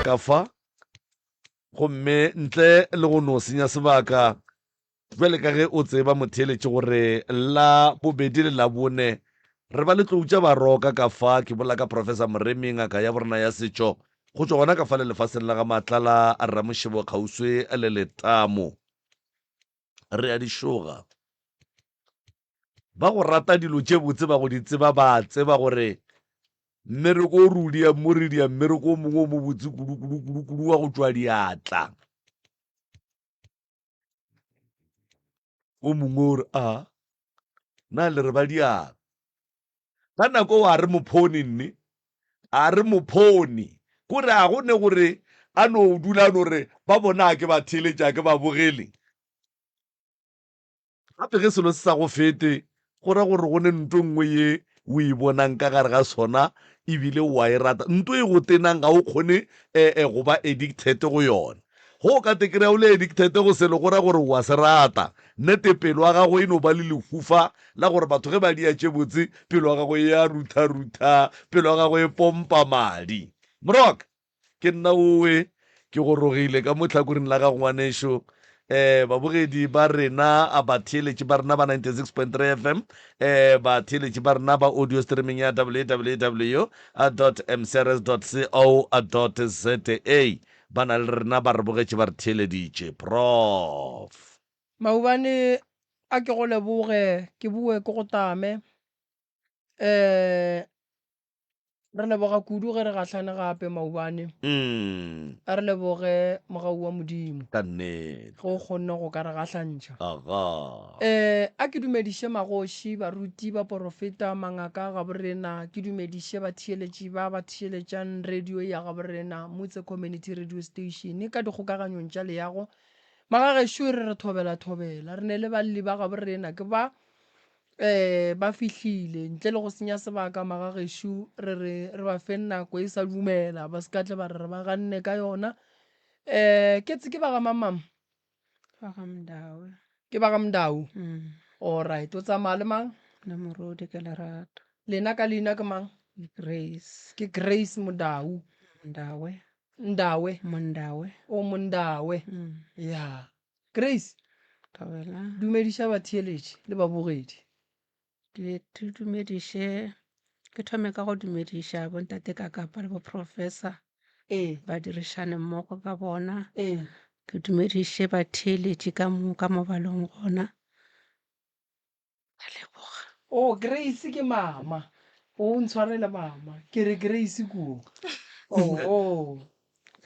Ka fa, gomme ntle le go no senya sebaka, bjale ka ge o tseba motheeletši gore la bobedi le Labone re ba le tlou tša baroka ka fa, ke bolela ka Professor Moremi, ngaka ya borena ya setšo, go tšwa gona ka fa le lefaseng la ga Matlala Ramošebo kgauswi le Letamo. Re a di šoga. Ba go rata dilo tše botse ba go di tseba ba a tseba gore mmereko o re o diang mo re dia mmereko o mongwe o mobotse kudu kudu kudu kudu wa go tšwa diatla. O mongwe o re a na le re ba diang. Ka nako o a re mophone nne a re mophone kore a go ne gore a no dula a no re ba bona a ke ba theeletša a ke ba bogele. Gape ge selo se sa go fete, go ra gore go ne nto nngwe ye o e bonang ka gare ga sona ebile o a e rata. Nto e go tenang ga o kgone go ba addicted go yona. Ge o ka te kry-a o le addicted go selo go ra gore o a se rata. Nnete pelo ya gago e no ba le lehufa la gore batho ge ba dia tše botse pelo ya gago e a rutha-rutha, pelo ya gago e pompa madi. Moroka! Ke nna owe, ke gorogile ka mo tlhakoring la gago ngwanešo. Eh, babogedi ba rena, a batheeletši ba rena ba 96.3 FM, eh, batheeletši ba rena ba audio streaming ya www mcrs co za ba na le rena ba re bogetše ba re theeleditše. Prof. Maubane a ke go leboge, ke boe ke go tame. Eh, Re leboga kudu ge re gahlane gape maobane. Mm. A re leboge mogau wa Modimo. Ka nnete. Ge o kgonne go ka re gahlantšha. Aga. Eh, a ke dumediše magoši, baruti, baporofeta, mangaka a gaborena, ke dumediše batheeletši ba ba theeletšang radio ya gaborena, Motse Community Radio Station, ka dikgokaganyong tša leago. Magagešo re re thobela thobela, re ne le balli ba gaborena, ke ba um ba fihlile ntle le go senya sebaka magagešo re re re ba feng nako e sa dumela ba se ka tle ba re re ba ganne ka yona um ke tse ke ba ga mang mama Ba ga Mdawe. ke ba ga Mdau Mm. alright o tsamaya le mang Le Morodi ke Lerato. lena ka leina ke mang Ke Grace. ke Grace Modau Mdawe. Ndawe Mondawe. o Mondawe Mm. ya Grace, Thobela. dumediša batheeletši le babogedi. Ke ke dumediše, ke thome ka go dumediša bontate Kakapa le boprofessor Ee. badirišane mmogo ka bona. Ee. Ke dumediše batheeletši ka moka mo ba leng gona. Ka leboga. Oh, Grace ke mama. O ntshwarele mama. Ke re Grace kuo. Oh, oh.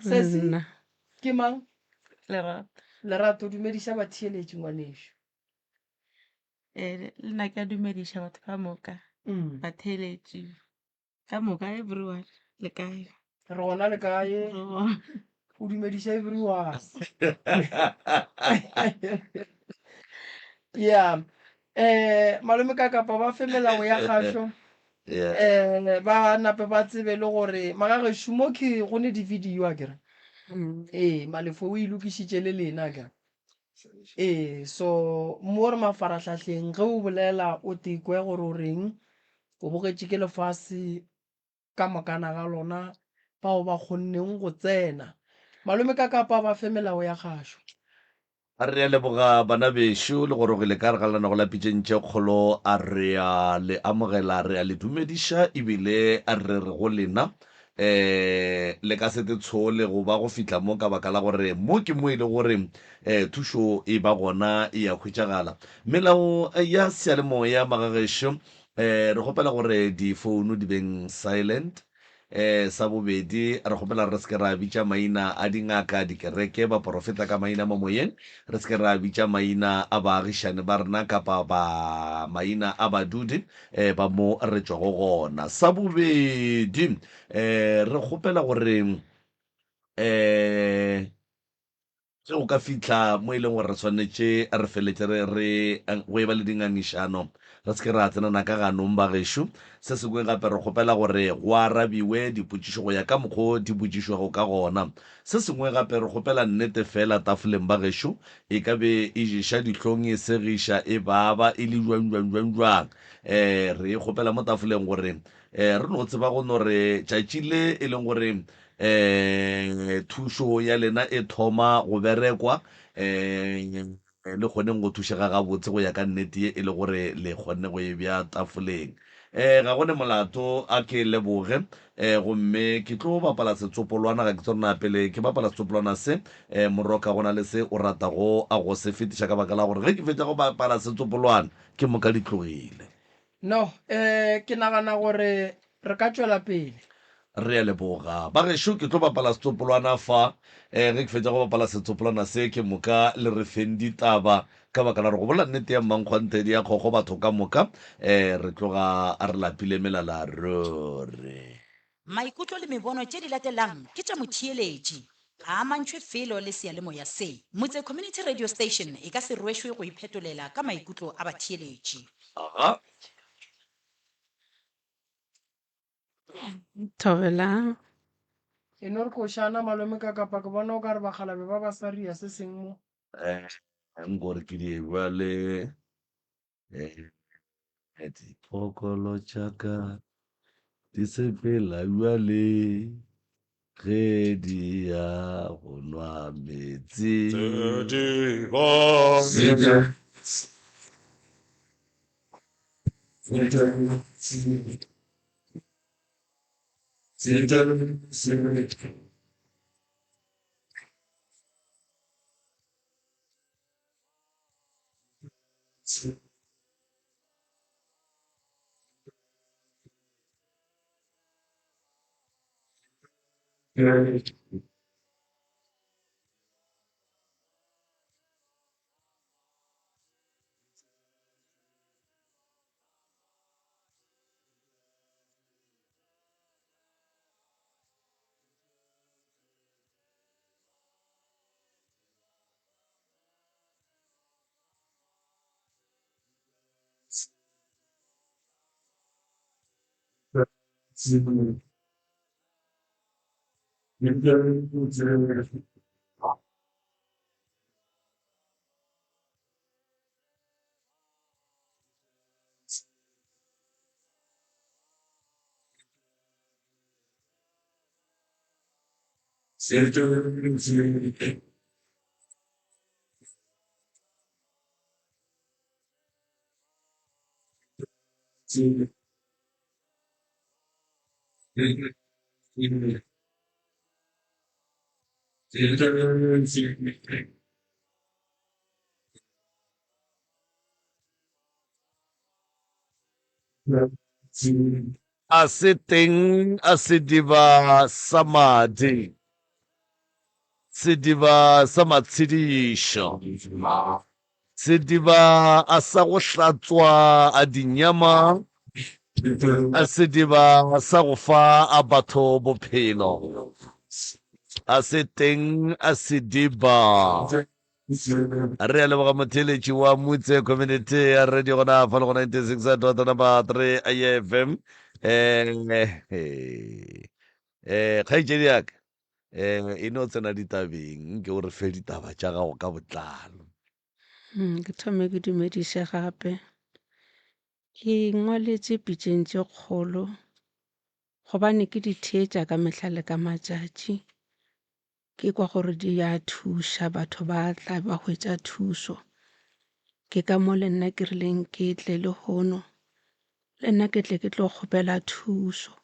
Sesi, Nna. ke mang? Lerato. Lerato, dumediša batheeletši ngwanešu. Eh, le nna ke a dumediša batho ka moka, Mm. batheeletši ka moka, everyone, le kae? Re gona le kae? Re gona. O dumediša everyone. Yeah. Eh, malome ka kapa ba fe melao ya kgašo. Yeah. Eh, ba nape ba tsebe le gore magagešo mo ke go ne di-video akere. Mm. Ee, Malefo o e lokišitše le lena akere. Ee, so mo re mafarahlahleng ge o bolela o tekwe gore o reng, o bogetše ke lefase ka mokana ga lona bao ba kgonneng go tsena. Malome ka kapa ba fe melao ya kgašo. Re a leboga bana bešo le gorogile ka gare ga lenago la pitšeng tše kgolo. A re a le amogela, re a le dumediša ebile re re go lena um le ka se te tshole go ba go fihla mo ka baka la gore mo ke mo e le gore um thušo e ba gona e a hwetšagala. Melao ya seyalemoya magagešo um re kgopela gore difounu di beng silent. E, sa bobedi, re kgopela re se ke ra bitša maina a dingaka, dikereke, baporofeta ka maina mo moyeng, re se ke ra bitša maina a baagišani ba rena kapa ba maina a badudi e, ba mo re tšwago gona. Sa bobedi, e, re kgopela gore e, Ge go ka fihla mo e leng gore re swanetše re feletše re re go eba le dingangišano, re se ke ra tsenana ka ganong bagešo. Se sengwe gape re kgopela gore go arabiwe dipotšišo go ya ka mokgo di botšišwago ka gona. Se sengwe gape re kgopela nnete feela tafoleng bagešo, e ka be e ješa dihlong, e segiša, e baba, e le jwang jwang jwang jwang. Re e kgopela mo tafoleng gore re no tseba go no re tšatši le e leng gore. Um thušo ya lena e thoma go berekwa um le kgoneng go thušega gabotse go ya ka nnete ye e le gore le kgonne go e bea tafoleng. Um ga go ne molato, a ke leboge. Um gomme ke tlo bapala setsopolwana, ga ke tsebe na pele ke bapala setsopolwana se, um Moroka go na le se o ratago a go se fetiša ka baka la gore ge ke fetša go bapala setsopolwana ke moka di tlogile. No, eh, ke nagana gore re ka tšwela pele. Re a leboga. Bagešo, ke tlo bapala setsopolwana fa. Eh, ge ke fetša go bapala setsopolwana se, ke moka le re feng ditaba, ka baka la gore go bolela nnete ya mmankgwanthe di a kgokgo batho ka moka. Eh, re tloga re lapile melala ruri. Maikutlo le mebono tše di latelang ke tša motheeletši. Ga a amantšhwe felo le seyalemoya se. Motse Community Radio Station e ka se rwešwe go iphetolela ka maikutlo a batheeletši. Aga. Thobela. E no re košana malome ka kapa ke bona o ka re bakgalabe ba ba sa ria se seng mo. Eh, nkore ke die bjale. Eh, Dipokolo tša ka di sepela bjale ge di ya go nwa meetse. A se teng a sediba sa madi, sediba sa matshedišo, sediba a sa go hlatswa a dinyama, a sediba sa go fa a batho bophelo. A se teng a sediba. Re a leboga motheeletši wa Mutse Community ya Radio gona fa le go 96 dot number 3 FM. Eh, eh, kgaetšedi ya ka eh, e no tsena ditabeng nke o re fe ditaba tša gago ka botlalo. Ke thome ke dumediše gape. Ke ngwaletše pitšeng tše kgolo gobane ke di theetša ka mehla le ka matšatši. Ke kwa gore di a thuša, batho ba tla ba hwetša thušo. Ke ka mo le nna ke rileng ke tle lehono, le nna ke tle ke tlo kgopela thušo.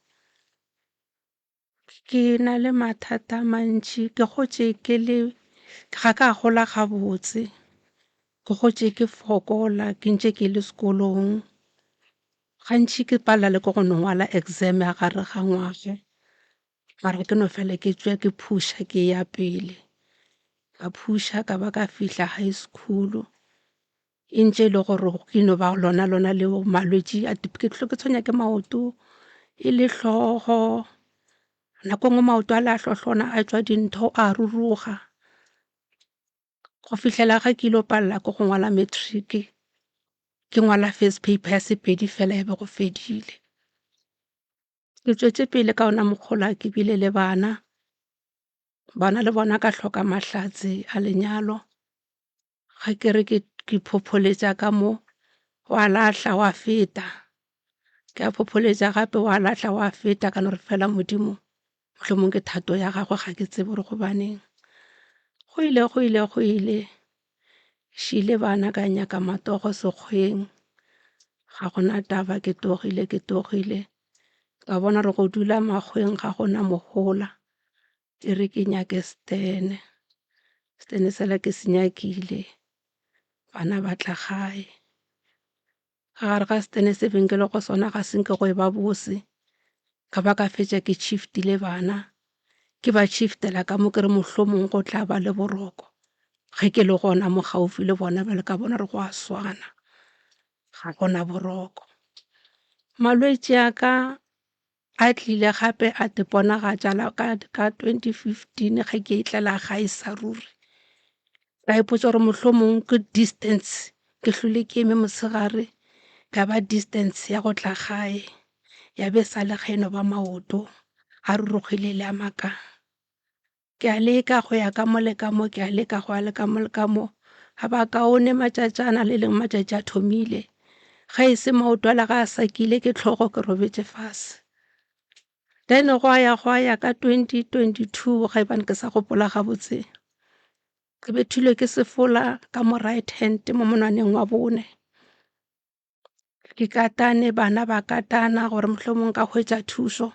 Ke na le mathata a mantši, ke gotše ke le, ga ka gola gabotse, ke gotše ke fokola ke ntše ke le sekolong. Gantši ke palela le ke go no ngwala exam ya gare ga ngwaga. Mara ke no fela ke tšwa ke phuša ke ya pele. Ka phuša ka ba ka fihla high school, e ntše e le gore ke no ba lona lona leo malwetši a ke ke tshwenya ke maoto, e le hlogo. Nako e nngwe maoto a le a hlohlona a tšwa dintho a ruruga. Go fihlela ge ke ilo palela ke go ngwala matric, ke ngwala first paper ya Sepedi fela ya be go fedile. Ke tšwetše pele ka ona mokgola ke bile le bana, bana le bona ka hloka mahlatse a lenyalo. Ge ke re ke phopholetša ka mo, wa lahla wa feta. Ke a phopholetša gape wa lahla wa feta ka no re fela Modimo. Mohlomong ke thato ya gagwe ga ke tsebe gore gobaneng. Go ile go ile go ile šile bana ka nyaka matogo sekgweng ga gona taba ke togile ke togile ka bona gore go dula makgweng ga gona mohola e re ke nyake stene. Stene sela ke se nyakile bana ba tla gae. Ka gare ga stene se beng ke le go sona ga se nke go e ba bose ka ba ka fetša ke shiftile bana ke ba shiftela ka mo ke re mohlomong go tla ba le boroko ge ke le gona mo gaufi le bona bjale ka bona gore go a swana ga gona boroko. Malwetši a ka a tlile gape a iponagatša la ka ka 2015 ge ke etlela gae sa ruri. Ka ipotša gore mohlomong ke distance ke hlwele ke eme mosegare ya ba distance ya go tla gae ya be sa le ge e no ba maoto a rurugile le a maka. Ke a leka go ya ka mo le ka mo, ke a leka go ya le ka mo le ka mo. A ba kaone matšatšana le leng matšatši a thomile. Ge e se maoto a la ga a sakile ke tlhogo ke robetše fase. Then gwa ya gwa ya ka 2022 ge ebane ke sa gopola gabotse, ke bethilwe ke sefola ka mo right hand mo monwaneng wa bone. Ke katane bana ba katana gore mohlomong nka hwetša thušo.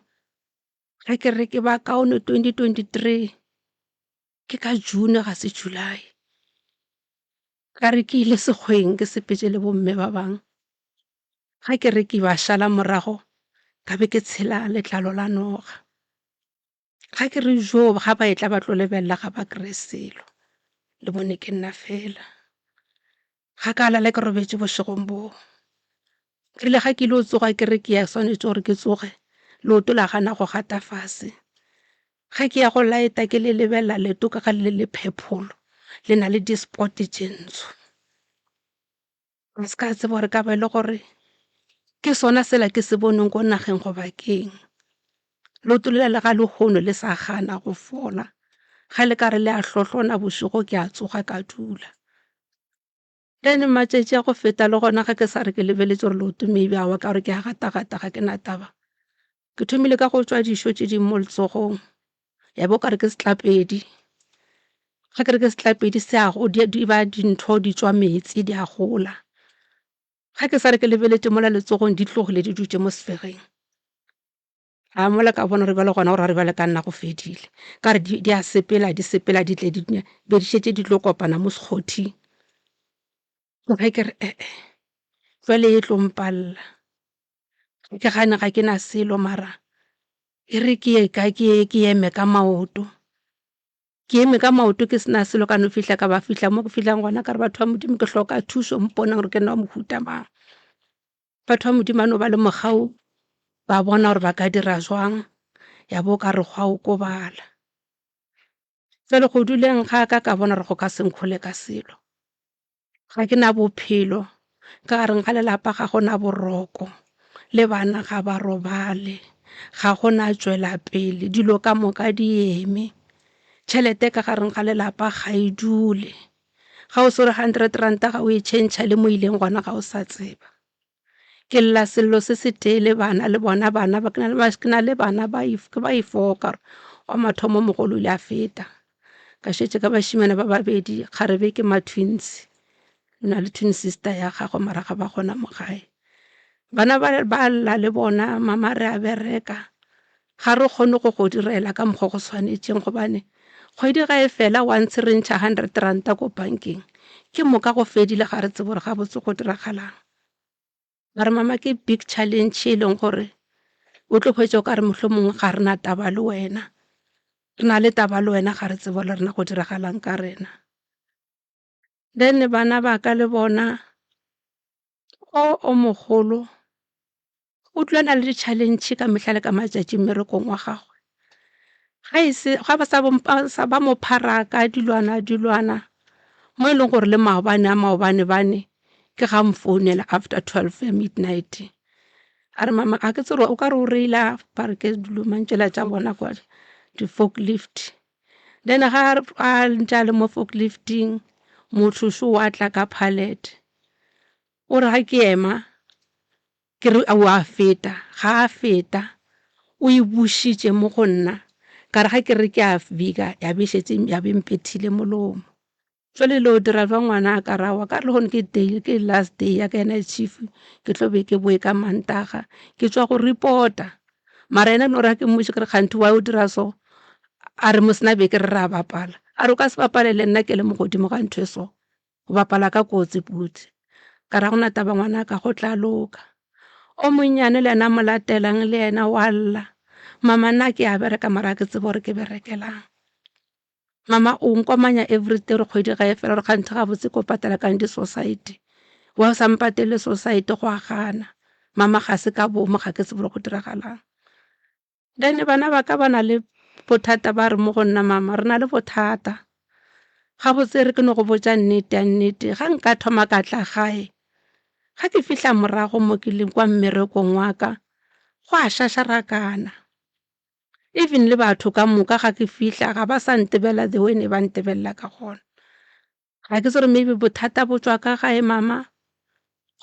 Ge ke re ke ba kaone 2023 ke ka June ga se July. Ka re ke ile sekgweng ke sepetše le bomme ba bang. Ge ke re ke ba šala morago ka be ke tshela letlalo la noga. Ga ke re joo ga ba etla ba tlo lebelela ga ba kry-e selo, le bone ke nna fela. Ga ka lala ke robetše bošegong boo. Ke rile ga ke ile go tsoga ke re ke ya swanetše gore ke tsoge, leoto la gana go gata fase. Ge ke ya go laeta ke le lebelela leoto ka ga le le purple le na le di-spot tše ntsho. Ka se ka tseba gore ka ba e le gore ke sona sela ke se boneng ko nageng goba keng. Leoto lela le ga lehono le sa gana go fola, ge le ka re le a hlohlona bošego ke a tsoga ka dula. Then matšatši a go feta le gona ge ke sa re ke lebeletše gore leoto maybe aowa ka gore ke a gata-gata ga ke na taba. Ke thomile ka go tšwa dišo tše dingwe mo letsogong ya ba o kare ke setlapedi. Ge ke re ke setlapedi se a di ba dintho di tšwa meetse di a gola. Ge ke sa re ke lebeletše mola letsogong di tlogile di dutše mo sefegeng. A mola ka bona gore bjale gona go ra gore bjale ka nna go fedile. Ka re di a sepela di sepela di tle di be di šetše di tlo kopana mo sekgothing. Ge ke re ee jwale e tlo mpalela. Ke gane ga ke na selo mara e re ke ye ka ke ye ke eme ka maoto. Ke eme ka maoto ke sena selo ka no fihla ka ba fihla mo ke fihlang gona ka re batho ba Modimo ke hloka thušo mponeng gore ke nna wa mohuta mang. Batho ba Modimo ba no ba le mogau ba bona gore ba ka dira jwang ya bo ka re gwa okobala. Jwale go duleng ga ka ka bona gore go ka se nkhole ka selo. Ga ke na bophelo, ka gareng ga lelapa ga go na boroko, le bana ga ba robale, ga go na tšwelapele, dilo ka moka di eme. Tšhelete ka gareng ga lelapa ga e dule. Ga o swere hundred ranta ga o e tšhentšha le mo ileng gona ga o sa tseba. Ke lla sello se se tee le bana le bona bana ba ke na le bana ba ke ba ifoka gore wa mathomo mogolo o ile a feta. Ka šetše ka bašemane ba babedi kgarebe ke ma-twins, o na le twin sister ya gagwe mara ga ba gona mo gae. Bana ba ba lla le bona mama re a bereka ga re kgone go go direla ka mokgwa go swanetšeng gobane kgwedi ga e fela once re ntšha hundred ranta ko bankeng ke moka go fedile ga re tsebe gore gabotse go diragalang. Mara mama ke big challenge e leng gore o tlo hwetša o ka re mohlomongwe ga re na taba le wena, re na le taba le wena ga re tsebe le rena go diragalang ka rena. Then bana ba ka le bona o o mogolo o dula a na le di-challenge ka mehla le ka matšatši mmerekong wa gagwe. Ga e se ga ba sa ba mo phara ka dilwana dilwana mo e leng gore le maobane a maobane bane ke ga mfounela after 12 ya midnight a re mama ga ke tsebe o ka re o reila ba re ke dilo mang tšela tša bona kwa di-fork lift. Then ga a ntše a le mo fork lifting motho šo wa tla ka pallet o re ga ke ema Ke re o a feta, ga a feta, o e bušitše mo go nna. Ka re ga ke re ke a bika ya be šetše ya be mpethile molomo. Jwale le o dira jwang ngwana a ka ra wa ka re lehono ke day ke last day ya ka ya night shift ke tlo be ke boe ka Mantaga ke tšwa go reporta. Mara yena no re ga ke mmotše ke re kganthe why o dira so, a re mos nna be ke re ra bapala, a re o ka se bapale le nna ke le mo godimo ga ntho e so. O bapala ka kotsi phuti. Ka re ga gona taba ngwanaka go tla loka. O monnyane le yena a mo latelang le yena wa lla, mama nna ke a bereka mara ga ke tsebe gore ke berekelang. Mama o nkomanya everyday gore kgwedi ga e fela gore kganthe gabotse ko patela kang di-society, why o sa mpatelele society go a gana. Mama ga se ka boomo ga ke tsebe gore go diragalang. Then bana ba ka ba na le bothata ba re mo go nna mama re na le bothata, gabotse re ke no go botša nnete ya nnete ga nka thoma ka tla gae ga ke fihla morago mo ke leng kwa mmerekong wa ka go a šašarakana. Even le batho ka moka ga ke fihla ga ba sa ntebelela the way ne ba ntebelela ka gona. Ga ke tsebe gore maybe bothata bo tšwa ka gae mama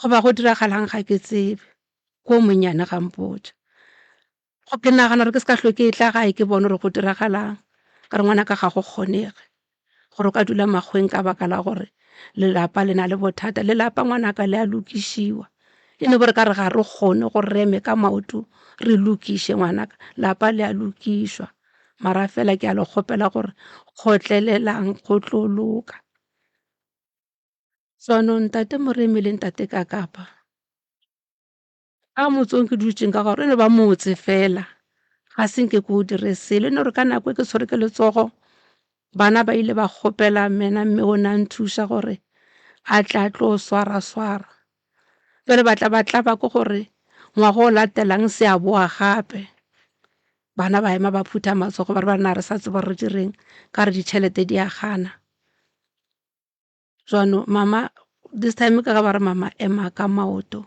goba go diragalang ga ke tsebe, ko monnyane ga mpotša. Ke nagana gore ke se ka hlwe ke etla gae ke bone gore go diragalang, ka re ngwanaka ga go kgonege gore o ka dula makgoweng ka baka la gore lelapa le na le bothata. Lelapa ngwanaka le a lokišiwa, e no ba re ka re ga re kgone gore re eme ka maoto re lokiše ngwanaka, lapa le a lokišwa. Mara fela ke a le kgopela gore kgotlelelang go tlo loka. Jaanong ntate Moremi le ntate Kakapa ka motse o ke dutšeng ka gona e no ba motse fela ga se nke ke o dire selo, e no re ka nako e ke tshwerwe ke letsogo bana ba ile ba kgopela mena mme o ne a nthuša gore a tle a tlo swara swara. Jwale ba tla ba tlaba ke gore ngwaga o latelang se a boa gape. Bana ba ema ba phutha matsogo ba re banna re sa tseba re direng ka re ditšhelete di a gana. Jwanong mama this time ka ga ba re mama ema ka maoto,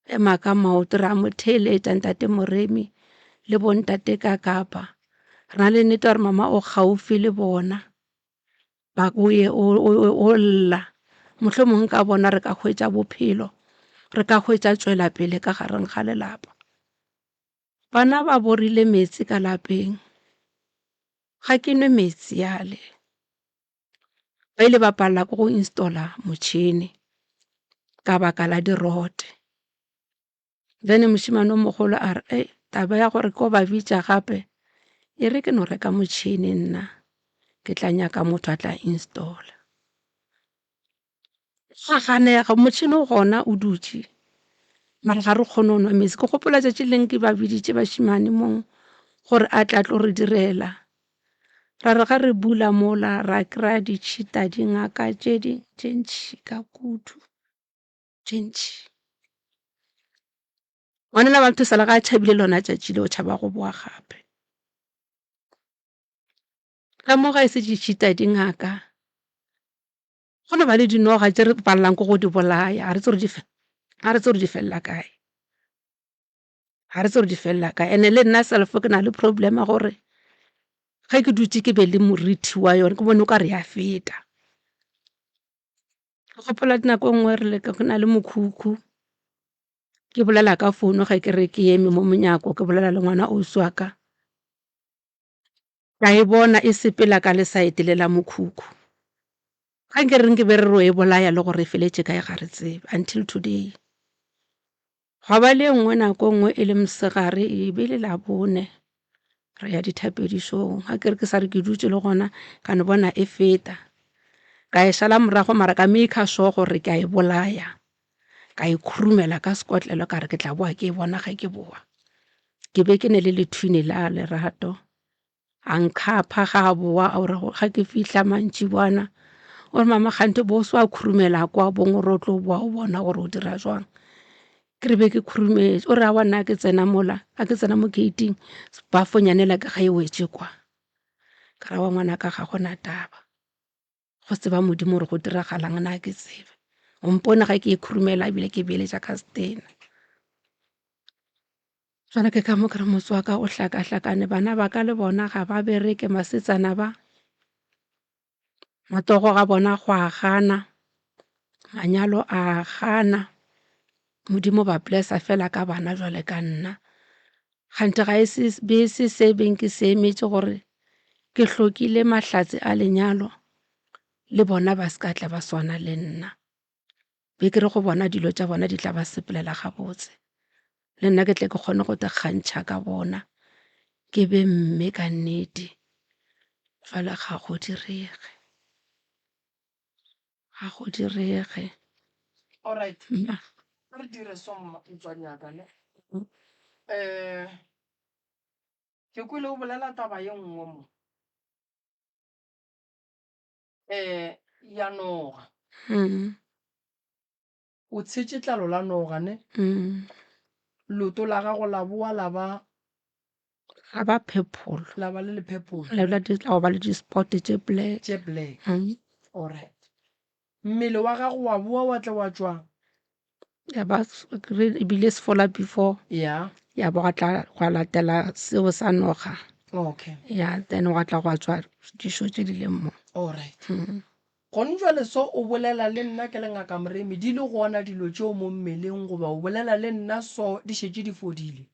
ema ka maoto re a mo theeletša ntate Moremi le bo ntate Kakapa. Re na le nnete ya gore mama o gaufi le bona. Ba o ye o lla mohlomongwe ka bona re ka hwetša bophelo re ka hwetša tšwelapele ka gareng ga lelapa. Bana ba borile meetse ka lapeng ga ke nwe meetse yale ba ile ba palela ke go installer motšhene ka baka la dirote. Then mošemane o mogolo a re ei taba ya gore ko ba bitša gape e re ke no reka motšhene nna ke tla nyaka motho a tla installer. Gwa ganega motšhene o gona o dutše mara ga re kgone go nwa meetse. Ke gopola tšatši le lengwe ke ba biditše bašemane mong gore a tle a tlo re direla, ra re ga re bula mola ra kry-a ditšhita dingaka tše dingwe tše ntšhi ka kudu. Tše ntši. Ngwanela wa batho sala ga a tšhabile lona tšatši leo tšhaba go boa gape. Ka mo ga e se ditšhita dingaka go no ba le dinoga tše re palelang ke go di bolaya ga re tsebe ga re tsebe gore di felela kae. Ga re tsebe gore di felela kae and-e le nna self ke na le problem ya gore ge ke dutše ke be le morithi wa yone ke bone o ka re ya feta. Ke gopola nako e nngwe re le go na le mokhukhu, ke bolela ka founu ge ke re ke eme mo monyako ke bolela le ngwana ausi wa ka. Ka e bona e sepela ka le side le la mokhukhu. Ga nke re nke be re ro e bolaya le gore e feletše kae ga re tsebe until today. Gwa ba le e nngwe nako e nngwe e le mosegare e be e le Labone re ya dithapedišong, ga ke re ke sa re ke dutše le gona ka no bona e feta. Ka e šala morago mara ka maker sure gore ke a e bolaya, ka e khurumela ka sekotlelo ka re ke tla boa ke e bona ge ke boa. Ke be ke ne le lethwini la lerato. A nkhapha ga a boa a re ga ke fihla mantšiboana o re mama kganthe bo se wa khurumela kwa bong gore o tlo boa o bona gore o dira jwang. Ke re be ke khurumetše o re aowa nna ke tsena mola ga ke tsena mo gate-ing bafonyana yela ke ga e wetše kwa. Ka re aowa ngwanaka ga gona taba. Go tseba Modimo gore go diragalang nna ga ke tsebe. O mpone ga ke e khurumela ebile ke beeletša ka setena. Jwale ke ka mo ke re motse wa ka o hlakahlakane, bana ba ka le bona ga ba bereke, basetsana ba matsogo ga bona go a gana, manyalo a gana. Modimo ba blessa fela ka bana jwale ka nna. Kganthe ga e se be e se se beng ke se emetše gore ke hlokile mahlatse a lenyalo le bona ba se ka tla ba swana le nna. Be ke re go bona dilo tša bona di tla ba sepelela gabotse, le nna ke tle ke kgone go kgantšha ka bona ke be mme ka nnete. Fela ga go direge, ga go direge. Alright, Mma. a re dire so mma motswadi wa ka ne. Um ke kwele o bolela taba ye nngwe mo. Um ya noga. Mm. O tshetše tlalo la noga ne? Mm. Leoto la gago la boa la ba La ba purple. La ba le le purple. La ba la go ba le di-spot tše black. Tše black. Mm. Alright. Mmele wa gago wa boa wa tla wa tšwa. Ya ba ebile se fola before. Ya. Ya ba gwa tla gwa latela seo sa noga. Okay. Ya then gwa tla gwa tšwa dišo tše di leng mo. Alright. Mm. Gone jwale so o bolela le nna ke le Ngaka Moremi, di le gona dilo tšeo mo mmeleng goba o bolela le nna so di šetše di fodile?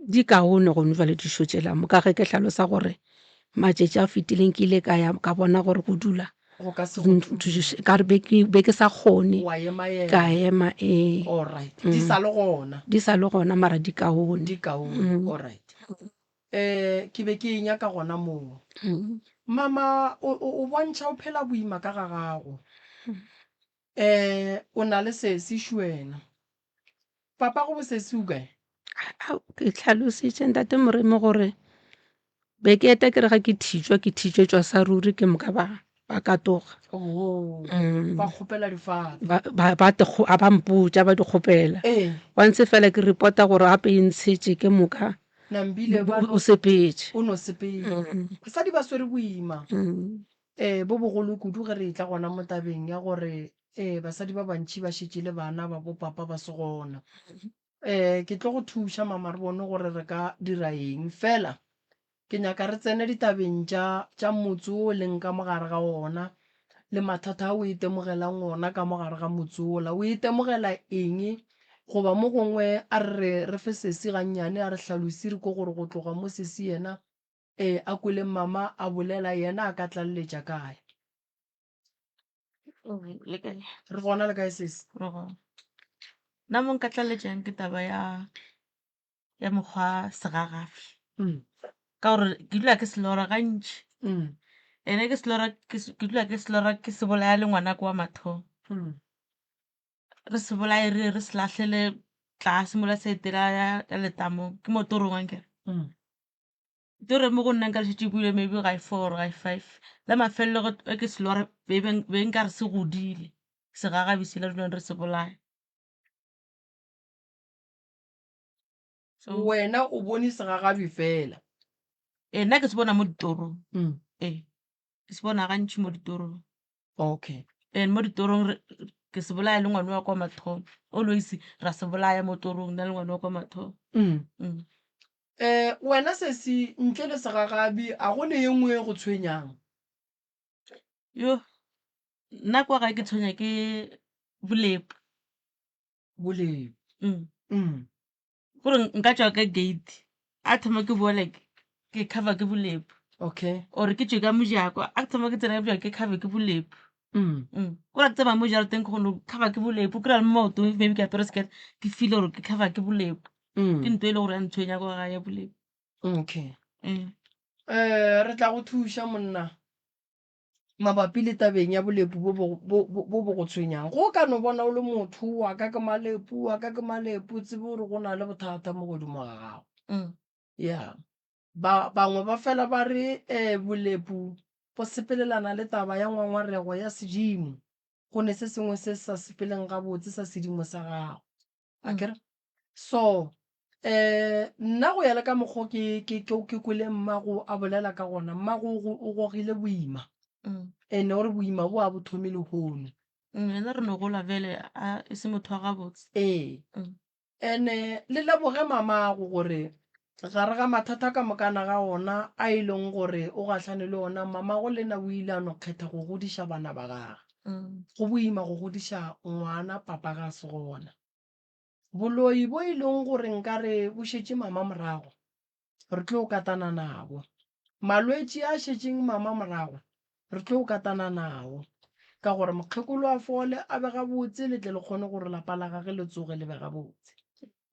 Di kaone gone jwale dišo tšela mo ka ge ke hlalosa gore matšatši a fetileng ke ile ka ya ka bona gore go dula Go ka se go thuše. ka re be ke be ke sa kgone Wa ema-ema. ka ema ee. Alright. Di sa le gona. Di sa le gona mara di kaone. Di kaone. Alright. Eh, ke be ke e nyaka gona moo. Mama, o, o, o bontšha o phela boima ka ga gago. Eh, o na le sesi šuena. Papa go bosesi o kae? Ao, ke hlalositše ntate Moremi gore be ke eta ke re ga ke thitšwa ke thitšwetšwa sa ruri ke moka ba ba katoga. Oh, Mm. ba kgopela difata. Ba ba ba te kgo- a ba mpotša ba di kgopela. Ee, Once fela ke reporta gore gape e ntshetše ke moka Nambile ba o o sepetše. o no sepela. Basadi ba swere boima. Mm. Eh, bo bogolo kudu ge re etla gona mo tabeng ya gore eh basadi ba bantši ba šetše le bana ba bo papa ba se gona. Eh, ke tlo go thuša mama re bone gore re ka dira eng. Fela ke nyaka re tsene ditabeng tša tša motse wo o leng ka mo gare ga ona le mathata a o itemogelang ona ka mo gare ga motse wola. O itemogela eng goba mo gongwe a re re re fe sesi gannyane a re hlalosi re ko gore go tloga mo sesi yena eh a kwele mama a bolela yena a ka tlaleletša kae. Le kae? Re gona le kae sesi? Re gona. Nna mo nka tlaletšang ke taba ya ya mokgwa segagabi. Mm. Ka gore ke dula ke se lora gantši. Mm. Ene ke se lora ke ke dula ke se lora ke se bolaya le ngwanaka wa mathomo. Mm. Re se bolaye re re se lahlele tlase mola saeteng ya ya letamong ke mo torong ankere. Mm. Toro mo go nna nka re šetše e buile maybe ga e four or ga e five. La mafelelo ge ge ke se lora be be nka re se godile segagabi sela re dulang re se bolaya. So Wena o bone segagabi fela. Ee, nna ke se bona mo ditorong. Mm. Ee, ke se bona gantši mo ditorong. Okay. And mo ditorong re ke se bolaya le ngwana wa kwa mathomo. Always ra se bolaya mo torong nna le ngwana wa kwa mathomo. Mm. Mm. Eh, wena sesi ntle le segagabi a go ne ye nngwe e go tshwenyang? Yo, nna kwa gae ke tshwenya ke bolepu. Bolepu. Mm. Mm. Gore nka tšwa ka gate a thoma ke boa like ke cover ke bolepu. Okay. Or ke tšwe ka mojako a thoma ke tsena ka mojako ke cover ke bolepu. Mm. Mm. Gore ke tsamaya mo jarateng ke kgone go cover ke bolepu kry-a le mo maotong maybe ke apere skirt ke feel gore ke cover ke bolepu. Mm. Ke ntho e le gore ya ntshwenya kwa gae ya bolepu. Okay. Mm. Eh, re tla go thuša monna mabapi le tabeng ya bolepu bo bo, bo, bo, bo bo go tshwenyang. Go ka no bona o le motho wa ka ke malepu, wa ka ke malepu, tsebe gore go na le bothata mo godimo ga gago. Mm. Yeah. Ba bangwe ba fela ba re eh bolepu bo sepelelana le taba ya ngwangwarego ya sedimo. Go ne se sengwe se sa sepeleng gabotse sa sedimo sa gago. Mm. Akere? So, eh nna go ya le ka mokgo ke ke ke ke kwele mmago a bolela ka gona, mmago o go o gogile boima. Mm. Ene o re boima bo a bo thome lehono. Mm, yena re no gola bjale a e se motho wa gabotse. Ee. Mm. Ene le leboge mamago gore gare ga mathata ka mokana ga ona a e leng gore o gahlane le ona, mamago le na o ile a no kgetha go godiša bana ba gagwe. Mm. Go boima go godiša ngwana papa ga a se gona. Boloi bo e leng gore nkare bo šetše mama morago, re tlo katana nabo. Malwetši a šetšeng mama morago, re tlo katana nao. Ka gore mokgekolo a fole, a be gabotse, le tle le kgone gore lapa la gage le tsoge le be gabotse.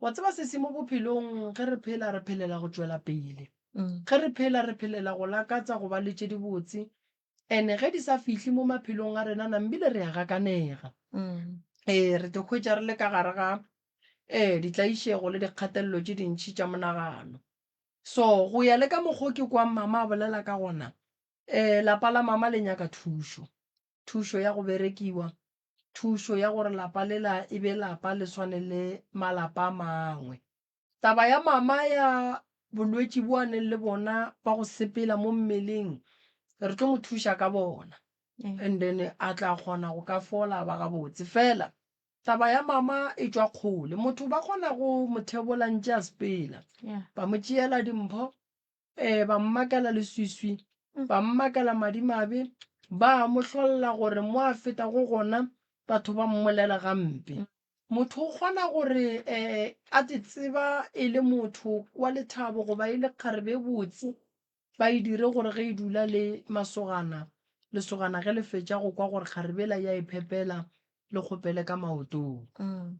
Wa tseba sesi mo bophelong ge re phela re phelela go tšwela pele. Ge re phela re phelela go lakatsa go ba le tše dibotse and ge di sa fihle mo maphelong a rena nambile re a gakanega. Ee, re tlo hwetša re le ka gare ga ee ditlaišego le dikgatelelo tše dintši tša monagano. So go ya le ka mokgo ke kwang mama a bolela ka gona, ee lapa la mama le nyaka thušo. Thušo ya go berekiwa, thušo ya gore lapa lela e be lapa le swane le malapa a mangwe. Taba ya mama ya bolwetši bo a neng le bona ba go sepela mo mmeleng, re tlo mo thuša ka bona and then a tla kgona go ka fola a ba gabotse. Fela taba ya mama e tšwa kgole, motho ba kgona go mo thebola ntše a sepela, ba mo tšeela dimpho, Ee, ba mmakela leswiswi, ba mmakela madimabe, ba mo hlolla gore mo a fetago gona batho ba mmolela gampe. Motho o kgona gore um a te tseba e le motho wa lethabo goba e le kgarebe e botse, ba e dire gore ge e dula le masogana, lesogana ge le fetša go kwa gore kgarebe yela ya e phepela, le kgopele ka maotong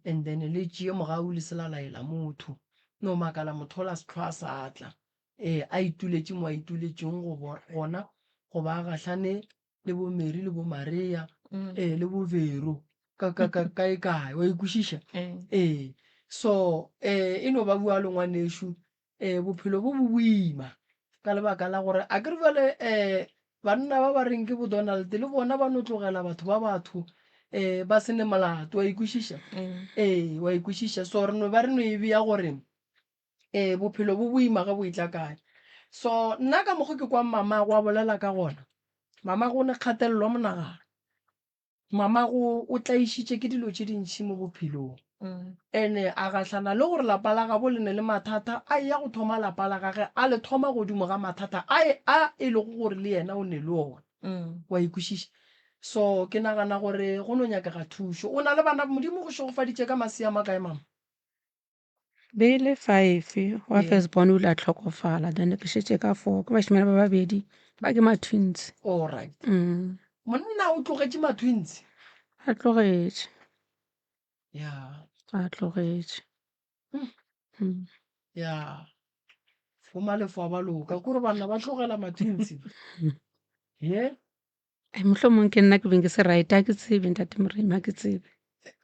and then le tšee mogau le se la laela motho. No makala motho ola sehlwa a sa tla. Ee, a ituletše mo a ituletšeng go gona goba a gahlane le bo Mary le bo Maria ee le bo Vero ka ka ka kae kae wa ikwešiša? Ee, so e no ba bjalo ngwanešu Ee, bophelo bo bo boima ka lebaka la gore a ke re bjale um banna ba ba reng ke bo Donald le bona ba no tlogela batho ba batho um ba se ne molato wa ikwešiša ee wa ikwešiša so re no ba re no e bea gore um bophelo bo boima ge bo etla kae so nna ka mokgo ke kwang mamago a bolela ka gona mamago o ne kgatelelo ya monagano. Mamago o tlaišitše ke dilo tše dintši mo bophelong. Ene a gahlana le gore lapa la gabo le ne le mathata, a eya go thoma lapa la gage, a le thoma godimo ga mathata a a e lego gore le yena o ne le ona. Wa e kwešiša? So ke nagana gore go no nyakega thušo. O na le bana, Modimo o go šegofaditše ka masea a makae mama? Be e le five, wa first born o ile a hlokofala then ke šetše ka four, ke bašemane ba babedi ba ke ma-twins. Alright. Monna o tlogetše ma-twins? A tlogetše. Ya. A tlogetše. Ya. Bo Malefo a ba loka, kore banna ba tlogela ma-twins. Ye? Mohlomong ke nna ke beng ke se right, a ke tsebe ntate Moremi, a ke tsebe.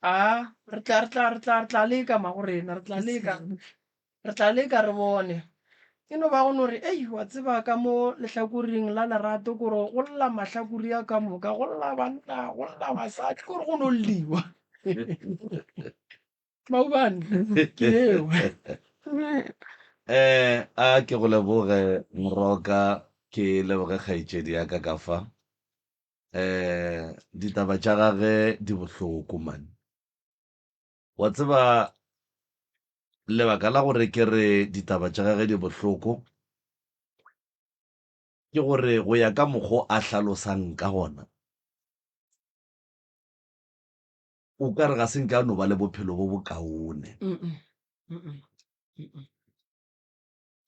A re tla re tla re tla re tla leka mago rena, re tla leka. Re tla leka re bone. E no ba go no re, ei wa tseba ka mo lehlakoreng la lerato kore go lla mahlakori a ka moka, go lla banna, go lla basadi, kore go no lliwa. Maubane ke eo. Eh, a ke go leboge Moroka, ke leboge kgaetšedi ya ka ka fa. Eh, ditaba tša gage di bohloko man. Wa tseba lebaka la gore ke re ditaba tša gage di bohloko ke gore go ya ka mokgo a hlalosang ka gona, o ka re ga se nke a no ba le bophelo bo bokaone.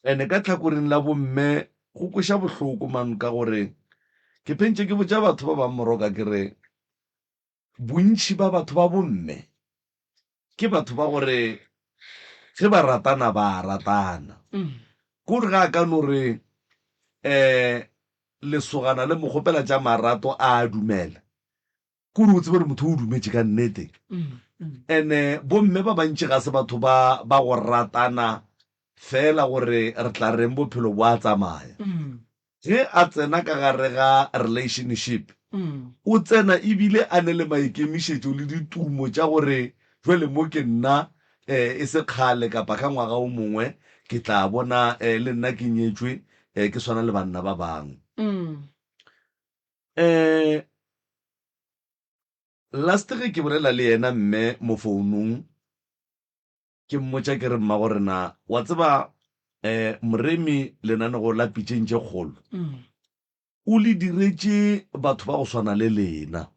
Ene ka tlhakoreng la bomme go kweša bohloko man ka gore ke phentše ke botša batho ba bang moroka ke re bontši ba batho ba bomme ke batho ba gore ge ba ratana ba a ratana. Kore ga a ka no re um lesogana le mo kgopela tša marato a a dumela, Kore o tsebe gore motho o dumetše ka nnete. Ene bomme ba bantši ga se batho ba ba go ratana feela gore re tla reng bophelo bo a tsamaya. Ge a tsena ka gare ga relationship, o tsena ebile a ne le maikemišetšo le ditumo tša gore jwale mo ke nna e se kgale kapa ka ngwaga o mongwe ke tla bona le nna ke nyetšwe ke swana le banna ba bangwe. Um last ge ke bolela le yena mme mo founung ke mmotša ke re mmago rena wa tseba um Moremi lenanego la Pitšeng tše Kgolo o le diretše batho ba go swana le lena,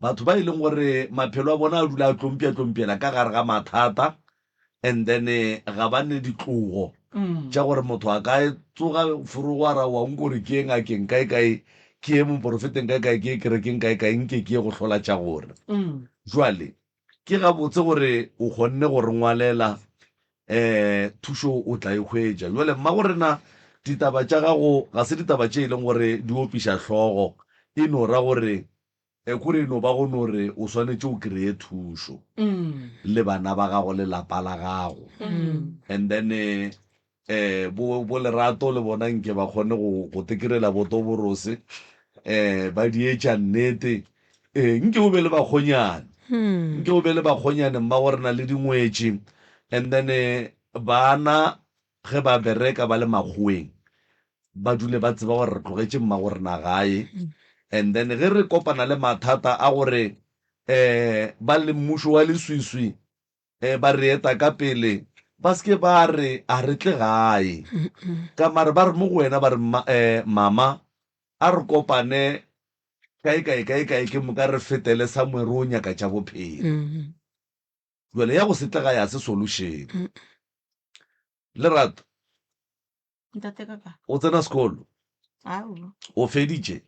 batho ba e leng gore maphelo a bona a dula a tlompša-tlompiela ka gare ga mathata. And then ga ba ne ditlogo tša gore motho a ka tsoga forogo a ra wa nko re ke ye ngakeng kae kae, ke ye moporofeteng kae kae, ke ye kerekeng kae kae, nke ke ye go hlola tša gore. Jwale ke gabotse gore o kgonne go re ngwalela um thušo o tla e hwetša. Jwale mmagorena ditaba tša gago ga se ditaba tše e leng gore di opiša hlogo, e no ra gore Kore e no ba go no re o swanetše o kreye thušo le bana ba gago le lapa la gago and then um bo bo Lerato le bona nke ba kgone go go tekerela bo Toborose um ba di etša nnete um nke o be le bakgonyane nke o be le bakgonyane mmago re na le dingwetši and then bana ge ba bereka ba le makgoweng ba dule ba tseba gore re tlogetše mmagorena gae and then ge re kopana le mathata a gore um ba le mmušo wa leswiswi um ba re eta ka pele ba se ke ba re a re tle gae ka mare ba re mo go wena ba re um mama a re kopane kae kae kae kae ke moka re fetele somewhere o nyaka tša bophelo. Jwale ya go se tle gae a se solution. Lerato. Ntate kaka. O tsena sekolo? Aowa. O feditše?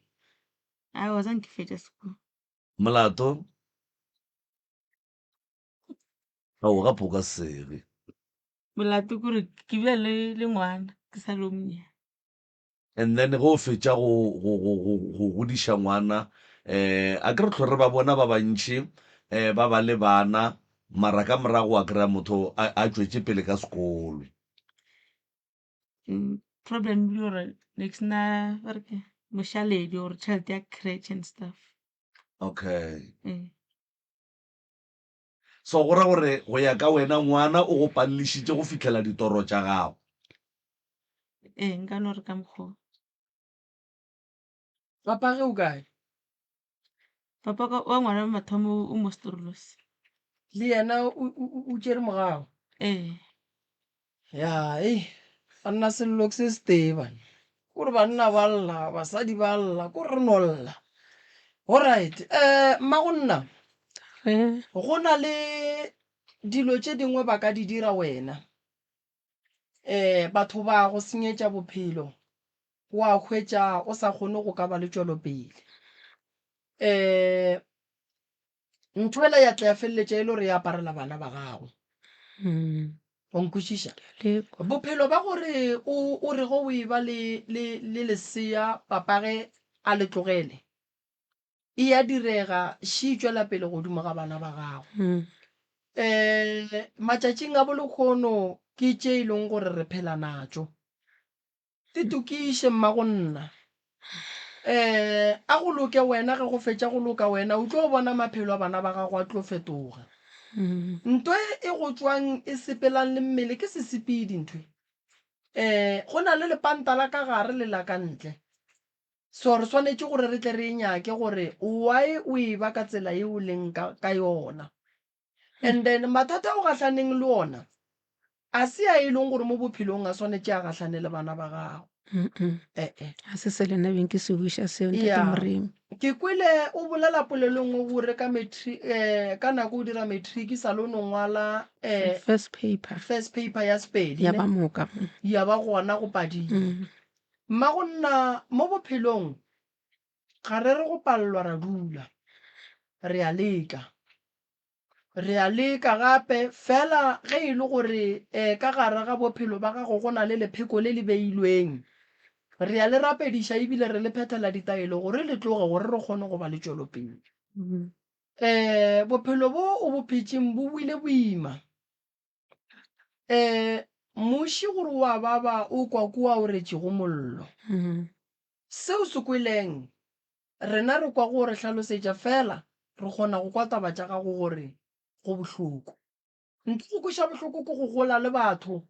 Aowa, sa nke fetša sekolo. Molato? Ao, gape o ka se sege. Molato ke gore ke bile le, le ngwana ke sa le o monnyane. And then ge o fetša go, go, go, go, go godiša ngwana, um a ke re hlwe re ba bona ba bantši um ba ba le bana, mara ka morago wa kry-a motho a, a tšwetše pele ka sekolo. Problem e bile gore ne ke sena ba re ke mošaledi or tšhelete ya creche and stuff. Okay. Ee. So go ra gore go ya ka wena ngwana o go palelišitše go fihlela ditoro tša gago? Ee, nka no re ka mokgwa o. Papa ge o kae? Papa ka wa ngwana wa mathomo o mo Strolos. Le yena o, o, o, o tšere mogago? Ee. Ya, ei, banna sello ke se setee bana. Kore banna ba lla, basadi ba lla, kore re no lla. Alright, eh, mmago nna, Re. go na le dilo tše dingwe ba ka di dira wena. Eh, batho ba go senyetša bophelo, wa hwetša o sa kgone go ka ba le tšwelopele. Eh, ntho ela ya tla ya feleletša e le gore e aparela bana ba gago. O nkwešiša? Bophelo ba gore o, o re ge o eba le, le, le lesea papage a le tlogele, e a direga, še e tšwela pele godimo ga bana ba gago. Um matšatšing a bolekgono ke tše e leng gore re phela natšo. Itokiše, mmagonna. Um a go loke wena, ge go fetša go loka wena, o tlo bona maphelo a bana ba gago a tlo fetoga. Nto e go tšwang e sepelang le mmele ke sesepedi ntho e. Um go na le lepanta la ka gare le la ka ntle. So re swanetše gore re tle re e nyake gore why o e ba ka tsela ye o leng ka, ka yona. And then mathata a o gahlaneng le ona a se a e leng gore mo bophelong a swanetše a gahlane le bana ba gago. Eh-eh. Ga se se le nna beng ke se wiša seo, Ntate Ya. Moremi. Ke kwele o bolela polelo e nngwe gore ka matric, eh, ka nako o dira matric sa le o no ngwala eh, First paper. first paper ya Sepedi, Ya ne? ba moka. Ya ba gona go padile. Mmago nna mo bophelong ga re re go palelwa ra dula, re a leka. Re a leka gape, fela ge e le gore ka gare ga bophelo ba gago go na le lepheko le le beilweng, re a le rapediša ebile re le phethela ditaelo gore le tloge gore re kgone go ba le tšwelopele. Bophelo bo o bo phetšeng bo bile boima. Muši gore o a baba o kwa kua o retšego mollo. Se o se kweleng, rena re kwa go re hlalosetša fela re kgona go kwa taba tša gago gore go bohloko. Ntho go kweša bohloko ke go gola le batho,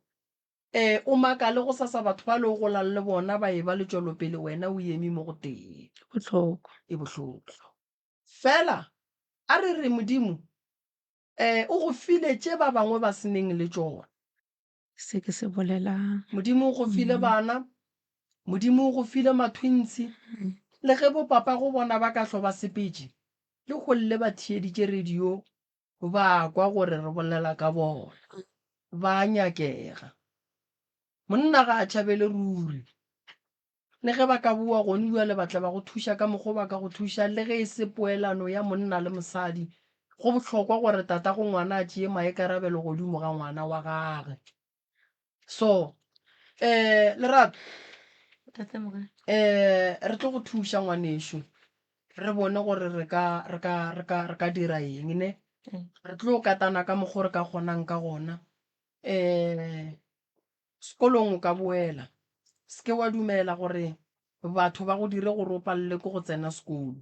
o makale gosasa batho bale o golang le bona ba eba le tšwelopele wena o eme mo go tee. E bohloko. E bohloko. Fela a re re Modimo Ee, o go file tše ba bangwe ba se neng le tšona. Se ke se bolelang. Modimo o go file bana. Modimo o go file mathwintshi. Le ge bopapago bona ba ka hlwa ba sepetše, le golle ba theeditše radio ba kwa gore re bolela ka bona. Ba a nyakega. Monna ga a tšhabele ruri. Le ge ba ka boa gone bjale ba tla ba go thuša ka mokgwa o ba ka go thuša, le ge e se poelano ya monna le mosadi. Go bohlokwa gore tatago ngwana a tšee maikarabelo godimo ga ngwana wa gage. So, eh, Lerato, Tate Mogae. eh, re tlo go thuša ngwanešu, re bone gore re ka, re ka, re ka, re ka dira eng, ne? Re tlo katana ka mokgwa o re ka kgonang ka gona. Eh, sekolong o ka boela. Se ke wa dumela gore batho ba go dire gore o palelwe ke go tsena sekolo.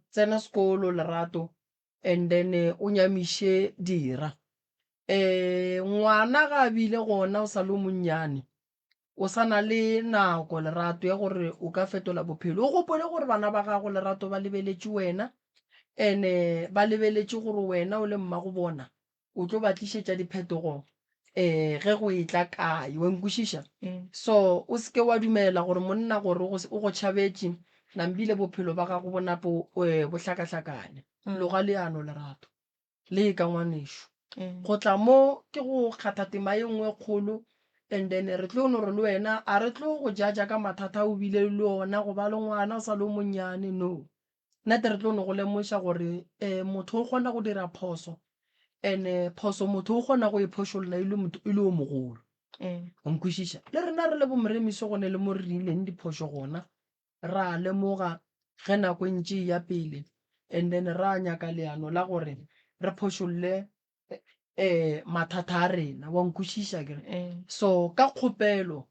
Tsena sekolo, Lerato, and then o nyamiše dira. Um ngwana ga a bile gona o sa le o monnyane, o sa na le nako Lerato ya gore o ka fetola bophelo. O gopole gore bana ba gago Lerato ba lebeletše wena and-e ba lebeletše gore wena o le mmago bona o tlo ba tlišetša diphetogo um ge go etla kae, wa nkwešiša? So o se ke wa dumela gore monna gore o go tšhabetše nambile bophelo ba gago bo nape bo hlakahlakane. Loga leano Lerato. Leka ngwanešu. Go tla mo ke go kgatha tema ye nngwe e kgolo and then re tlo no re le wena a re tlo go judger ka mathata a o bile le ona go ba le ngwana o sa le o monnyane, no. Nnete re tlo no go lemoša gore motho o kgona go dira phoso and phoso motho o kgona go e phošolla e le motho e le o mogolo. O nkwešiša? Le rena re le bo Moremiso go ne le mo re dirileng diphošo gona ra lemoga ge nako e ntše e ya pele and then ra nyaka leano la gore re phošolle mathata a rena, wa nkwešiša akere? So ka kgopelo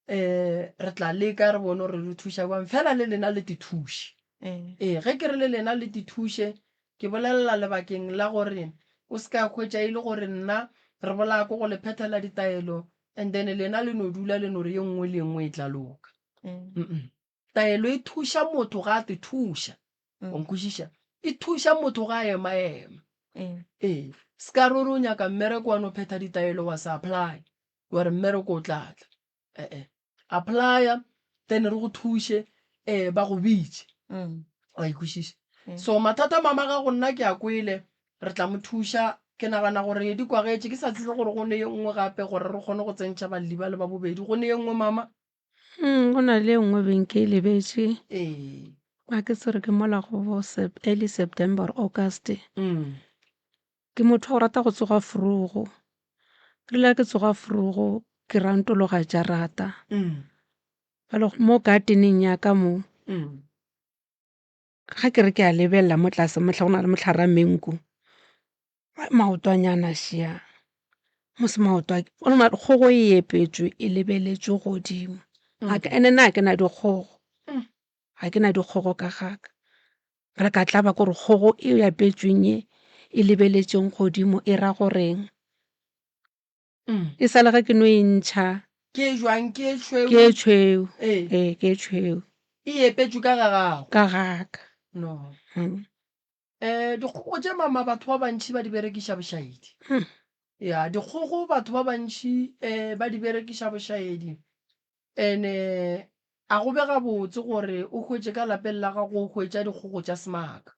re tla leka re bone gore re thuša bjang, fela le lena le te thuše. Ee, ge ke re le lena le te thuše, ke bolelela lebakeng la gore o se ka hwetša e le gore nna re bolaya ko go le phethela ditaelo and then lena le no dula le no re ye nngwe le ye nngwe e tla loka. Mm-mm. Taelo e thuša motho ga a te thuša. O nkwešiša? E thuša motho ga a ema-ema. Ee, se ka re o re o nyaka mmereko wa no phetha ditaelo wa se apply, wa re mmereko o tla tla. E-e. Applya then re go thuše um ba go bitše. Wa e kwešiša? So mathata mama gago nna ke a kwele, re tla mo thuša. Ke nagana gore di kwagetše, ke sa tsebe gore go ne ye nngwe gape gore re kgone go tsentšha balli bale ba bobedi. Go ne ye nngwe mama? Go na le e nngwe beng ke e lebetše. Ee. A ke tsere ke mola go bo early September or August. Ke motho wa go rata go tsoga forogo. Rile ga ke tsoga forogo ke rantologa jarata. Bjale mo garden-eng ya ka mo, ga ke re ke a lebelela mo tlase mohla go na le mohlare wa menku, maotwanyana šia, mos maoto a kgogo e epetšwe e lebeletšwe godimo. And-e nna ga ke na dikgogo, ga ke na dikgogo ka ga ka. Re ka tlaba ke gore kgogo e apetšweng ye e lebeletšeng godimo e ra goreng. E sa le ge ke no e ntšha. Ke e jwang? Ke e tšhweu? Ke e tšhweu. Ee. Ee, ke e tšhweu. E epetšwe ka ga gago? Ka ga ka. No. Dikgogo tše mama batho ba bantši ba di berekiša bošaedi. Ya, dikgogo batho ba bantši ba di berekiša bošaedi. Ene a go be gabotse gore o hwetše ka lapeng la gago o hwetša dikgogo tša semaka.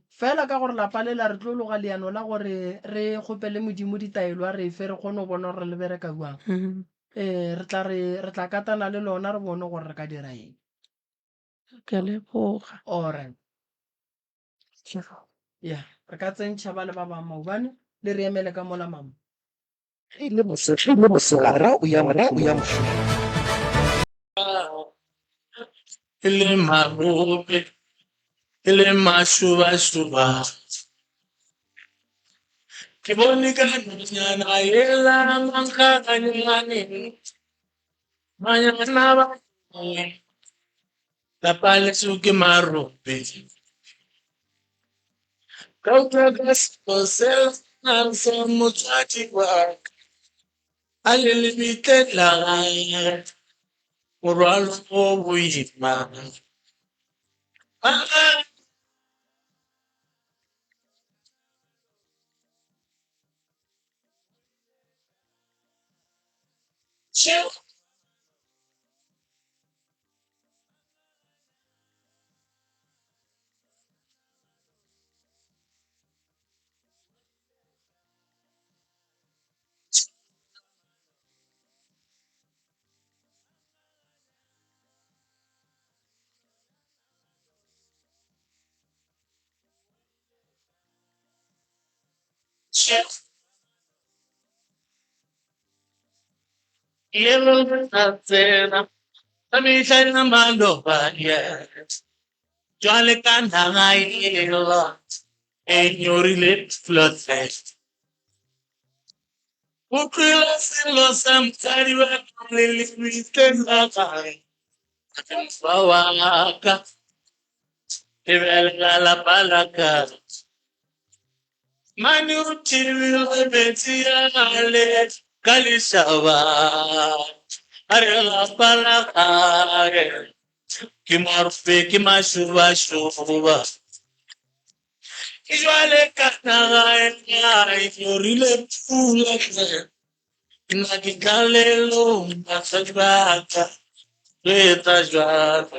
Fela ka gore lapa lela re tlo loga leano la gore re kgopele Modimo ditaelo a re fe re kgone go bona gore le bereka bjang. Re tla re re tla katana le lona re bone gore re ka dira eng. Ke a leboga. Alright. Ya, re ka tsentšha ba le ba bang maobane le re emele ka mola mama. Ge e le mosegare o ya mošomong. E le marope, e le mašubašuba. Ke bone ka nonyana yela mankgaganyane, banyana ba lapa leso ke marope. Ka utlwa ka selo sela sa motswadi wa ka, a le lebitleng la gagwe, morwalo o boima. Tsena ka mehla ya maloba yeah. Jwale ka naga yela e nyorile pula. Utlwile sello sa mosadi wa ka le lebitleng la gagwe. Mfa wa ka, lebelela lapa la ka. Mane o thibile metsi ale ka lešaba. A re lapa la gage ke marope ke mašobašoba. Ke jwale ka naga e nyorile pula hle. Nna ke tlalelong basadi ba ka re etsa jwang?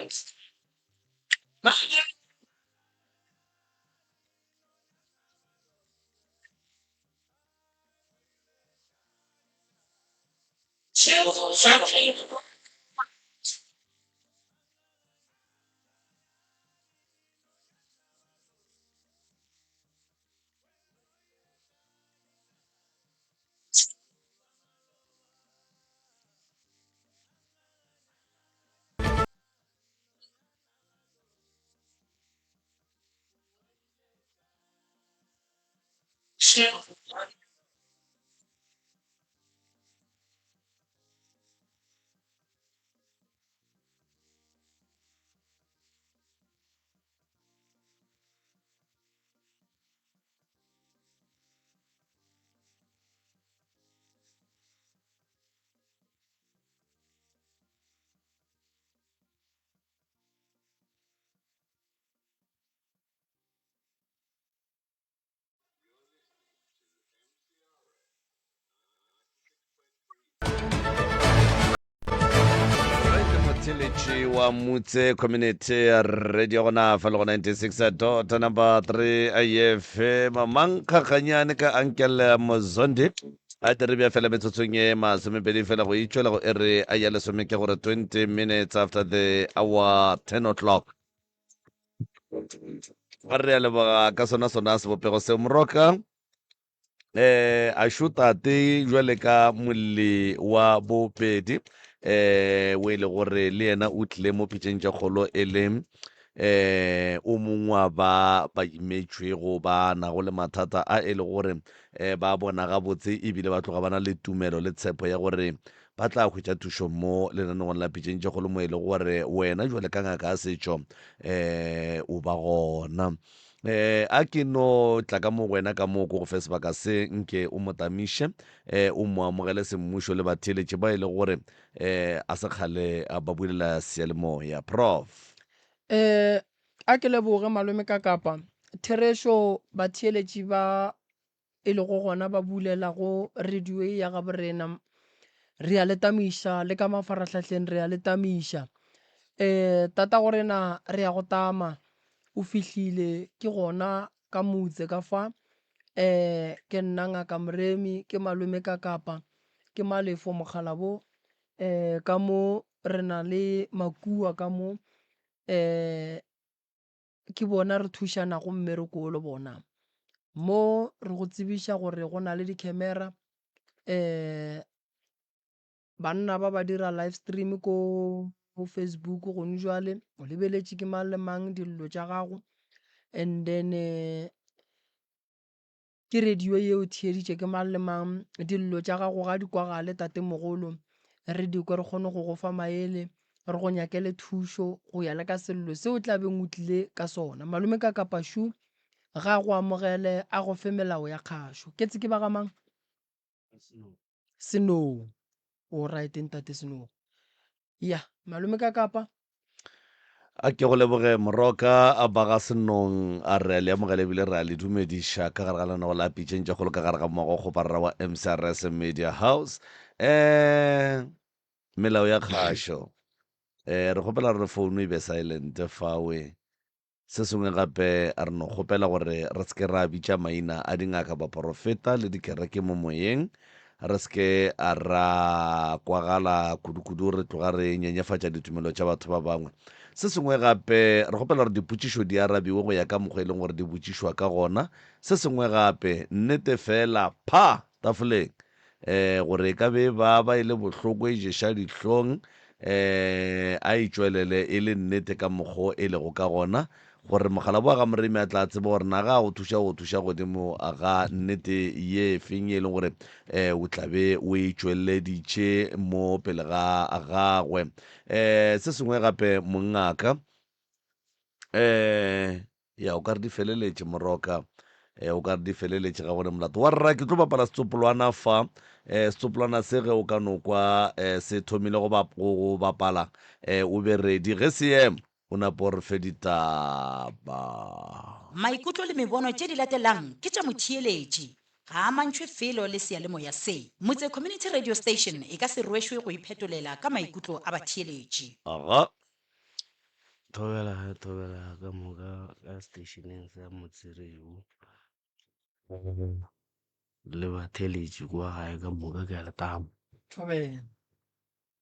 Motheletši wa Mutse Community Radio gona fa le go 96 dot number 3 IFM mankgakganyane ka Uncle Mozondi a tere bja fela metsotsong ye masomepedi fela go itšwela go ere a ya lesome ke gore 20 minutes after the hour 10 o'clock. Re a leboga ka sona sona sebopego seo moroka. Eh a šo tate jwale ka molli wa bopedi eh o e le gore le yena o tlile mo pitšeng tša kgolo e le eh o mongwe wa ba ba imetšwego ba nago le mathata a e le gore eh ba bona gabotse ebile ba tloga ba na le tumelo le tshepo ya gore ba tla hwetša thušo mo lenaneong la Pitšeng tše Kgolo mo e lego gore wena jwale ka ngaka ya setšo um o ba gona. Um a ke no tla ka mo go wena ka mo ko go fe sebaka se nke o mo tamiše um o mo amogele semmušo le batheeletši ba e lego gore um a se kgale ba bulela seyalemoya. Prof. Um a ke leboge malome ka kapa. Therešo batheeletši ba e lego gona ba bulelago radio ye ya gaborena. Re a le tamiša, le ka mafarahlahleng re a le tamiša. Um tatagorena re ya go tama, o fihlile ke gona ka motse ka fa. Um ke nna Ngaka Moremi, ke malome ka Kapa, ke Malefo Mokgalabo. Um ka mo re na le Makua ka mo. Um Ke bona re thušanago mmereko wo le bona. Mo re go tsebiša gore go na le di-camera um banna ba ba dira live stream ko Facebook gone jwale, o lebeletše ke mang le mang dillo tša gago and then Ke radio ye o theeditše ke mang le mang. Dillo tša gago ga di kwagale tatemogolo. Re di kwe re kgone go go fa maele, re go nyakele thušo go ya le ka sello se o tla beng o tlile ka sona. Malome ka Kapašu ga a go amogele a go fe melao ya kgašo. Ketse ke ba ga mang? Senong. O right ntate Senong. Ya, malome ka Kapa. A ke go leboge Moroka a ba ga Senong a re a le amogela ebile re a le dumediša ka gare ga lenago la Pitšeng tša Kgolo ka gare ga mmogo kgoparara wa MCRS Media House. Um melao ya kgašo. Um re kgopela gore founu e be silent fawe. Se sengwe gape, re no kgopela gore re se ke ra bitša maina a dingaka, baporofeta le dikereke mo moyeng. Re se ke ra kwagala kudu-kudu re tloga re nyenyefatša ditumelo tša batho ba bangwe. Se sengwe gape, re kgopela gore dipotšišo di arabiwe go ya ka mokgwa e leng gore di botšišwa ka gona. Se sengwe gape, nnete feela pha! Tafoleng, um gore e ka be e baba, e le bohloko, e ješa dihlong, um a e tšwelele e le nnete ka mokgo e lego ka gona, gore mokgalabje wa ga Moremi a tla tsebe gore na ga a go thuša o go thuša godimo ga nnete ye feng ye e leng gore um o tla be o e tšweleditše mo pele ga gagwe. Um se sengwe gape mongaka, um ya o ka re di feleletše moroka, um o ka re di feleletše ga gone molato wa rra. Ke tlo bapala setsopolwana fa, um setsopolwana se ge o ka no kwa um se thomile go bapala, um o be ready ge se ema. O nape o re fe ditaba. Maikutlo le mebono tše di latelang ke tša motheeletši. Ga a amantšhwe felo le seyalemoya se. Motse Community Radio Station e ka se rwešwe go iphetolela ka maikutlo a batheeletši. Aga. Thobela, thobela ka moka ka seteisheneng sa Motse Radio le batheeletši kwa gae ka moka ke a le tama. Thobela.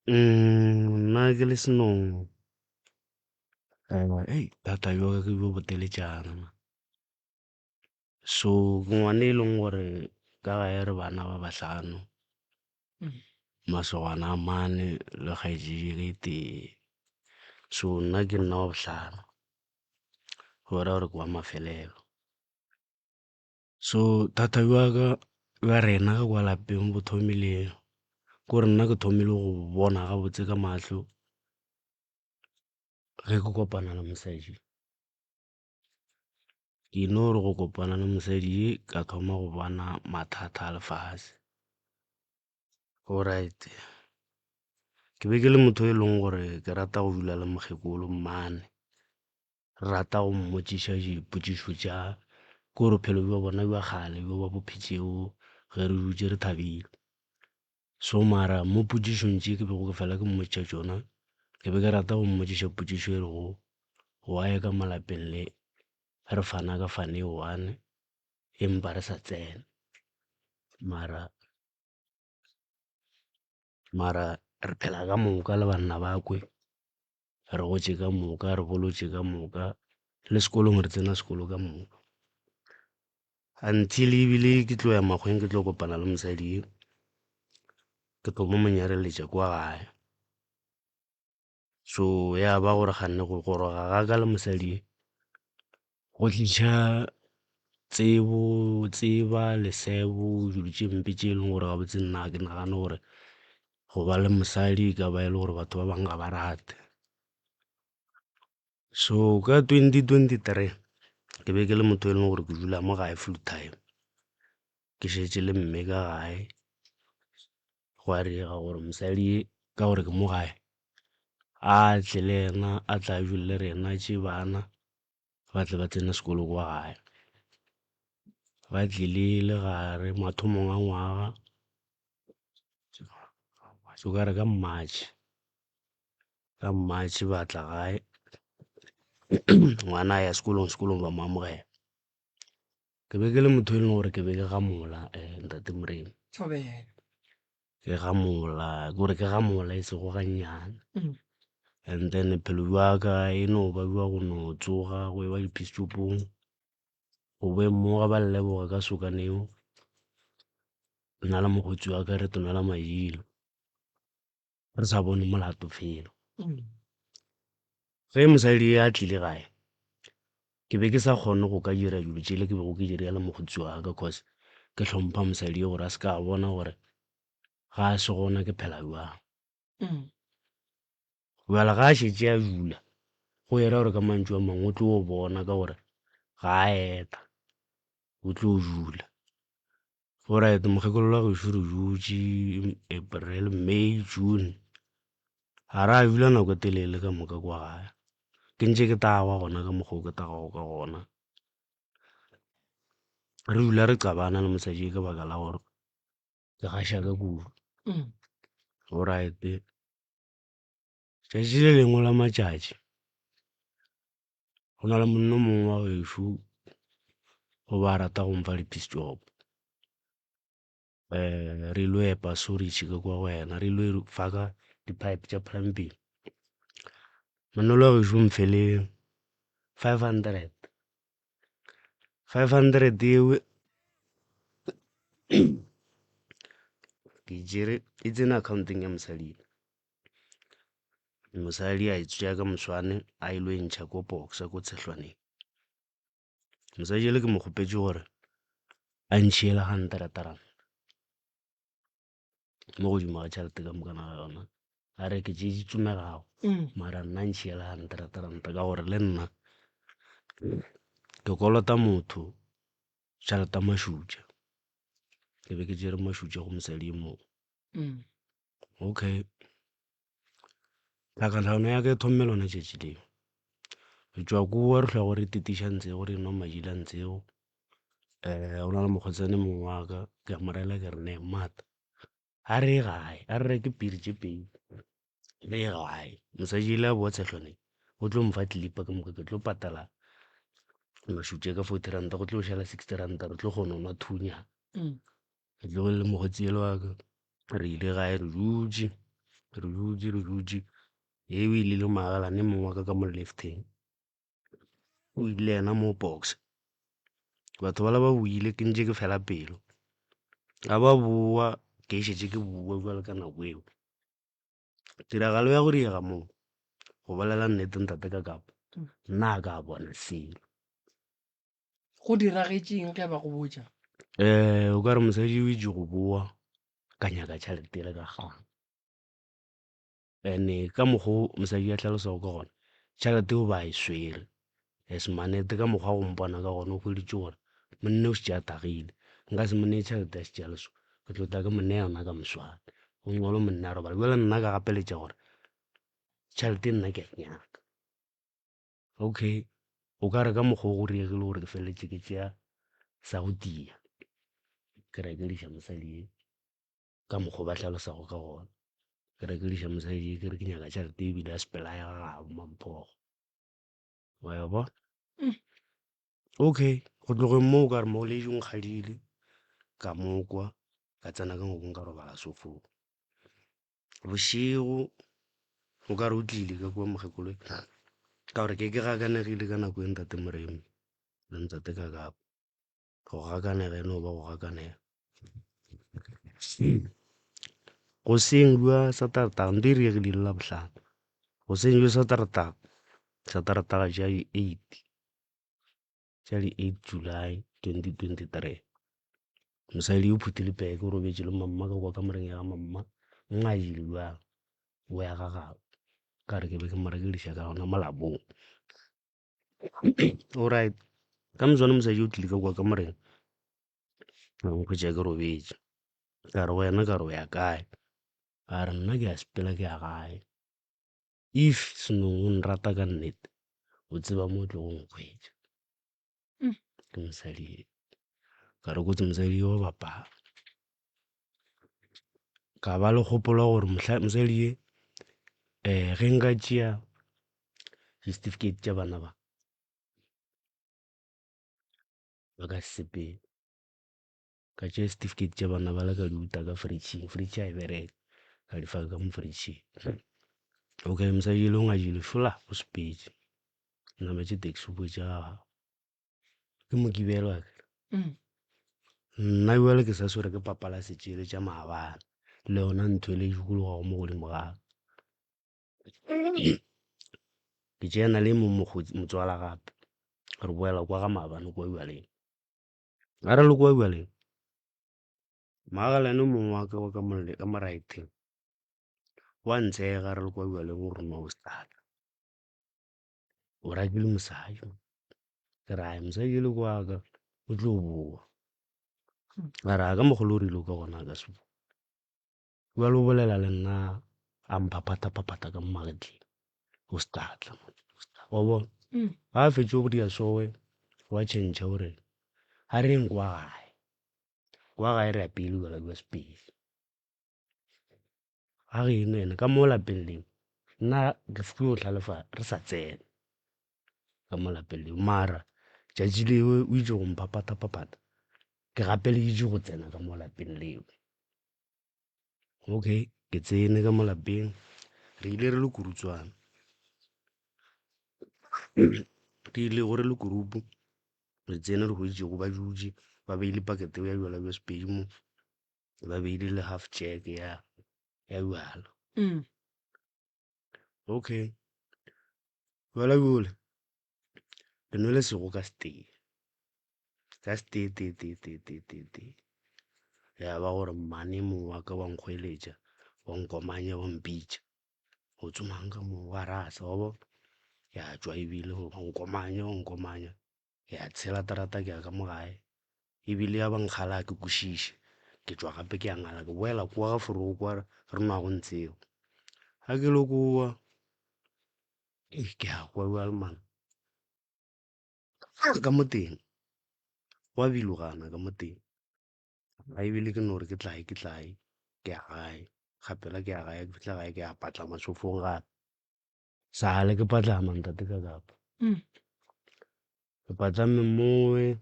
Nna ke le Senong, hei thata bja ka ke bjo boteletšana man. So ke ngwana e leng gore ka gae re bana ba bahlano, masogana a mane le kgaetšedi e tee. So nna ke nna wa bohlano, go ra gore ke wa mafelelo. So thata bja ka bja rena ka kwa lapeng bo thomile kore nna ke thomile go bona gabotse ka mahlo ge ke kopana le mosadi. Ke no re go kopana le mosadi ka thoma go bona mathata a lefase. Alright, ke be ke le motho e leng gore ke rata go dula le mokgekolo mmane. Re rata go mmotšiša dipotšišo tša ko re bophelo bja bona bja kgale bjo ba bo phetšego ge re dutše re thabile. So mara mo potšišong tše ke bego ke fela ke mmotšiša tšona, ke be ke rata go mmotšiša potšišo e rego, why ka mo lapeng le re fana ka fane e one empa re sa tsena? Mara mara re phela ka moka le banna ba kwe. Re gotše ka moka, re bolotše ka moka, le sekolong re tsena sekolo ka moka. Until ebile ke tlo ya makgweng ke tlo kopana le mosadi e, ke tlo mo monyareletša kwa gae. So ya ba gore kganne go goroga ga ka le mosadi e, go tliša tsebo, tseba, lesebo, dilo tše mpe tše e leng gore gabotse nna ga ke nagane gore go ba le mosadi e ka ba e le gore batho ba bangwe ga ba rate. So ka 2023 ke be ke le motho e leng gore ke dula mo gae full time, ke šetše le mme ka gae, gwa direga gore mosadi ka gore ke mo gae a tle le yena a tla dule le rena a tšee bana ba tle ba tsene sekolo kwa gae. Ba tlile le gare mathomong a ngwaga o ka re ka March, ka March ba tla gae ngwana a ya sekolong, sekolong ba mo amogela. Ke be ke le motho e leng gore ke be ke gamola ntate Moremi. Ke gamola, ke gore ke gamola e sego gannyane. And then bophelo bja ka e no ba bja go no tsoga go eba dipisetšopong, go boeng mo ga ba leboga ka sokaneo, nna le mokgotsi wa ka re tonela madilo. Re sa bone molato felo. Ge mosadi a tlile gae, ke be ke sa kgone go ka dira dilo tšele ke bego ke di dira le mokgotsi wa ka cause ke hlompha mosadi gore a se ka bona gore ga a se gona ke phela bjang. Bjale ga a šetše a dula, go era gore ka mantšu a mangwe o tlo bona ka gore ga a eta, o tlo dula. Alright, mokgekolo wa gešo re dutše April, May, June. Ga ra dula nako e telele ka moka kwa gae. Ke ntše ke tagwa gona ka mokgwa o ke tagago ka gona. Re dula re qabana le mosadi ka baka la gore ke gaša ka kudu. Alright, tšatši le lengwe la matšatši Go na le monna o mongwe wa gešo o ba rata go mfa di-piece job. Re ilo epa sorage ka kwa go yena, re ilo fa ka di-pipe tša plumbing. Manolo wa gešo mfele 500. 500 eo ke tšere e tsene accounteng ya mosadi. Mosadi a e tšea ka moswane a ilo e ntšha ko Boxer ko Tshehlwaneng. Mosadi ele ke mo kgopetše gore a ntšhiele hundred rand mo godimo ga tšhelete ka mokana ga yona. A re ke tše di tsomegago mara nna ntšhiele hundred rand ka gore le nna ke kolota motho tšhelete ya mašutša. Ke be ke tšere mašutša go mosadi e mongwe. Okay, tlhakatlhakano ya ka e thomme lona tšatši leo. Re tšwa kua re hlwa re titiša ntsego re nwa madila ntsego. Go na le mokgotsane mongwe wa ka ke a mo rela ke re ne mata a re ye gae a re reke piri tše pedi re ye gae. Mosadi ile a boa Tshehlwaneng o tlo mfa clipa ke moka ke tlo patala mašutše ka 40 ranta go tlo šala 60 ranta re tlo kgona go nwa thunya. Ke tlogile le mokgotsi yela wa ka re ile gae re dutše re dutše re dutše eo ile le magalane mongwe wa ka ka mo lifteng o ile yena mo box batho bala ba boile ke ntše ke fela pelo ga ba boa ke šetše ke boa bjalo ka nako eo. Tiragalo ya go diega moo go bolela nnete ntate ka kapa nna a ka bona selo. Go diragetšeng ge ba go botša? O ka re mosadi o itše go boa ka nyaka tšhelete le ka kgang. And-e ka mokgwa o mosadi a hlalosago ka gona, tšhelete o ba e swere. As manete ka mokgwa wa go mpona ka gona o hweditše gore monna o šetše a tagile. Nka se mo nee tšhelete a šetše a le so, ke tlo tla ke mo nea yona ka moswane. Go ngolo monna a robala. Bjale nna ka gapeletša gore tšhelete nna ke a e nyaka. Okay, o ka re ka mokgwa o go diregile gore ke feleletše ke tšea sa go tia ke rakediša mosadi ye ka mokgwa o ba hlalosago ka gona. Ke rakediša mosadi ye ke re ke nyaka tšhelete ebile a sepela a ya ga gabo Mamphogo. Wa e bona? Okay, go tlogeng moo o ka re mogoleši o nkgadile ka mo kwa ka tsena ka ngwakong ka robala sofong. Bošego o ka re o tlile ka kua mokgekolo ka gore ke ke gakanegile ka nako e ntate Moremi le ntate Kakapo. Go gakanega e no ba go gakanega. Goseng bja Saterdag nto e diregile le Labohlano. Goseng bja Saterdag, Saterdag tša di eight. tša di 8 July 2023. Mosadi o phuthile peke o robetše le mamma ka kwa kamoreng ya ga mamma o ngwadile bjang o ya ga gabo ka re ke be ke mo rakediša ka gona molabong. Alright, ka moswane mosadi o tlile ka kwa kamoreng a nkhwetša ke robetše ka re go yena ka re o ya kae a re nna ke a sepela ke ya gae. If Senong o nrata ka nnete, o tseba mo o tlogo nkhwetša. Ke mosadi e. Ka re kotsi mosadi yo wa bapala. Ka ba le kgopolo ya gore mosadi ye ge nka tšea di-certificate tša bana ba, ba ka se sepele. Ka tšea certificate tša bana bale ka di uta ka fridge-ing, fridge ga e bereke, ka di faka ka mo fridge-ing. Okay mosadi ele o ngwadile fola o sepetše, ke nametše taxi o boetše ga gabo. Ke Mokibelo akere, nna bjale ke sa swere ke papala setšele tša maabane le yona ntho ele e dikologago mo godimo ga ka. Ke tšeana le e mongwe mokgotsi motswala gape re boela kwa ga maabane kua bjaleng. A re le kua bjaleng, moagelani o mongwe wa ka wa ka mo ka mo right-eng wa ntshega re le kua bjaleng o re no o stata. O rakile mosadi, ke re ai mosadi ele kwa ka o tlo boa. A re a ka mokgwa o le o rile ka gona a ka se boe. Bjale o bolela le nna a mphaphatha-phaphatha ka mo magetleng, o se ka tla monna, o se ka wa bona. Ga a fetše go dira sowe wa tšhentšha o re a re yeng kwa gae, kwa gae re apeile jwala bja Sepedi. Ga geno ene ka mo lapeng leo nna ke fo hlalefa re sa tsena ka mo lapeng leo, mara tšatši leo o itše go mphaphatha-phaphatha ke gapeleditšwe go tsena ka mo lapeng leo. Okay, ke tsene ka mo lapeng, re ile re le kurutswana. Re ile gore le group re tsene re hweditšego ba dutše ba beile pakete ya jwala bja Sepedi mo, ba beile le half jack ya ya jwala. Okay, jwala bjole re nwele sego ka setee, ka setee tee tee tee tee tee tee. Ya ba gore mmane mongwe wa ka wa nkgoeletša, wa nkomanya, wa mpitša, o tsomang ka mo wa rasa wa bona. Ya tšwa ebile wa nkomanya, wa nkomanya, ya tshela terata ke ya ka mo gae. Ebile ya ba nkgala ga ke kwešiše, ke tšwa gape ke ya ngala ke boela kua ga forogo kwa re nwago ntseo. Ga ke lo kua, ke a kwa bjale man ka mo teng gwa bilogana ka mo teng. Ga ebile ke no re ke tlae ke tlae ke ya gae, gapela ke ya gae ke fihla gae ke ya patlama sofong gape. Sale ke patlama ntate ka kapa. Ke patlamme mowe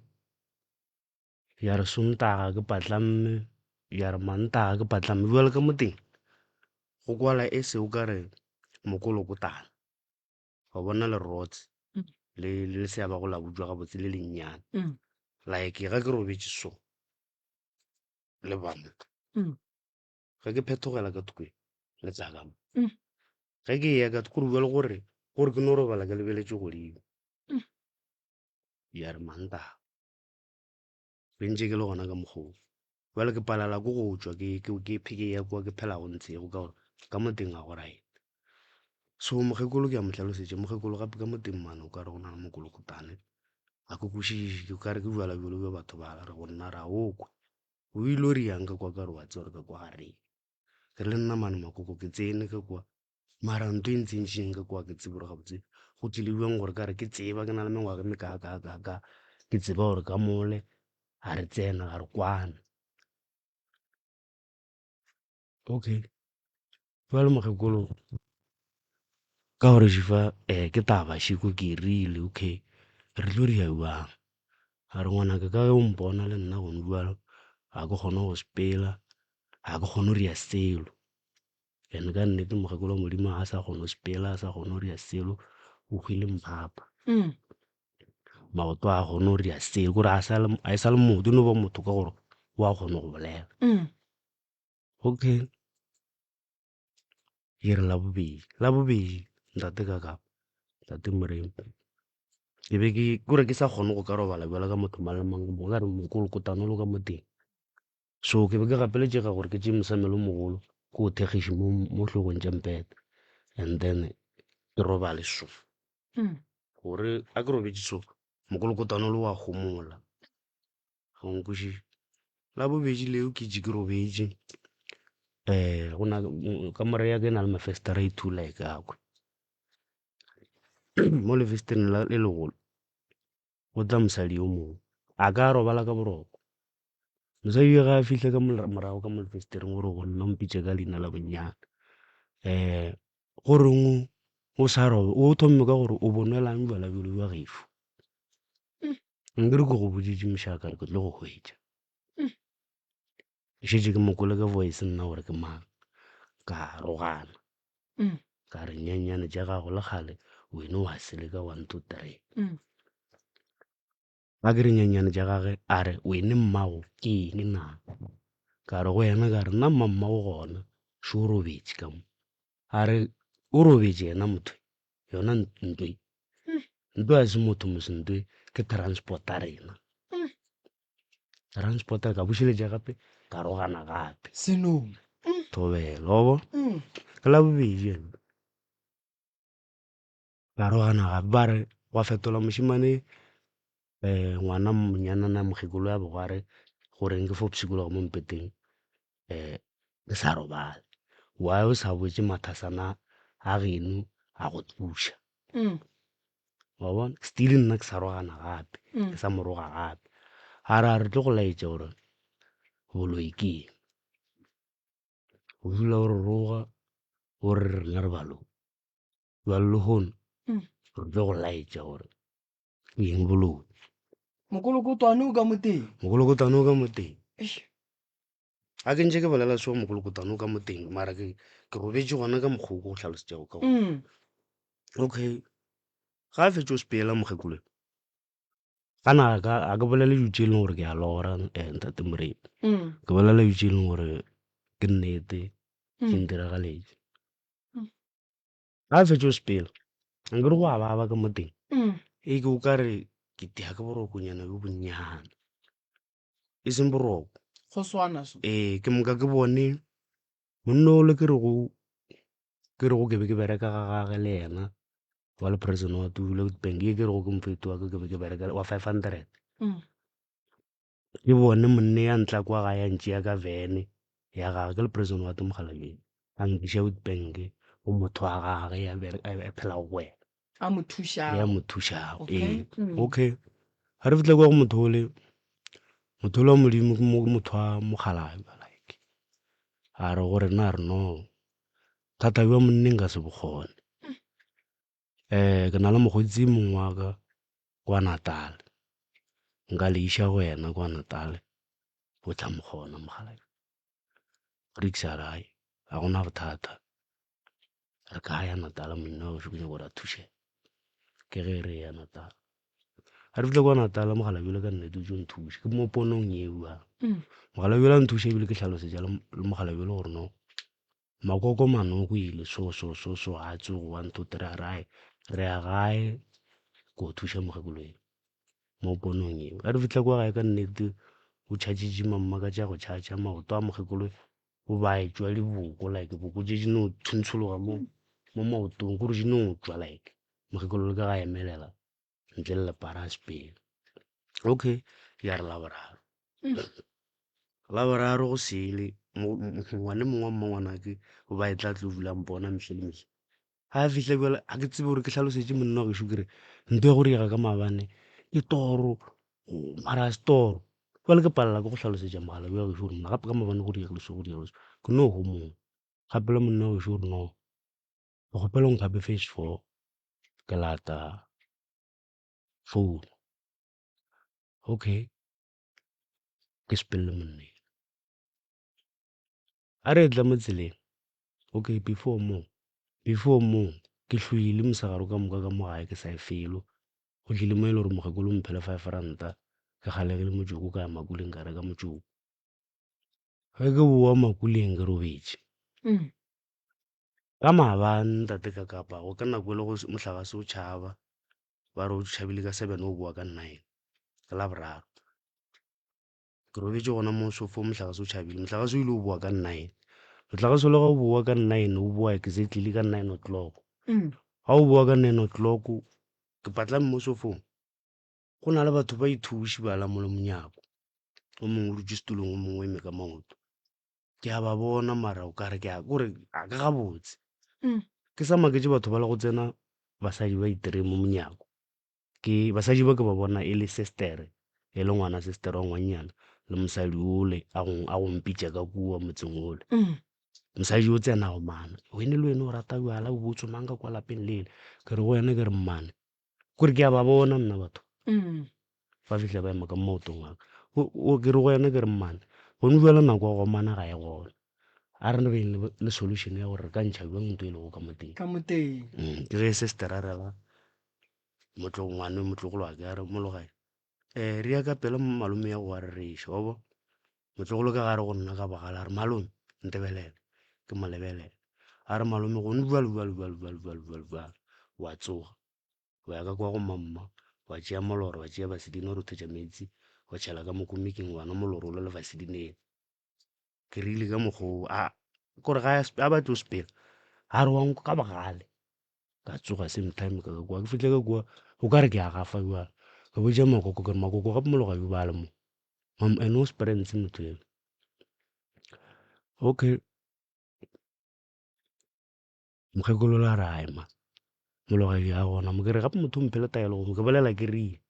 ya re Sontaga ke patlamme, ya re Mantaga ke patlamme. Bjale ka mo teng go kwala e se o ka re mokolokotane. Wa bona lerotse le le se ya ba go la butšwa gabotse le lennyane. Like ga ke robetše so le bana. Ge ke phethogela ka thokwe le tla ka mo. Ge ke eya ka kore bjale gore gore ke no robala ke lebeletše godimo. Ya re Mantaga be ntše ke le gona ka mokgwa wo. Bjale ke palelwa ke go tšwa ke ke ke ke ya kwa ke phelago ntshego ka gore ka mo teng ga go right. So mokgekolo ke a mo hlalosetša, mokgekolo gape ka mo teng mane o ka re go na le mokolokotane ga ke kwešiše ke ka re ke bjala bjalo bja batho ba re go nna ra o kwe. O ile o riang ka kwa ka re wa tseba gore ka kwa ga re. Ke re le nna mane makoko ke tsene ka kwa mara nto e ntsentšeng ka kwa ke tsebe gore gabotse go tlile bjang gore ka re ke tseba ke na le mengwaga e mekaakaakaa ke tseba gore ka mole ga re tsena ga re kwane. Okay jwale mokgekolo ka gore šifa um ke taba šiko ke e rile okay re tlo dira bjang. A re ngwanaka ka ge o mpona le nna gone bjalo ga ke kgone go sepela, ga ke kgone go dira selo. And ka nnete mokgekolo wa Modimo ga a sa kgone go sepela, a sa kgone go dira selo, o hwile mphapa. Maoto a kgone go dira selo, kore ga e sa le motho, e no ba motho ka gore o a kgona go bolela. Okay, ke re Labobedi, Labobedi ntate ka ka, ntate Moremi, ke be ke kore ke sa kgone go ka robala bjalo ka motho mang le mang, o ka re mokolokotane o le ka mo teng. So ke be ke gapeletšega gore ke tšee mosamelo o mogolo ke o thekgiše mo mo hlogong tša mpete and then ke robale so. Gore a ke robetše so mokolokotane o le wa homola. Ga o nkwešiše? La bobedi leo ke itše ke robetše go na kamore ya ka e na le mafestere a two like a kwa. Mo lefestereng le legolo go tla mosadi yo mongwe a ka robala ka boroko. Mosadi yo ge a fihla ka morago ka mo lefestereng o re go nna o mpitša ka leina la bonnyane. Goreng o sa o thomme ka gore o bo nwelang jwala bjalo bja gešo. Nkere ke go boditše mošaa ka re ke tlo go hwetša. Ke šetše ke mo kwele ka voice nna gore ke mang, ka rogana. Ka re nyenyane tša gago le kgale wene wa seleka 1 2 3. Ga ke re nyenyane tša gage a re wene mmago ke eng na? Ka re go yena ka re nna mma mmago gona šo o robetše ka mo. A re o robetše yena motho yona ntwe. Ntwe ga se motho mos ntwe ke transport ya rena. Transport ka bušeletša gape ka rogana gape. Senong. Thobela wa bona. Ke la bobedi ena. Ka rogana gape ba re gwa fetola mošemane um ngwana monyanana mokgekolo ya bego a re goreng ke fo pshikologa mo mpeteng um ke sa robale. Why o sa botše mathasana a geno a go thuša? Wa bona? Still nna ke sa rogana gape, ke sa mo roga gape. A re a re tlo go laetša gore boloi ke eng. O dula o re roga o re rena re baloi. Bjale lehono re tlo go laetša gore ke eng boloi. Mokolokotwane o ka mo teng. Mokolokotwane o ka mo teng. Ga ke ntše ke bolela so mokolokotwane o ka mo teng mara ke ke robetše gona ka mokgwa o ke go hlalosetšago ka gona. Okay. Ga a fetša go sepela mokgekolo, gana ga ga ke bolele dilo tše e leng gore ke a lora ntate Moremi. Ke bolela dilo tše e leng gore ke nnete di ntiragaletše. Ga a fetša go sepela, nkere go a baba ka mo teng, e ke o ka re ke tia ke borokonyana bjo bonnyane, e seng boroko. Go swana so. Ee, ke moka ke bone monna ole ke rego ke rego ke be ke bereka ga gage le yena wa le prison wa tula bank ye ke rego ke mofeti wa ka ke be ke bereka wa 500. Ke bone monne ya ntla kwa gae a ntšea ka vene ya gage ke le prison wa te Mokgalabje a nkiša Witbank go motho wa gage ya a phelago go yena. A mo thušago. Ya mo thušago ee. Okay ga re fihla kwa go motho ole, motho ole wa Modimo ke motho wa Mokgalabje like a re go rena a re no thata bja monne nka se bo kgone. Ke na le mokgotsi mongwe wa ka kwa Natal, nka le iša go yena kwa Natal o tla mo kgona mokgalabje. Bricks a re hai ga gona bothata re ka ya Natal monna wa gešo ke nyaka gore a thušege, ke ge re ya Natal. Ga re fihla kwa Natal mokgalabje yola ka nnete o tšo nthuša ke mo ponong yeo mokgalabje yola a nthuša ebile ke hlalosetša le mokgalabje yola gore no Makoko manoko ile so so so so a tsogo one two three a re ae re ya gae ko thuša mokgekolo eo mo ponong eo. Ga re fihla kwa gae ka nnete o tšhatšitše mamma ka tša go tšhatša maoto a mokgekolo o ba etšwa diboko like boko tše di no thuntshologa mo mo maotong kore di no tšwa like mokgekolo le ka ga emelela ntle le lepara a sepele. Okay ya re Laboraro, Laboraro go sele ngwane mongwe wa mmangwanake o ba etla tlo dula mpona mehle le mehle. Ga a fihla bjale ga ke tsebe gore ke hlalosetše monna wa gešo ke re ntho ya go diega ka maabane ke toro mara ga se toro. Bjale ke palela ke go hlalosetša mogala wa gešo gore monna gape ka maabane go diegile so go diegile so ke no homola. Gape le monna wa gešo gore no ke kgopela o nkgape phase four ke lata phone. Okay ke sepele le monneng. A re etla mo tseleng, okay before moo, before moo ke hlwile mosegare ka moka ka mo gae ke sa ye felo. Go tlile mo e le gore mokgekolo o mphele five ranta, ke galegile motšoko ka ya makuleng ka reka motšoko. Ge ke bowa makuleng ke robetše. Ka maabane ntate ka kapa go ka nako e le go mohlagase o tšhaba, ba re o tšhabile ka seven o bowa ka nine, ke Laboraro. Ke robetše gona mo sofong mohlagase o tšhabile, mohlagase o ile o bowa ka nine. Mohlagase o le ga o bowa ka nine o bowa exactly ka nine o'clock. Ga o bowa ka nine o'clock ke patlame mo sofong, go na le batho ba ithuši ba la mo le monyako, o mongwe o dutše setulong o mongwe o eme ka maoto. Ke a ba bona mara o kare ke a kore a ke gabotse. Ke sa maketše batho ba le go tsena basadi ba itireng mo monyako. Ke basadi ba ke ba bona e le sestere, e le ngwana sestere wa ngwannyana le mosadi ole a go a go mpitša ka kua motseng ole. Mosadi o tsena go mana, wene le wene o rata bjala o bo o tsomang ka kwa lapeng lele. Ke re go yena ke re mmane, kore ke a ba bona nna batho. Ba fihla ba ema ka mo maotong a ka. Ke re go yena ke re mmane, gone bjale nako ya go omana ga e gona. A re beng le solution ya gore re ka ntšha bjang ntho e lego ka mo teng. Ka mo teng. Ke ge sister a rela ngwane motlogolo wa ka a re Mologae re ya ka pela malome ya go a rereša wa bo. Motlogolo ka ge a re go nna ka bogale a re malome ntebelele, ke mo lebelela. A re malome gone bjalo bjalo bjalo bjalo bjalo bjalo bjalo wa tsoga. Wa ya ka kwa go mamma, wa tšea molora, wa tšea vaseline wa rothetša meetse, wa tšhela ka mo komiking, wa nwa molora o le le vaseline. Ke rile ka mokgwa oo, a kore ga a batle go sepela, a re wa nkwa ka bogale. Ka tsoga same time ka ka kwa, ke fihle ka kwa o ka re ke a gafa bjale. Ka botša makoko ke re makoko gape mologa yo ba le mo, ene o sprentse motho eo. Okay. Mokgekolo la re ae man, mologadi ga gona mo. Ke re gape motho o mphele taelo gomme ke bolela ke rile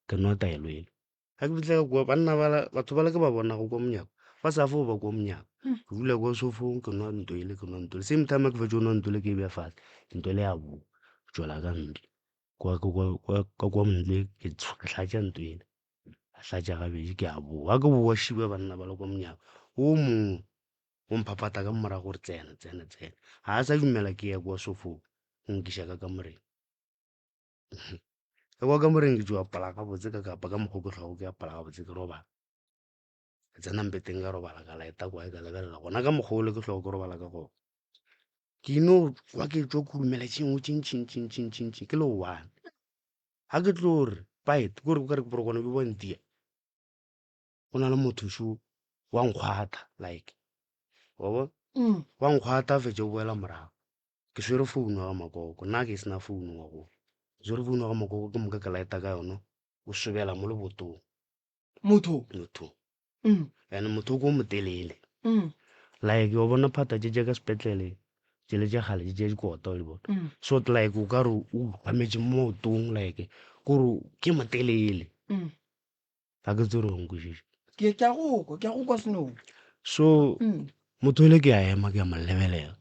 ke nwa taelo ele. Ga ke fihla ka kua banna bala batho bala ke ba bonago kua monyako ba sa fo ba kua monyako. Ke dula kua sofong ke nwa nto ele ke nwa nto ele. Same time ke fetša go nwa nto ele ke e beya fase nto ele ya bowa ke tšwela ka ntle. Kwa ka kua ntle ke hlatša nto ele. Ka hlatša gabedi ke a bowa. Ga ke bowa šiba banna bala kua monyako o mongwe O mphaphatha ka morago gore tsena, tsena, tsena. Ga a sa dumela ke ya kua sofong, o nkiša ka kamoreng. Ka kwa kamoreng ke tšo apara gabotse ka kapa ka mokgwa o ke hlwago ke apara gabotse ke robala. Ke tsena mpeteng ka robala ka laeta kwae ka lebelela gona ka mokgwa ole ke hlwago ke robala ka gona. Ke ino kwa ke tšwa khurumela tše nngwe tše ntši ntši ntši ntši ntši ke le one. Ga ke tlo re paet ke gore o ka re borokwana bjo bwa ntia. Go na le motho šo wa nkgwatha like wa bona wa nkgwatha a fetša o boela morago. Ke swere founu ya ga Makoko nna ke sena founu ngwakong. Ke swere founu ya ga Makoko ke moka ke lighta ka yona o sobela mo lebotong. Motho? Motho. And motho o ko motelele. Like wa bona phata tše tša ka sepetlele tšele tša kgale tše tša dikota wa di bona. So like o ka re o khwametše mo maotong like kore ke motelele. Ga ke tsebe gore o nkwešiša. Ke ke a go kwa, ke a go kwa Snow. So motho ole ke a ema ke a mo lebelela.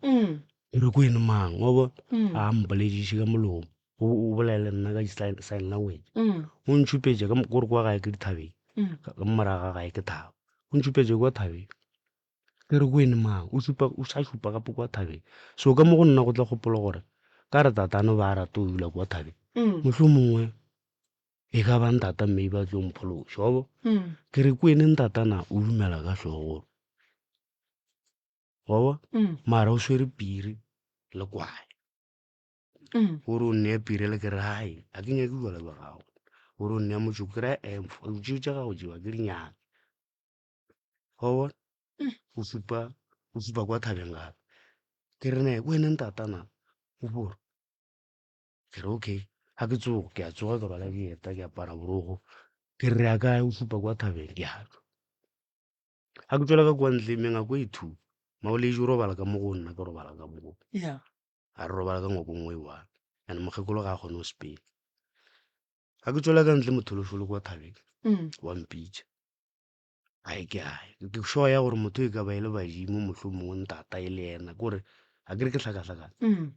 Ke re ko ene mang wa bona? A mpolediše ka molomo. O o bolele le nna ka di sign language. O ntšhupetše ka kore kwa gae ke dithabeng. Ka morago ga gae ke thaba. O ntšhupetše kwa thabeng. Ke re ko ene mang? O šupa o sa šupa gape kwa thabeng. So ka mo go nna go tla kgopolo gore ka re tatane ba rata go dula kwa thabeng. Mohlomongwe e ka ba ntata maybe a tlo mphološa wa bo. Ke re ko ene ntatana o dumela ka hlogo gore wa bo mara o swere piri le kwae. Gore o nnea piri le ke re hai ga ke nyake jwala bja gago. Gore o nnea motšoko ke re eh tšeo tša gago tšeo ga ke di nyake. Wa bona? O šupa o šupa kwa thabeng gape. Ke re ne wena ntatana o bore. Ke re okay ga ke tsoga ke a tsoga ke rwala dieta ke apara borogo ke re ya kae o šupa kwa thabeng ke a tšwa. Ga ke tšwela ka kwa ntle mengako e two Maoledi o robala ka mo go nna ke robala ka mo go. Yeah. Ga re robala ka ngwakong o e one and mokgekolo ga a kgone go sepela. Ga ke tšwela ka ntle mothološo le kwa thabeng wa mpitša. Ai ke ae ke sure ya gore motho e ka ba e le badimo mohlomongwe ntata e le yena kore ga ke re ke hlakahlakane.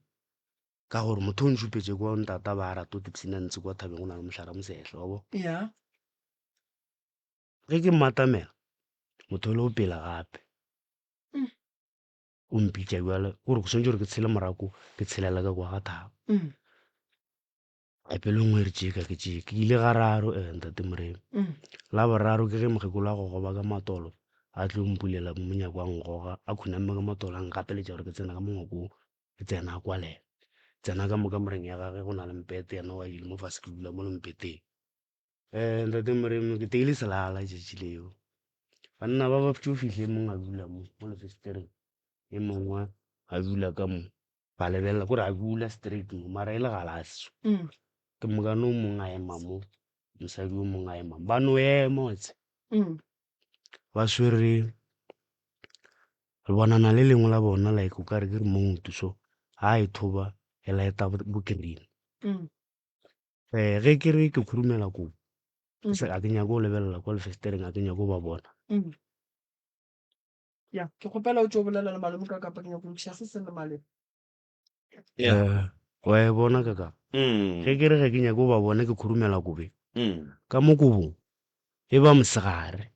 Ka gore motho o ntšhupetše kwa ntata ba rata go tipshina ntse kwa thabeng go na le mohlare mosehla wa bo. Yeah. Ge ke mmatamela motho o le o pela gape. O mpitša bjale kore ke swanetše gore ke tshele morako ke tshelela ka kwa ga thaba. Gape le nngwe e re tšeka ke tšeke ke ile gararo eh ntate Moremi. La boraro ke ge mokgekolo a gogoba ka matolo a tlo mpulela monyako a ngoga a khuname ka matolo a ngapeletša gore ke tsena ka mo ngwakong ke tsena a kwalela. Tsena ka mo kamoreng ya gage go na le mpete yena wa ile mo fase ke dula mo le mpeteng. Eh ntate Moremi ke teile selala tšatši leo. Banna ba ba tšo fihla e mongwe a dula mo mo lefesetereng e mongwe a dula ka mo ba lebelela kore a dula straight mo mara e le galase so. Ke mokane o mongwe a ema mo mosadi o mongwe a ema mo ba no ema wa tseba. Ba swere lebonana le lengwe la bona like o ka re ke remote so ga e thoba e light-a bo green. Ge ke re ke khurumela kobo ga ke nyake go lebelela kwa lefesetereng ga ke nyake go ba bona. Ya, ke kgopela o tšo bolela le malome ka kapa ke nyako lokiša se se le maleba. Yeah. Wa e bona ka kapa? Ge ke re ge ke nyake go ba bona ke khurumela kobe ka mo kobong e ba mosegare.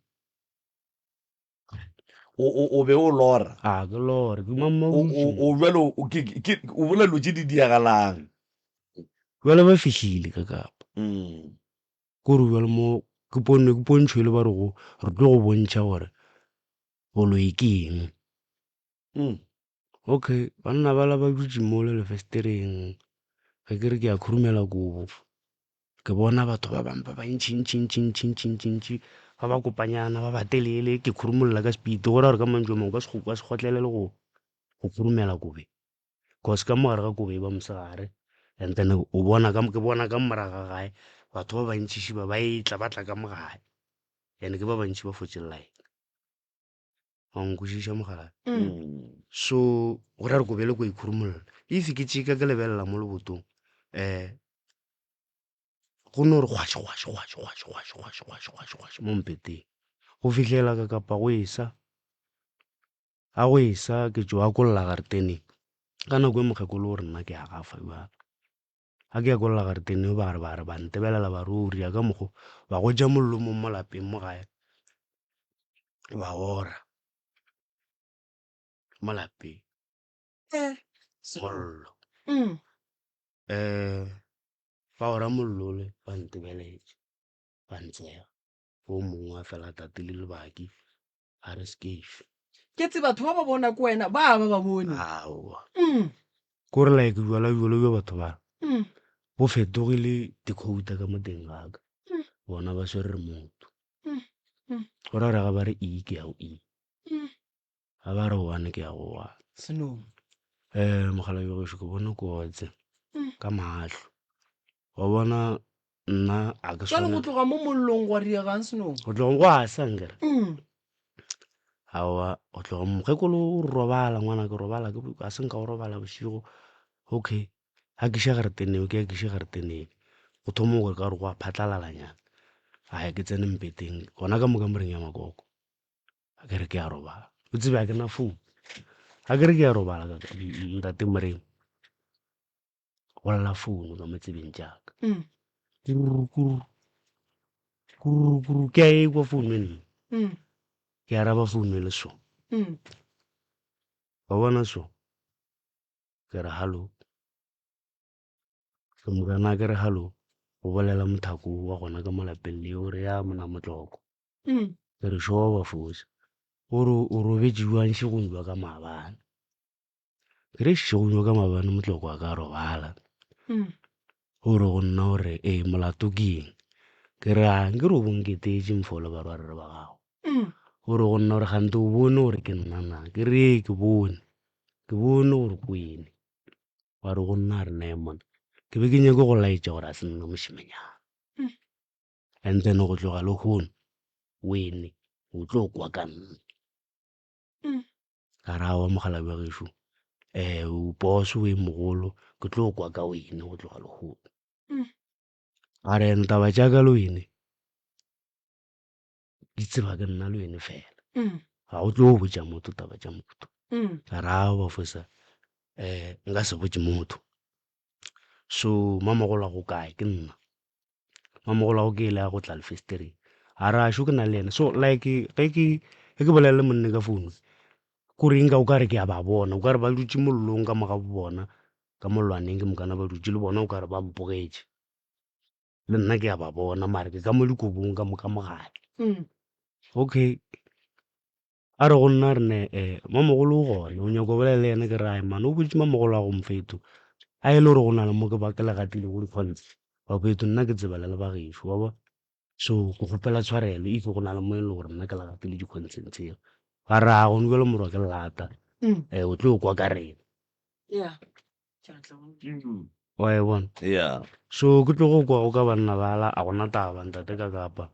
O, o, o be o lora. A ke lore, ke O, o, o bjalo, o, ke, ke, o bolela dilo tše di diagalang. Bjale ba fihlile ka kapa. Kore bjale mo ke pono, ke pontšho e le ba rego re tlo go bontšha gore boloi ke eng. Okay, banna bala ba dutše mole lefesetereng, ge ke re ke a khurumela kobo, ke bona batho ba bangwe ba bantši ntši ntši ntši ntši ntši ntši, ba ba kopanyana, ba ba telele, ke khurumolla ka speed, go ra gore ka mantšu a mangwe o ka se o ka se kgotlelele go go khurumela kobe, cause ka mo gare ga kobe e ba mosegare and then o bona ka ke bona ka morago ga gae batho ba bantši šiba ba etla ba tla ka mo gae and ke ba bantši ba fotše line. Wa nkwešiša mogala? So go ra re ko bjale ko ikhurumolla. If ke tšeka ke lebelela mo lebotong um go no re kgwaše kgwaše kgwaše kgwaše kgwaše kgwaše kgwaše kgwaše kgwaše mo mpeteng go fihlela ka kapa go esa. Ga go esa ke tšo akolla gareteneng. Ka nako e mokgekolo o re nna ke a gafa bjalo. Ga ke akolla gareteneng ba re ba re ba ntebelela ba re o ria ka mokgo ba gotša mollo mo mo lapeng mo gae. Ba ora mo lapeng mollo. Um Ba ora mollole ba ntebeletše, ba ntsega. O mongwe a fela a tatile lebaki a re skeif. Ke tse batho ba ba bona ko wena ba ba ba bone. Aowa. Mm. Kore like bjala bjalo bja batho ba Mm. bo fetogile decoder ka mo teng ga ka. Mm. Bona ba swere remote. Mm. Mm. Go ra gore ga ba re E ke ya go E. Mm. Ga ba re one ke ya go one. Senong. Eh mokgalabje gešo ke bone kotse Mm. ka mahlo. Wa bona nna a ke Jwale swane. go tloga mo mollong gwa riegang Senong. Go tloga gwa sa nkere. Mm. Aowa go tloga mokgekolo o robala ngwana ke robala ke a se nka o robala bošego. Okay a ke iše gareteneng ke a ke iše gareteneng. Go thoma gore ka gore go a phatlalalanyana. Ae ke tsene mpeteng gona ka mo kamoreng ya makoko. A ke re ke a robala o tsebe a ke na phone a ke re ke a robala ntate Moremi go lla phone ka mo tsebeng tša ka Mm. kururu kururu kururu kururu ke a e kwa phone e nna Mm. ke araba phone e le so Mm. wa bona so ke re hallo ke mokana ke re hallo go bolela mothako wa gona ka mo lapeng le o re ya mona motloko Mm. Ke re sure wa foša. O re o robetše bjang šegong bja ka maabane. Ke re šegong bja ka maabane motloko wa ka robala. Mm. O re go nna o re ee molato ke eng. Ke re a nke re o bo nketetše mfo le barwarre ba gago. Mm. O re go nna o re gante o bone gore ke nna na. Ke re ee ke bone. Ke bone gore ke wene. Wa re go nna a re nee monna. Ke be ke nyake go laetša gore a se nna mošemanyana. Mm. And then go tloga lehono wene o tlo kwa ka nna. Mm. Ka ra wa mokgalabje wa gešo um o boss o e mogolo ke tlo kwa ka wene go tloga lehono. Mm. A re ene taba tša ka le wene di tseba ke nna le wene fela. Mm. Ga o tlo botša motho taba tša motho. Mm. Ka ra wa fosa um nka se botše motho. So mamogolo a go kae ke nna. Mamogolo ke ile a go tla lefestereng a re ašo ke na le yena so like ge ke ge ke bolela le monne ka founu ko reng ka o ka re ke a ba bona o ka re ba dutše mollong ka moga bona ka mollwaneng ke mokana ba dutše le bona o ka re ba mpogetše le nna ke a ba bona mare ke ka mo dikobong ka moka mogale mm. okay A re go nna, re ne, eh, mamogolo o gona, o nyaka go bolela le yena. Ke re, Ai, man, o botše mamogolo wa go mfeto, a e le gore go na le mo ke ba ke le gatilego dikhonse, bafeto, nna ke tseba le le ba gešo, wa bona? So, ke kgopela tshwarelo if go na le mo e le gore nna ke le gatile dikhonseng tseo. Ba re, A gone bjalo morwa ke lata, eh, o tlo kwa ka rena. Yeah. Wa e bona? Yeah. So, ke tlo go kwa go ka banna bala, a gona taba, ntate ka kapa.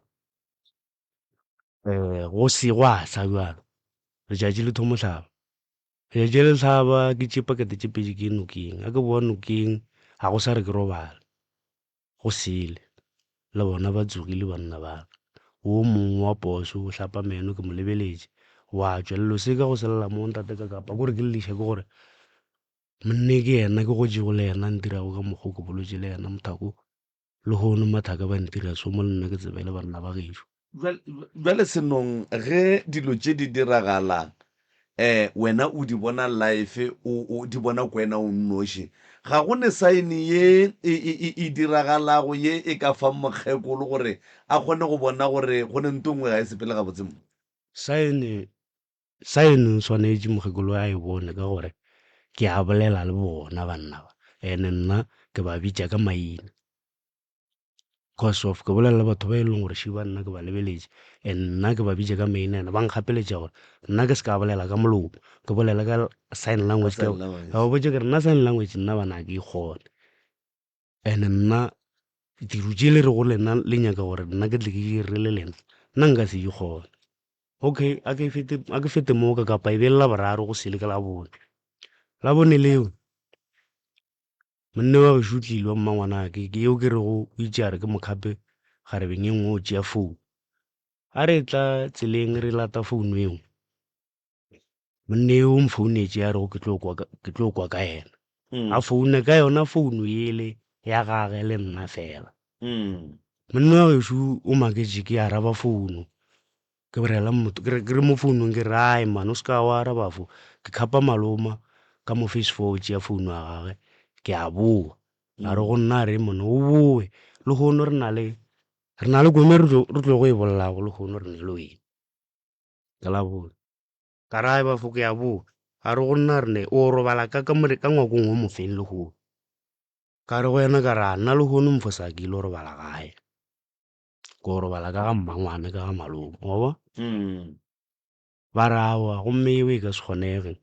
Um go se gwa sa bjalo, letšatši le thomo hlaba. Letšatši le hlaba ke tšee pakete tše pedi ke ye nokeng, ga ke bowa nokeng ga go sa re ke robale, go sele. Le bona ba tsogile banna ba ka, wo mongwe wa poso o hlapa meno ke mo lebeletše, wa tšwa. Lelo se ka go se lla mo ntate ka kapa ke gore ke lliša ke gore monne ke yena ke gotšego le yena a ntirago ka mokgo ke bolotše le yena mothako. Lehono mathaka ba ntira so mo le nna ke tseba e le banna ba gešo. Bjale Senong ge dilo tše di diragala um wena o di bona live o o di bona ko wena o nnoši, ga go ne sign ye e e e e diragalago ye e ka fang mokgekolo gore a kgone go bona gore go ne nto nngwe ga e sepele gabotse mo? Sign Sign o swanetše mokgekolo a e bone ka gore ke a bolela le bona banna ba and nna ke ba bitša ka maina cause of ke bolela le batho ba e leng gore šiba nna ke ba lebeletše and nna ke ba bitša ka maina and ba nkgapeletša gore nna ke se ka bolela ka molomo ke bolele ka sign language ka ba botša ke re nna sign language nna bana ga ke e kgone. And nna dilo tše le rego lena le nyaka gore nna ke tle ke dire le lena, nna nka se di kgone. Okay, a ke fete, a ke fete mo ka kapa e be le Laboraro go sele ke Labone. Labone leo, monna wa gešo o tlile wa mmangwanake, ke yeo ke rego o itše a re ke mo khape kgarebeng e nngwe o tšea phone. A re etla tseleng re lata phone eo, Monna eo o mfounetše a rego ke tlo kwa ka, ke tlo kwa ka yena. A founa ka yona founu yele ya gage le nna fela. Monna wa gešo o maketše ke araba founu, ke rela motho ke re ke re mo founung ke re ai man o se ka wa araba fo, ke khapa maloma ka mo phase four o tšea founu ya gage ke a bowa. A re go nna a re monna o boe lehono re na le re na le kome re tlo re tlo go e bollago lehono re ne le wena. Ke la bone. Ka re ae bafo ke a boa. A re go nna a re ne o robala ka kamore ka ngwakong wo mofeng lehono. Ka re go yena ka re a nna lehono mfosa ke ile go robala gae. Ko robala ka ga mmangwane ka ga malome wa bona. Ba re aowa gomme eo e ka se kgonege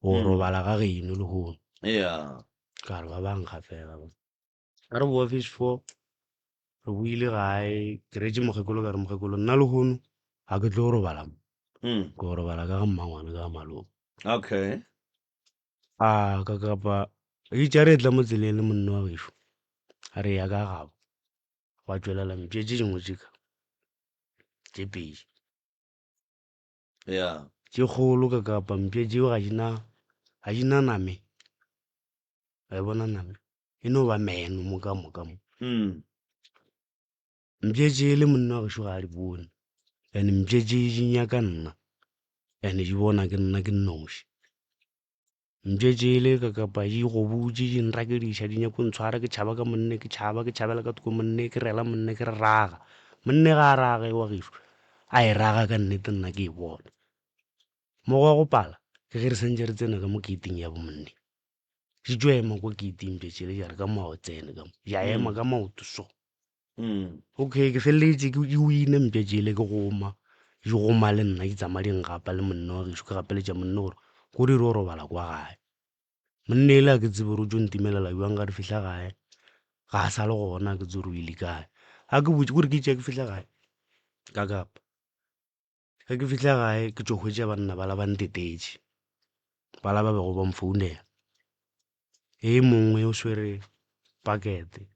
o robala ga geno lehono. Yeah. Ka re ba ba nkgafela ba. Ka re boa phase 4 re boile gae ke reetše mokgekolo ka re mokgekolo nna lehono ga ke tlo robala mo. Ke go robala ka ga mmangwane ka ga malome. Okay. A ka kapa itše a re etla mo tseleng le monna wa gešo a re ya ka gabo gwa tšwelela mpša tše dingwe tše ka tše pedi. Yeah. Tše kgolo ka kapa mpša tšeo ga di na ga di na name. Wa e bona name? E no ba meno mo ka moka mo. Mm. Mpša tše le monna wa gešo ga a di bone. And mpša tše di nyaka nna. And di bona ke nna ke nnoši. Mpša tšele ka kapa di gobutše di nrakediša di nyako ntshwara ke tšhaba ka monne ke tšhaba ke tšhabela ka thoko monne ke rela monne ke re raga. Monne ga a rage wa gešo a e raga ka nnete nna ke e bona. Mo gwa go pala ke ge re santše re tsena ka mo keiting ya bo monne. Di tšo ema kwa keiting mpša tšele ja re ka mo ga o tsene ka mo. Ja ema ka maoto so. Okay ke feleleditše ke di wina mpša tšele ke goma, di goma le nna di tsamaya di ngapa le monna wa gešo ke gapeletša monna gore ko re ro robala kwa gae. Monna ele ga ke tsebe gore o tšo ntimelela bjang ga re fihla gae ga a sa le gona ga ke tsebe gore o ile kae. Ga ke botše kore ke itše ke fihla gae ka kapa. Ge ke fihla gae ke tšo hwetša banna bala ba ntetetše, bala ba bego ba mfounela. E mongwe o swere pakete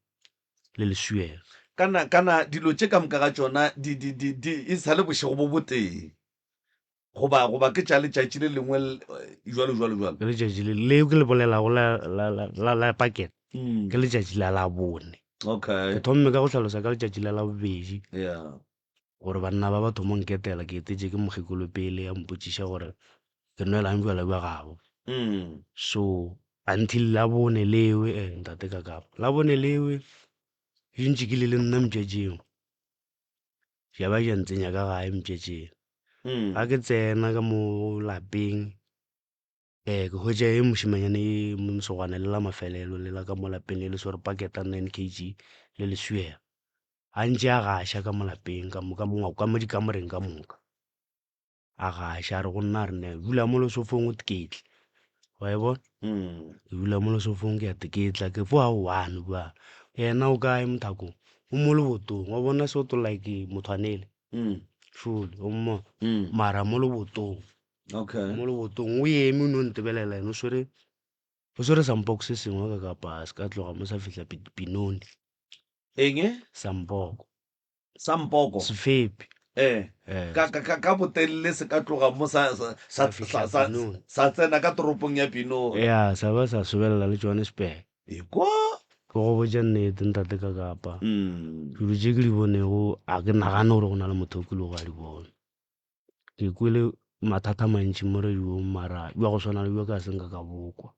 le leswielo. Kana, kana dilo tše ka moka ga tšona di, di, di, di e sa le bošego bo botee, goba, goba ke tša letšatši le lengwe jwalo, jwalo, jwalo? Ke letšatši le, leo ke le bolelago la, la, la, la, la pakete, ke letšatši la Labone. Okay. Ke thomme ka go hlalosa ka letšatši la Labobedi. Yeah. Gore banna ba ba thomo nketela, ke etetše ke mokgekolo pele a mpotšiša gore ke nwelang bjala bja gabo. So until Labone lewe, eh ntate ka kapa, Labone lewe di ntše ke le le nna mpša tšeo, ya ba ja ntsenya ka gae mpša tšeo. Ga ke tsena ka mo lapeng Ke hwetša e mošemanyana e mosogwana le la mafelelo le la ka mo lapeng le le swere paketa 9 kg le leswiela. A ntše a gaša ka mo lapeng ka mo ka mo ka mo dikamoreng ka moka. A gaša a re go nna a re ne dula mo lesofong o tiketle. Wa e bona? Ke dula mo lesofong ke a teketla ke fo a one bua. Yena o kae mothakong? O mo lebotong wa bona soto like mothwanele. Šole o mmona. Mara mo lebotong. Okay. Mo lebotong o eme o no ntebelela ene o swere o swere sampoko se sengwe ka kapa se ka tloga mo sa fihla Pinoni. Eng? Sampoko. Sampoko. Sefepi. Eh. Eh. Ka ka ka ka botelele se ka tloga mo sa sa sa fihla sa Pinoni. sa tsena ka toropong ya Pinoni. Ya, sa ba sa sobelela le Johannesburg. Ekwa. Ke go botša nnete ntate ka kapa. Mm. Dilo tše ke di bonego a ke nagane gore go na le motho o kilego a di bona. Ke kwele mathata a mantši mo radiong mara bja go swana le bjo ka se nka ka bokwa.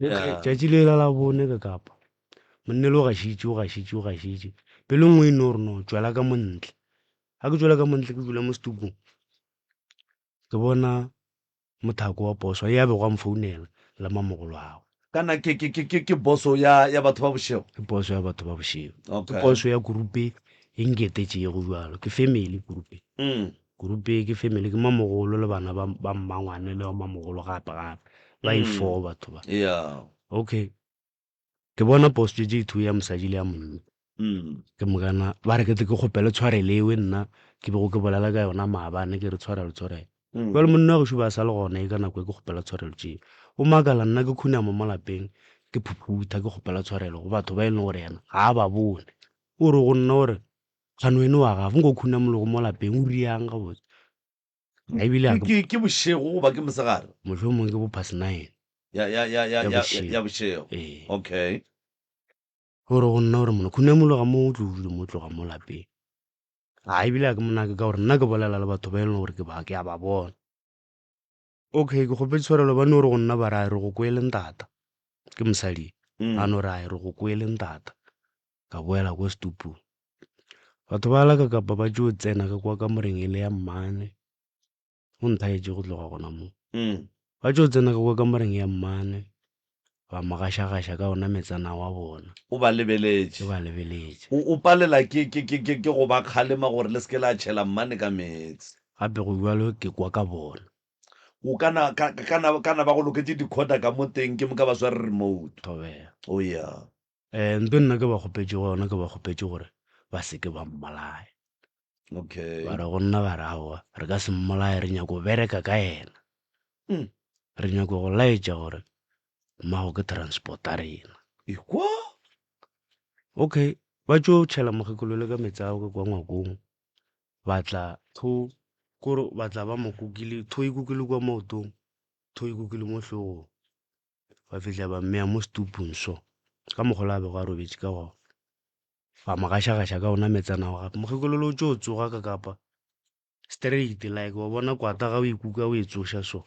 Yeah. Tšatši le la labone ka kapa monnele o gašitše o gašitše o gašitše pelo nngwe e no re no tšwela ka mo ntle. Ga ke tšwela ka mo ntle ke dula mo setupung ke bona Mothako wa poso ya bego a mfounela la mamogolo agwe. Kana ke, ke, ke, ke, ke boso ya, ya batho ba bošego? Ke poso ya batho ba bošego. Ke Okay. poso ya kurupe e nketetšego bjalo. Ke family kurupe. Mm. Kurupe ke family, ke mamogolo le bana ba, ba mmangwane le ba mamogolo gape gape. Ba e Mm. four batho ba. Yeah. Okay. Ke bona poso tše tše two ya mosadi le ya monna. Mm. Ke mokana ba re ke tle ke kgopele tshwarelo ewe nna ke bego ke bolela ka yona maabane ke re tshwarelo tshwarelo. Mm. Jwale monna wa gešo ba sa le gona e ka nako e ke kgopela tshwarelo tšeo. O makala nna ke khunama mo lapeng ke phuphutha ke kgopela tshwarelo go batho ba e leng gore yena ga a ba bone. O re go nna o re kgane wene wa gafa nko khunamologo mo lapeng o riang gabotse. Ebile Ke, ke, ke bošego goba ke mosegare? Mohlomongwe ke bo past nine. Ya, ya, ya, ya, Ya ya, bošego. ya bošego. Ee. Okay. O re go nna gore mona khunamologa mo o tlo dule mo tloga mo lapeng. A ebile a ke monake ka gore nna ke bolela le batho ba e leng gore ke ba ke a ba bona. Okay, ke kgopetse tshwarelo ba no re go nna ba re a re go kwele ntata. Ke mosadi. A no re a re go kwele ntata. Ka boela ko setupung. Batho ba la ka kapa ba tšo tsena ka kwa kamoreng e le ya mmane. O nthaetše go tloga gona mo. Ba tšo tsena ka kwa kamoreng ya mmane, ba mo gašagaša ka ona metsana wa bona. O ba lebeletše. Ke ba lebeletše. O, o palela ke, ke, ke, ke, ke go ba kgalema gore le se ke la tšhela mmane ka meetse. Gape go bjalo ke kwa ka bona. O ka na, ka, ka na, ka na ba go loketše dikhoda ka mo teng ke moka ba sware remote. Thobela. Oh yeah. Eh, nto nna ke ba kgopetše go yona, ke ba kgopetše gore ba se ke ba mmolaya. Okay. Ba re go nna ba re aowa, re ka se mmolaye, re nyako bereka ka yena. Re nyako go laetša gore mmago ke transporta rena. Ekwa? Okay, ba tšo tšhela mokgekolo le ka meetse ao ka kwa ngwakong. Ba tla tho, kore ba tla ba mo kukile, tho e kukile kwa maotong, tho e kukile mo hlogong. Ba fihla ba mmea mo setupung so, ka mokgwa o a bego a robetše ka gona. Ba mo gašagaša ka ona metsana ao gape. Mokgekolo o tšo tsoga ka kapa straight like wa bona kwata ga o e kuka o e tsoša so.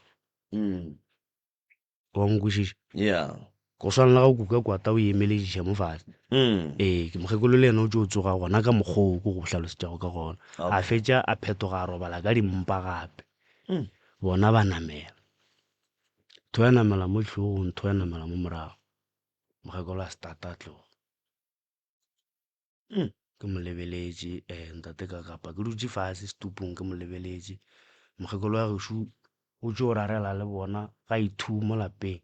Wa nkwešiša? Yeah. Go swana le ga o kuka kwata o e emelediša mo fase. Ee, ke mokgekolo le yena o tšo tsoga gona ka mokgwa o ko go hlalosetšago ka gona. A fetša a phetoga a robala ka dimpa gape. Bona ba namela. Ntho ya namela mo hlogong, ntho ya namela mo morago. Mokgekolo a stata a tloga. Ke mo lebeletše ntate ka kapa ke dutše fase setupung ke mo lebeletše. Mokgekolo wa gešo o tšo rarela le bona ga i-two mo lapeng.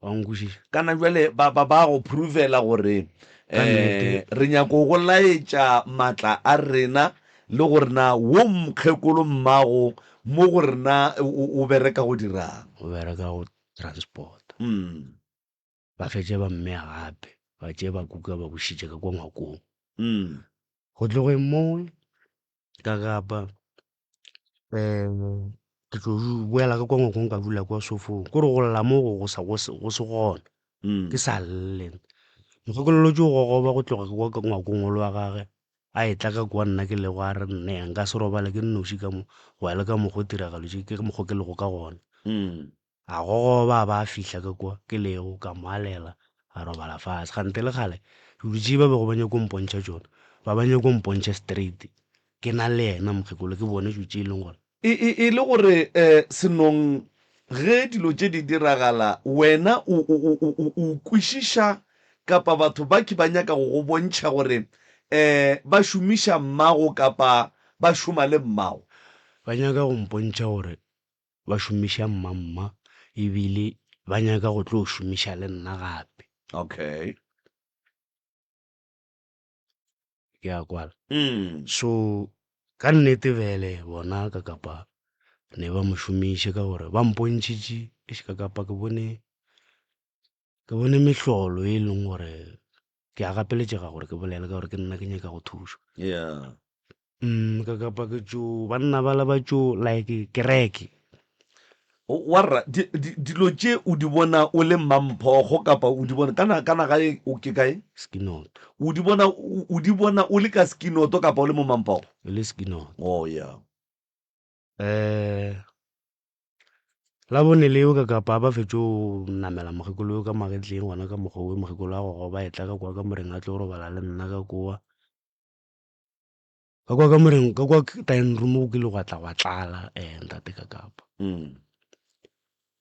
Wa nkwešiša? Kana bjale ba, ba, ba go provela gore Ka nnete. um re nyako go laetša matla a rena le gore na wo mokgekolo mmago mo go rena o, o bereka go dirang. O bereka go transport. Ba fetše ba mmea gape, ba tšee ba kuka ba bušitše ka kwa ngwakong. Go tlogeng moo ka kapa um ke tlo boela ka kwa ngwakong ka dula kwa sofong, ko re go lla mo go sa go se gona, ke sa lle. Mokgekolo tšo gogoba go tloga ka kwa ngwakong o le wa gage a etla ka kwa nna ke lego a re nne nka se robale ke nnoši ka mo go ya le ka mokgo tiragalo tše ke mokgo ke lego ka gona. A gogoba a ba a fihla ka kwa ke lego, ka mo alela, a robala fase. Kgante le kgale dilo tše ba bego ba nyako mpontšha tšona, ba ba nyako mpontšha straight ke na le yena mokgekolo, ke bone dilo tše e leng gore. E, e, e le gore eh, Senong ge dilo tše di diragala wena o, o, o, o, o, o kwešiša kapa batho ba ke ba nyaka go go bontšha gore eh, ba šomiša mmago kapa ba šoma le mmago? Ba nyaka go mpontšha gore ba šomiša mmamma ebile ba nyaka go tlo šomiša le nna gape. Okay. Ke a kwala. So ka nnete bjale bona ka kapa ne ba mo šomiše ka gore ba mpontšhitše eish ka kapa ke bone ke bone mehlolo e leng gore ke a gapeletšega gore ke bolele ka gore ke nna ke nyaka go thušwa. Yeah. Ka kapa ke tšo banna bala ba tšo like kereke. Warra di, di, dilo tše o di bona o le Mmamphogo kapa o di bona kana kana gae o ke kae? Skinoto. O di bona o di bona o le ka Skinoto kapa o le mo Mmamphogo? E le Skinoto. Oh yeah. Eh Labone leo ka kapa ba fetšo namela mokgekolo yo ka magetleng gona ka mokgwa wo mokgekolo a gogoba etla ka kwa kamoreng a tlo robala le nna ka kowa. Ka kwa kamoreng ka kwa dining room go kile gwa tla gwa tlala ntate ka kapa.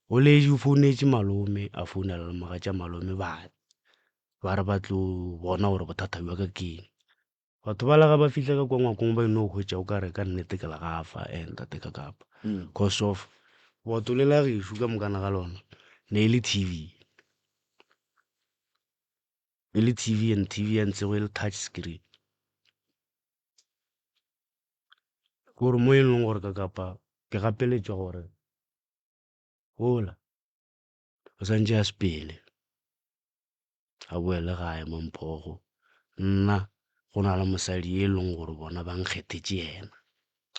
O letše o founetše malome a founela le mogatša malome ba tla ba re ba tlo bona gore bothata bja ka ke eng. Batho bala ga ba fihla ka kwa ngwakong ba eno hwetša o ka re ka nnete ke legafa ntate ka kapa. Cause of boto le la gešo ka mokana ga lona ne e le T_V. E le T_V and T_V ya ntshego e le touch screen. Ke gore mo e leng gore ka kapa ke gapeletšwa gore ola o santše a sepele a boele gae Mamphogo nna go na le mosadi e leng gore bona ba nkgethetše yena.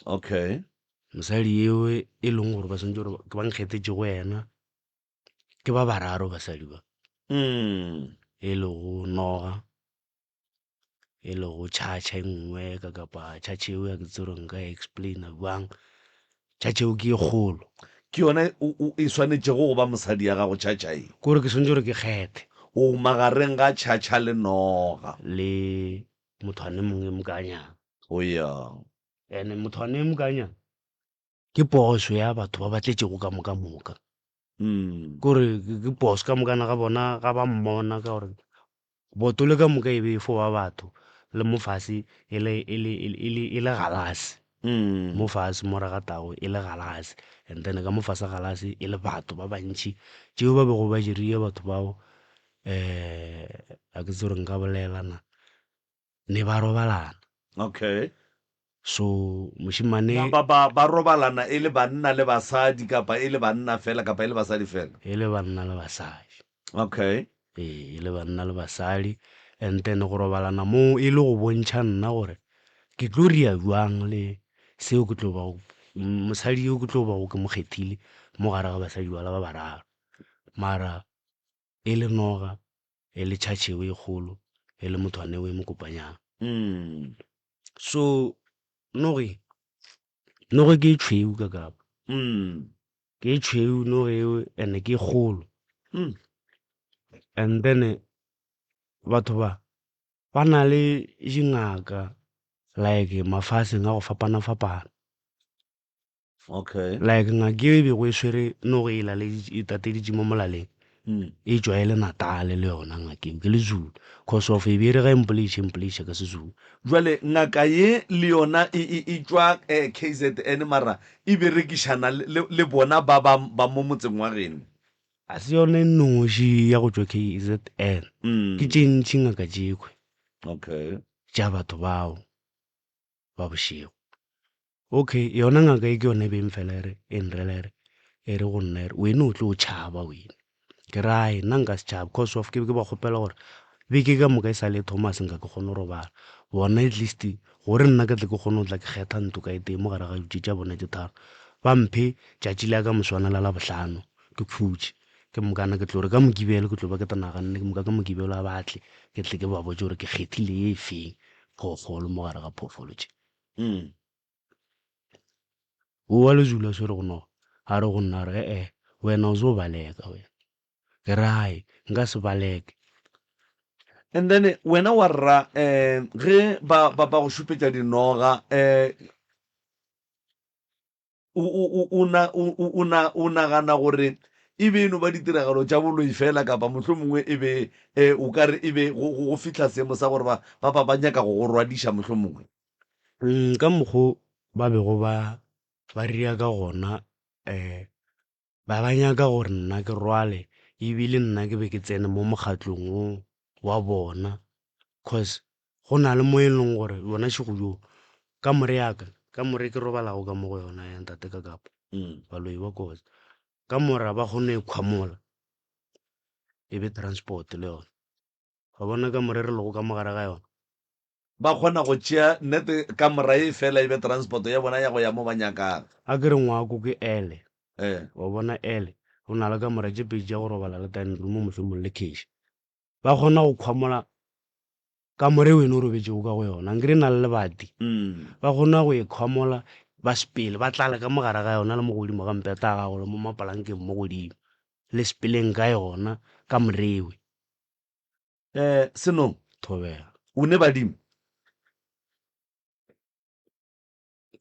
Okay. Mosadi eo e leng gore ba swantše gore ba nkgethetše go yena ke ba bararo basadi ba. E lego noga. E lego charger e nngwe ka kapa charger eo ya ke tsebe gore nka e explain-a bjang. Charger eo ke e kgolo. Ke yona o, o, e swanetšego go ba mosadi ya gago, Tšhatšha e. Ke gore ke swanetše gore ke kgethe. O magareng ga Tšhatšha le noga. Le mothwane mongwe mokanyana. O ya. Ene mothwane mokanyana ke poso ya batho ba ba tletšego ka moka moka. Mm. Ke gore ke poso ka mokana ga bona ga ba mmona ka gore botole ka moka e be e fo ba batho le mo fase e le e le e le e le galase. Mm. Mo fase mo re gatago e le galase and then ka mo fase ga galase e le batho ba bantši tšeo ba bego ba dirile batho bao um ga ke tsebe gore nka bolela na ne ba robalana. Okay. So mošemane. Ba, ba, ba robalana e le banna le basadi kapa e le banna fela kapa e le basadi fela? E le banna le basadi. Okay. Ee, e le banna le basadi and then go robalana moo e le go bontšha nna gore ke tlo ria bjang le seo ke tlo bago, mosadi yo ke tlo bago ke mo kgethile mo gare ga basadi bala ba bararo. Mara e le noga, e le tšhatšheo e kgolo, e le mothwane o e mokopanyana. Mm. So noge, noge ke e tšhweu ka kapa. Mm. Ke e tšhweu noge eo and ke e kgolo. Mm. And then batho ba ba na le dingaka like mafaseng a go fapana-fapana. Okay. Like ngaka e bego e swere noge e laleditše e tateditše mo molaleng Mm. e tšwa e le Natale le yona ngaka eo ke Lezulu cause of e be e re ga e mpoleiša e mpoleiša ka Sezulu. Jwale ngaka ye le yona e e e tšwa eh, KZN mara e berekišana le, le, le bona ba ba ba mo motseng wa geno. Ga se yona e nnoši ya go tšwa KZN Mm. ke tše ntši ngaka tšekhwe Okay. tša batho bao ba bošego. Okay, yona ngaka e ke yona e beng fela e re, e nrela e re, e re go nna e re, wene o tlo tšhaba wene. Ke re ae, nna nka se tšhabe cause of ke be ke ba kgopela gore beke ka moka e sa le e thoma se nka ke kgone go robala. Bona at least gore nna ke tle ke kgone go tla ke kgetha ntlo ka e tee mo gare ga tše tša bona tše tharo, ba mphe tšatši la ka moswana la Labohlano ke khutše. Ke mokana ke tlo re ka Mokibelo ke tlo ba ke ta naganne ke moka ka Mokibelo a ba tle ke tle ke ba botše gore ke kgethile ye e feng phoofolo mo gare ga phoofolo tše. Mm. O wa Lezulu a swere go noga, a re go nna a re, E-e, wena o zo baleka wena. Ke re, Hai, nka se baleke. And then wena wa rra um ge ba ba ba go šupetša dinoga um O, o, o, o, na, o, o, o, na, o nagana gore e be e no ba ditiragalo tša boloi fela kapa mohlomongwe e be e, o ka re e be go, go, go fihla seemo sa gore ba, ba, ba, ba nyaka go go rwadiša mohlomongwe? Mm, ka mokgo ba bego ba, ba ria ka gona, um ba ba nyaka gore nna ke rwale ebile nna ke be ke tsene mo mokgatlong wo wa bona, cause go na le mo e leng gore bona šego bjo kamore ya ka, kamore e ke robalago ka mo go yona ya ntate ka kapa baloi ba kotsi, kamora ga ba kgone go e khwamola e be transport le yona, wa bona kamore e re lego ka mo gare ga yona. Ba kgona go tšea nnete kamora e fela e be transport ya bona ya go ya mo ba nyakang. A ke re ngwako ke ele, Eh. wa bona ele, go na le kamora tše pedi tša go robala le dining room mohlomong le khitšhi. Ba kgona go khwamola kamore e wena o robetšego ka go yona, nkere e na le lebati. Ba kgona go e khwamola ba sepele, ba tlale ka mo gare ga yona le mo godimo ga mpeta ya gago le mo mapolankeng mo godimo, le sepeleng ka yona kamore ewe. Eh, Senong. Thobela. O ne badimo?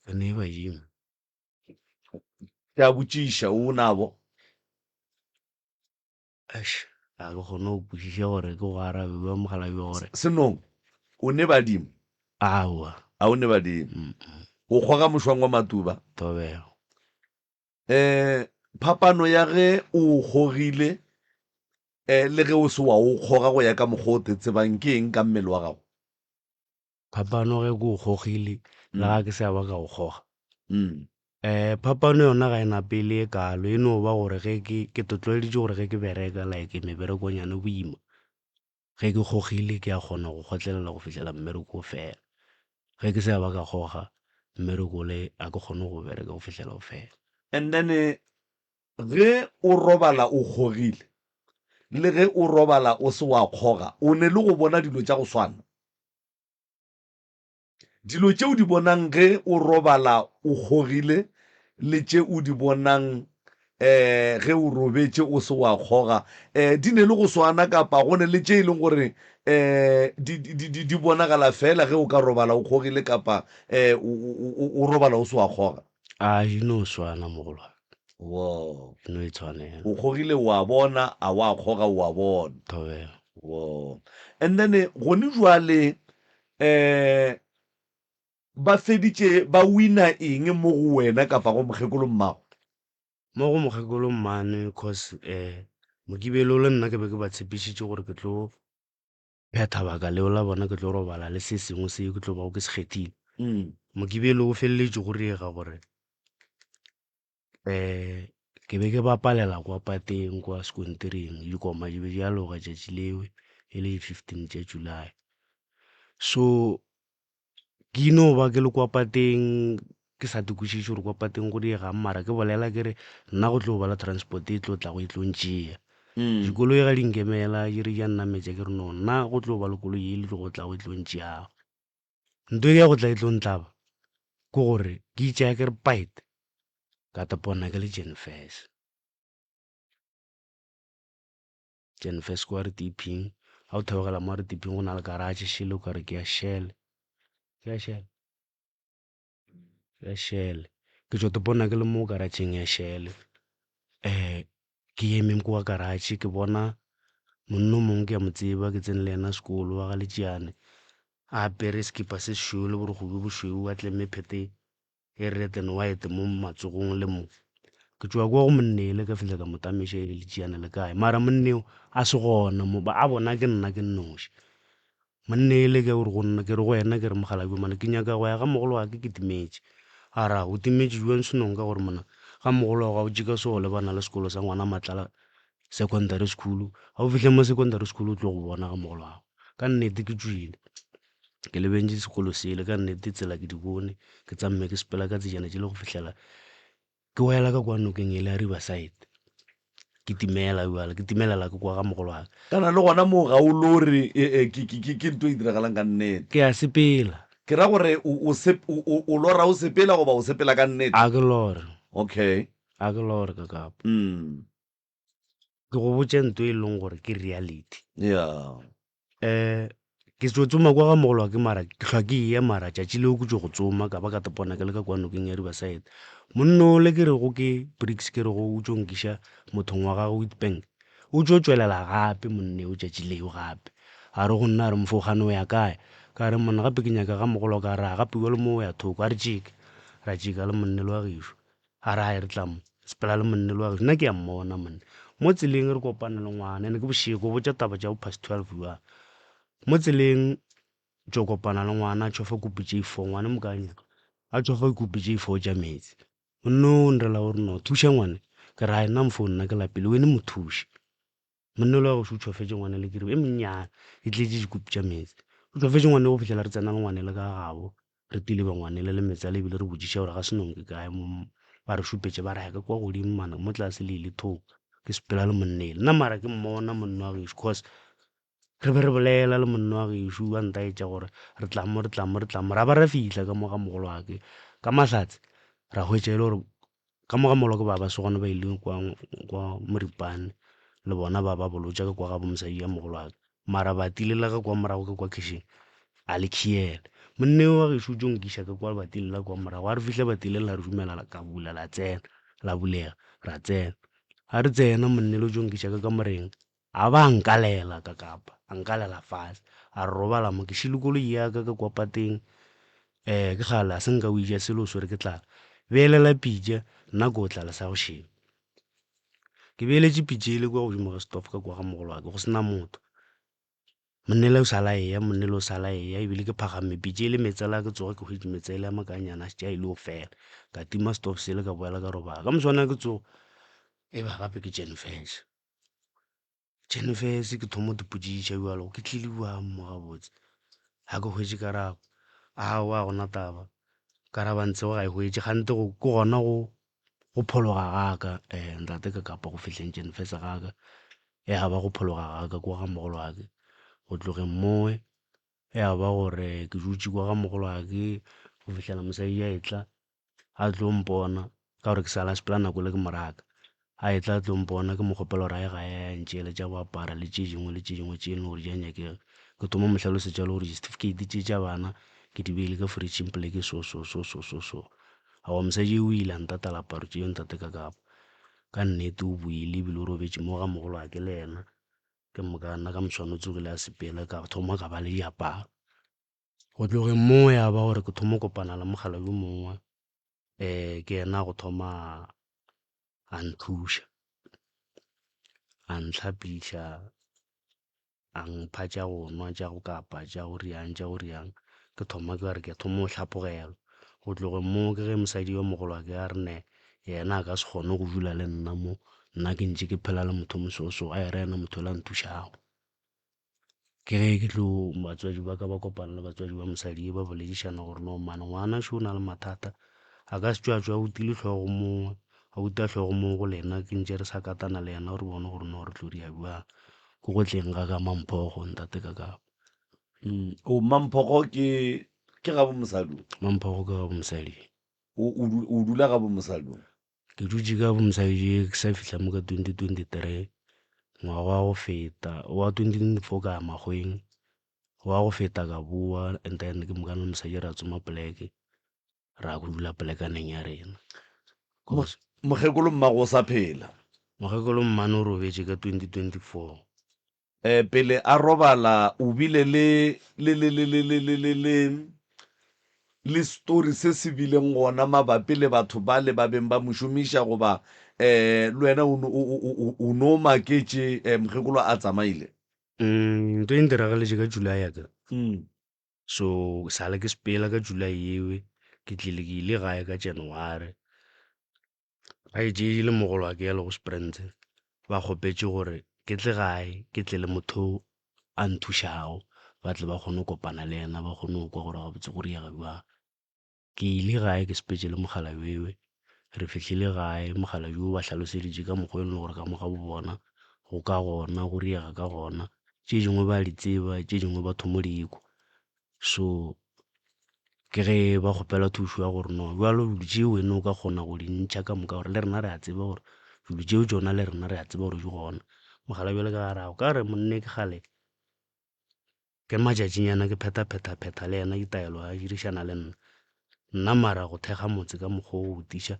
Ke ne badimo. Ke a botšiša, o nabo? Eish, ga ke kgone go kwešiša gore ke go arabe bjang mogala bjo gore. Senong, o ne badimo? Aowa. A o ne badimo? O kgoga mošwang wa matuba? Thobela. Eh, phapano ya ge o o kgogile eh, le ge o se wa o kgoga go ya ka mokgwa o te tsebang ke eng ka mmele wa gago? Phapano ge ke o kgogile le ga ke sa ba ka o kgoga. Um phapano yona ga e nape e le e kalo, e no ba gore ge ke, ke tlwaeditše gore ge ke bereka like meberekonyana e boima, ge ke kgogile ke a kgona go kgotlelela go fihlela mmereko o fela. Ge ke sa ba ka kgoga, mmereko ole ga ke kgone go bereka go fihlela o fela. And then ge o robala o kgogile le ge o robala o se wa kgoga, o ne le go bona dilo tša go swana? Dilo tše o di bonang ge o robala o kgogile le tše o di bonang. um ge o robetše o se wa kgoga um di ne le go swana kapa go ne le tše e leng gore um di, di, di, di bonagala fela ge o ka robala o kgogile kapa um o, o, o robala o se wa kgoga? A di no swana mogolwane. Wo. Di no itshwanela. O kgogile o a bona, a wa kgoga o a bona. Thobela. Wo. And then gone jwale um Ba feditše ba wina eng mo go wena kapa go mokgekolo mmago? Mo go mokgekolo mmane cause eh Mokibelo le nna ke be ke ba tshepišitše gore ke tlo phetha baka leo la bona ke tlo robala le se sengwe se ke tlo bago ke se kgethile. Mokibelo o feleletše go riega gore um ke be ke bapalela kwa pateng kwa sekontiring dikoma di be di aloga tšatši leo e le di 15 tša July. So Ke no ba ke le kwa pateng ke sa kwešiše gore kwa pateng go diegang mara ke bolela ke re nna go tlo ba le transport e tlo tlago e tlo ntšea. Dikoloi ga di nkemela di re di a nnametša ke re no nna go tlo ba le koloi e le tlo go tlago e tlo ntšeago. Nto e ya go tla e tlo ntlaba ke gore ke itšea ke re pait ka tepona ke le Jenfes. Jenfes kwa Retiping, ga o theogela mo Retiping go na le garage šele o kare ke ya Shell, ke ya Shell, ke ya Shell. Ke tšo tepona ke le mo garageng ya Shell ke eme kwa garage ke bona monna o mongwe ke a mo tseba ke tsene le yena sekolo wa ga Letšiane a apere sekipa se sešweu le borokgo bjo bošweu a tlemme phete e red and white mo matsogong le mo. Ke tšwa kwa go monnele ka fihla ka mo tamiša e letšiana le kae mara monneo a se gona mo ba a bona ke nna ke nnoši. Monnele ke gore go nna ke re go yena ke re mokgalabje mane ke nyaka go ya ga mogolo wa ke ke timetše. A ra o timetše jwang senong ka gore mona ga mogolo wa gago tšika so lebana le sekolo sa ngwana Matlala secondary school ga o fihle mo secondary school o tlo go bona ga mogolo wa gago. Ka nnete ke tšwile. Ke lebentše sekolo sele ka nnete tsela ke di bone ke tsamme ke sepela ka tsejana tšele go fihlela ke wela ka kwa nokeng ele ya Riverside ke timela bjale ke timelela ke kwa ga mogolo wa ka. Kana le gona moo ga o lore ke nto e diragalang ka nnete. Ke a sepela. Ke ra gore o o lora o sepela goba o sepela ka nnete? A ke lore. Okay. A ke lore Kakapo. Ke go botše nto e leng gore ke reality. Yeah. Um ke tšo tsoma kwa ga mogolo wa ke mara ke hlwa ke eya mara tšatši leo ke tšo go tsoma ka ba ka tepona ke le ka kwa nokeng ya Riverside. Monna ole ke rego ke Bricks ke rego o tšo nkiša mothong wa gagwe Witbank o tšo tšwelela gape monna eo tšatši leo gape. A re go nna a re mfo kgane o ya kae? Ka re monna gape ke nyaka ga mogolo wa ka a re a gape bjalo mo o ya thoko a re tšeke. Ra tšeka le monna le wa gešo. A re, Hai, re tla mo sepela le monna le wa gešo. Nna ke a mmona monna. Mo tseleng re kopane le ngwana, ene ke bošego, o botša taba tša bo past 12 bjang. Mo tseleng tšo kopana le ngwana a tšhofa kopi tše four, ngwana mo ka nyaka, a tšhofa kopi tše four tša meetse. Monna o nrela o re no, thuša ngwane. Ke re, Hai, nna mfo nna ke lapile, wene mo thuše. Monna yola wa gešo o tšofetše ngwana le kiriba e monnyane e tletše dikopi tša meetse. O tšofetše ngwana go fihlela re tsena le ngwanele ka gabo, re tileba ngwanele le meetse ale ebile re botšiša gore ga Senong ke kae mo ba re šupetše ba re ya ka kwa godimo mane mo tlase le ile thoko. Ke sepela le monna ele. Nna mara ke mmona monna wa gešo cause re be re bolela le monna wa gešo a ntaetša gore re tla mo re tla mo re tla mo ra ba ra fihla ka mo ga mogolo wa ke ka mahlatse ra hwetša e le gore Ka mo ga Moloke ba ba se gona ba ile kwa, kwa Moripane le bona ba ba bolotša ka kwa gabo mosadi ya mogolwake. Mara ba tilela ka kwa morago ka kwa khishing a le khiele. Monna yo wa gešo o tšo nkiša ka kwa ba tilela kwa morago. A re fihla ba tilela la re dumela la ka bula la tsena, la bulega ra tsena. A re tsena monna le o tšo nkiša ka kamoreng a ba a nkalela ka kapa, a nkalela fase. A re robala mo ke šile koloi ya ka ka kwa pateng Ee, ke kgale a se nka o eja selo o swere ke tlala. Beelela pitša, nna ke o tlala sa go šeba. Ke beeletše pitša ele kua godimo ga stove ka kua ga mogolo wa ka, go se na motho. Monnele o sala eya, monnele o sala eya, ebile ke phagamme pitša ele meetse la ke tsoga ke hwetše meetse ele a makanyana a šetše a ile go fela. Ka tima stove sele ka boela ka robala. Ka moswana ke tsoga, e ba gape ke Jenfeša. Jennifer ke thoma go ipotšiša bjalo ke tlile bjang mo gabotse ga ke hwetše karabo, aowa ga gona taba karabo ntshego ga e hwetše kgante ke gona go go phologa ga ka ntate ka kapa go fihleng Jennifer ga ka ya ba go phologa ga ka kwa ga mogolwake go tlogeng mowe ya ba gore ke dutše kwa ga mogolwake go fihlela mosadi a etla a tlo mpona ka gore ke sala sepela nako le ke mo raka. A etla a tlo mpona, ke mo kgopela gore a ye gae a ntšeele tša go apara le tše dingwe le tše dingwe tše e leng gore di a nyakega. Ke thoma mo hlalosetša le gore disetifikheiti tše tša bana ke di beile ka fridge-ing poleke so so so so so so. Aowa mosadi o ile a ntatela aparo tšeo ntate ka kapa. Ka nnete o boile ebile o robetše mo ga mogolwake le yena. Ke moka nna ka moswane o tsogile a sepela ka thoma ka ba le diaparo. Go tlogeng moo ya ba gore ke thoma kopana le mogala yo mongwe ke yena a go thoma a nthuša, a ntlhapiša, a mpha tša go nwa, tša go kapa, tša go riang, tša go riang. Ke thoma ke re ke thoma go hlaphogelwa. Go tlogeng moo ke ge mosadi yo mogolo wa ka a re ne yena a ka se kgone go dula le nna mo, nna ke ntše ke phela le motho o mososo, a e re yena motho yola a nthušago. Ke ge ke tlo batswadi ba ka ba kopana le batswadi ba mosadi ba boledišana gore no man ngwana šo o na le mathata a ka se tšwe a tšwa a utile hlogo mo a uta hlogo mo go lena ke ntše re sa katana le yena re bone gore no re tlo dira bjang ko go tleng ga ka Mamphogo ntate ka kapa. O Mamphogo ke ke gabo mosadi o? Mamphogo ke gabo mosadi. O o dula gabo mosadi o? Ke dutše ka bomosadi ke sa fihla mo ka 2023 ngwaga wa go feta wa 2024 ka ya makgoweng wa go feta ka bowa and then ke mokane le mosadi ra tsoma poleke ra go dula polekaneng ya rena. Mokgekolo mmago o sa phela? Mokgekolo mmane o robetše ka 2024. Eh, pele a robala o bile le le le le le le le le le le story se se bileng gona mabapi le batho bale ba beng ba mo šomiša goba eh le wena o o o o no maketše eh, mokgekolo a tsamaile? Mm, ntho e ntiragaletše ka July ya ka. Mm. So sale ke sepela ka July yewe ke tlile ke ile gae ka January. Kgaetšedi le mogolwake ya lego Springs ba kgopetše gore ke tle gae ke tle le motho a nthušago ba tle ba kgone go kopana le yena ba kgone go kwa gore gabotse go diega bjang. Ke ile gae ke sepetše le mokgalabje we, re fihlile gae mokgalabje o ba hlaloseditše ka mokgwa e leng gore ka mo ga bo bona go ka gona go diega ka gona, tše dingwe ba di tseba tše dingwe ba thomo di kwa. So ke ge ba kgopela thušo ya gore no bjalo dilo tšeo wena o ka kgona go di ntšha ka moka gore le rena re a tseba gore dilo tšeo tšona le rena re a tseba gore di gona. Mogala bjale ka gare ka re monne ke kgale ke matšatšinyana ke phetha-phetha-phetha le yena ditaelo a dirišana le nna. Nna mara go thekga motse ka mokgwa o o tiša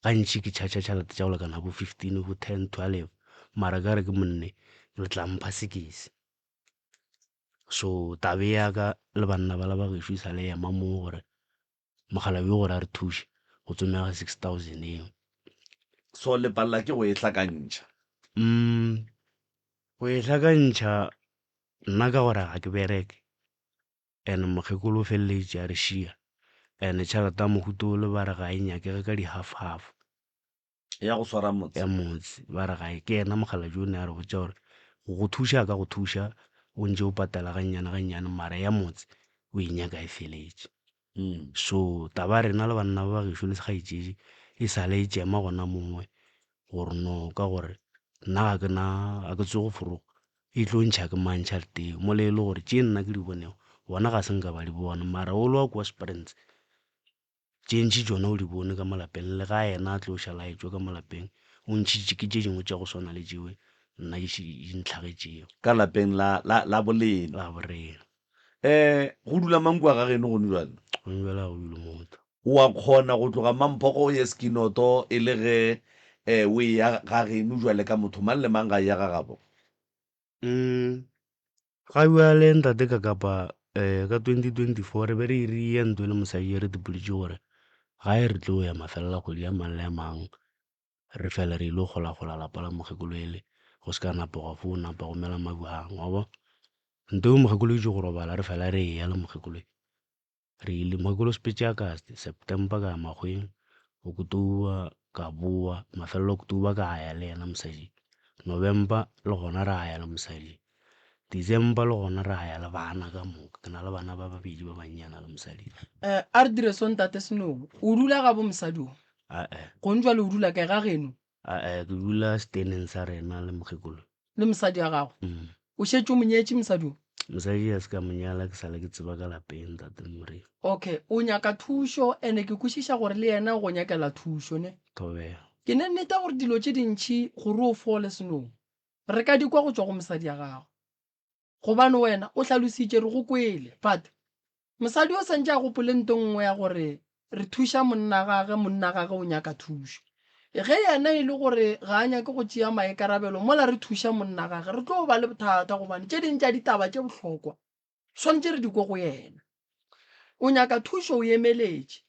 gantši ke charger tšhelete tša go lekana bo 15 bo 10 12 mara ka re ke monne le tla mpha sekese. So taba ya ka le banna ba la ba gešo e sa le ema moo gore mokgalabje gore a re thuše go tsomega 6000 eo. So le palela ke go e hlakantšha? Mm, go e hlakantšha nna ka gore ga ke bereke and mokgekolo o feleleditše a re šia and tšhelete ya mohuta ole ba re ga e nyakege ka di half half. Ya go swara motse. Ya motse. Ba re gae ke yena mokgalabje o ne a re botša gore go go thuša a ka go thuša o ntše o patela gannyane gannyane mara ya motse o e nyaka e feletše. So taba ya rena le banna ba ba gešo le kgaetšedi e sa le e tšema gona mongwe gore no ka gore nna ga ke na ga ke tsoge forogo e tlo ntšha ke mang tšhelete eo mola e le gore tše nna ke di bonego bona ga se nka ba di bona mara o le wa kwa Springs Tše ntši tšona o di bone ka mo lapeng, le ga yena a tlo šala a etšwa ka mo lapeng, o ntšhitše ke tše dingwe tša go swana le tšewe nna di di ntlhagetšego. Ka lapeng la, la, la bolena. La borena. Eh, go dula mang kua ga geno gone bjale? Gone bjale ga go dule motho. O a kgona go tloga Mamphogo o ye Skinoto e le ge eh, o eya ga geno bjale ka motho mang le mang ga eya ga gabo? Mm, ga bjale ntate ka kapa um ka 2024 re be re irie ntlo le mosadi re tipoletše gore gae re tlo ya mafelelo a kgwedi a mang le a mang re fele re ile go golagola lapa la mokgekolo ele go se ka napa gwa fo napa go mela mabjang wa bo nto mokgekolo itše go robala re fela re eya le mokgekolo Re ile mokgekolo sepetše Auguste, September ka ya Makgweng, October ka boa, mafelelo October ka ya le yena mosadi, November le gona ra ya le mosadi, December le gona ra ya le bana ka moka, ke na le bana ba babedi ba bannyana le mosadi. Eh, a re dire so ntate Senong, o dula gabo mosadi o? Ae. Gong jwale o dula kae, ga geno? Ae, ke dula steneng sa rena le mokgekolo. Le mosadi wa gago? Mm. O šetše o mo nyetše mosadi o? Mosadi a se ka mo nyala ke sale ke tseba ka lapeng ntate Moremi. Okay, o nyaka thušo ene ke kwešiša gore le yena o go nyakela thušo ne? Thobela. Ke ne nneta gore dilo tše dintši gore o fole Senong, re ka di kwa go tšwa go mosadi ya gago. Gobane wena o hlalositše re go kwele, but mosadi o santše a gopole nto nngwe ya gore re thuša monna gage, monna gage o nyaka thušo. Ge yena e le gore ga a nyake go tšea maikarabelo mola re thuša monna gage, re tlo ba le bothata gobane tše ding tša ditaba tše bohlokwa swanetše re di kwe go yena. O nyaka thušo o emeletše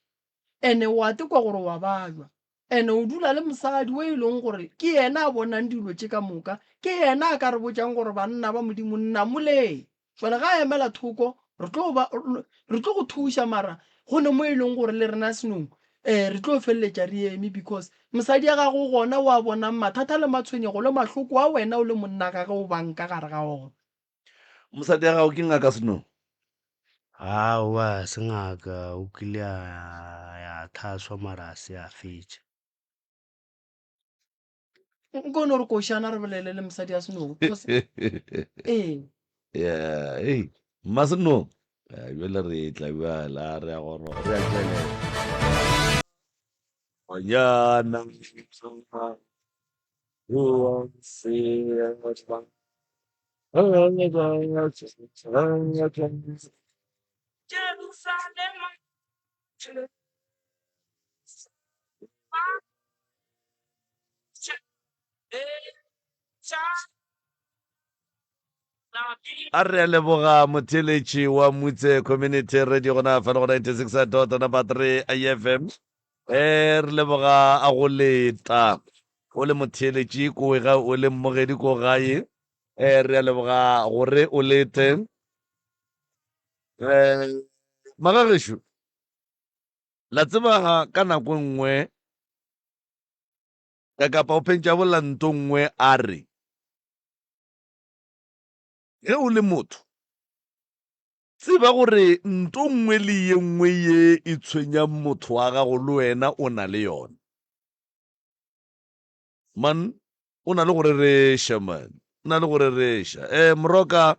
ene o a tekwa gore wa bajwa ene o dula le mosadi o e leng gore ke yena a bonang dilo tše ka moka, ke yena a ka re botšang gore banna ba Modimo nnamoleng. Jwale ga a emela thoko re tlo ba re tlo go thuša mara go ne mo e leng gore le rena senong um re tlo feleletša re eme because mosadi ya gago gona o a bonang mathata le matshwenyego le mahloko a wena o le monna gage o bang ka gare ga ona. Mosadi ya gago ke ngaka Senong? Aowa, se ngaka, o kile a ya thaswa mara a se a fetša. Nko no re košana re bolele le mosadi ya Senong. Ee. Yeah, hey, mma Senong. Bjale re tla bjale, a re a goroga, re a tšwelela. Ngwanyana. A re a leboga motheeletši wa Mutse Community Radio gona fa le go 96 dot number 3 FM. Eh re leboga a go leta o le motheeletši ko ga o le mmogedi ko gae. Eh re a leboga gore o lete. Eh magagešo la tseba ka nako e nngwe ka kapa o phentša bolla nto nngwe a re ge o le motho Tseba gore nto nngwe le ye nngwe ye e tshwenyang motho wa gago le wena o na le yona. Man, o na le go rereša, man. O na le go rereša. Eh, Moroka,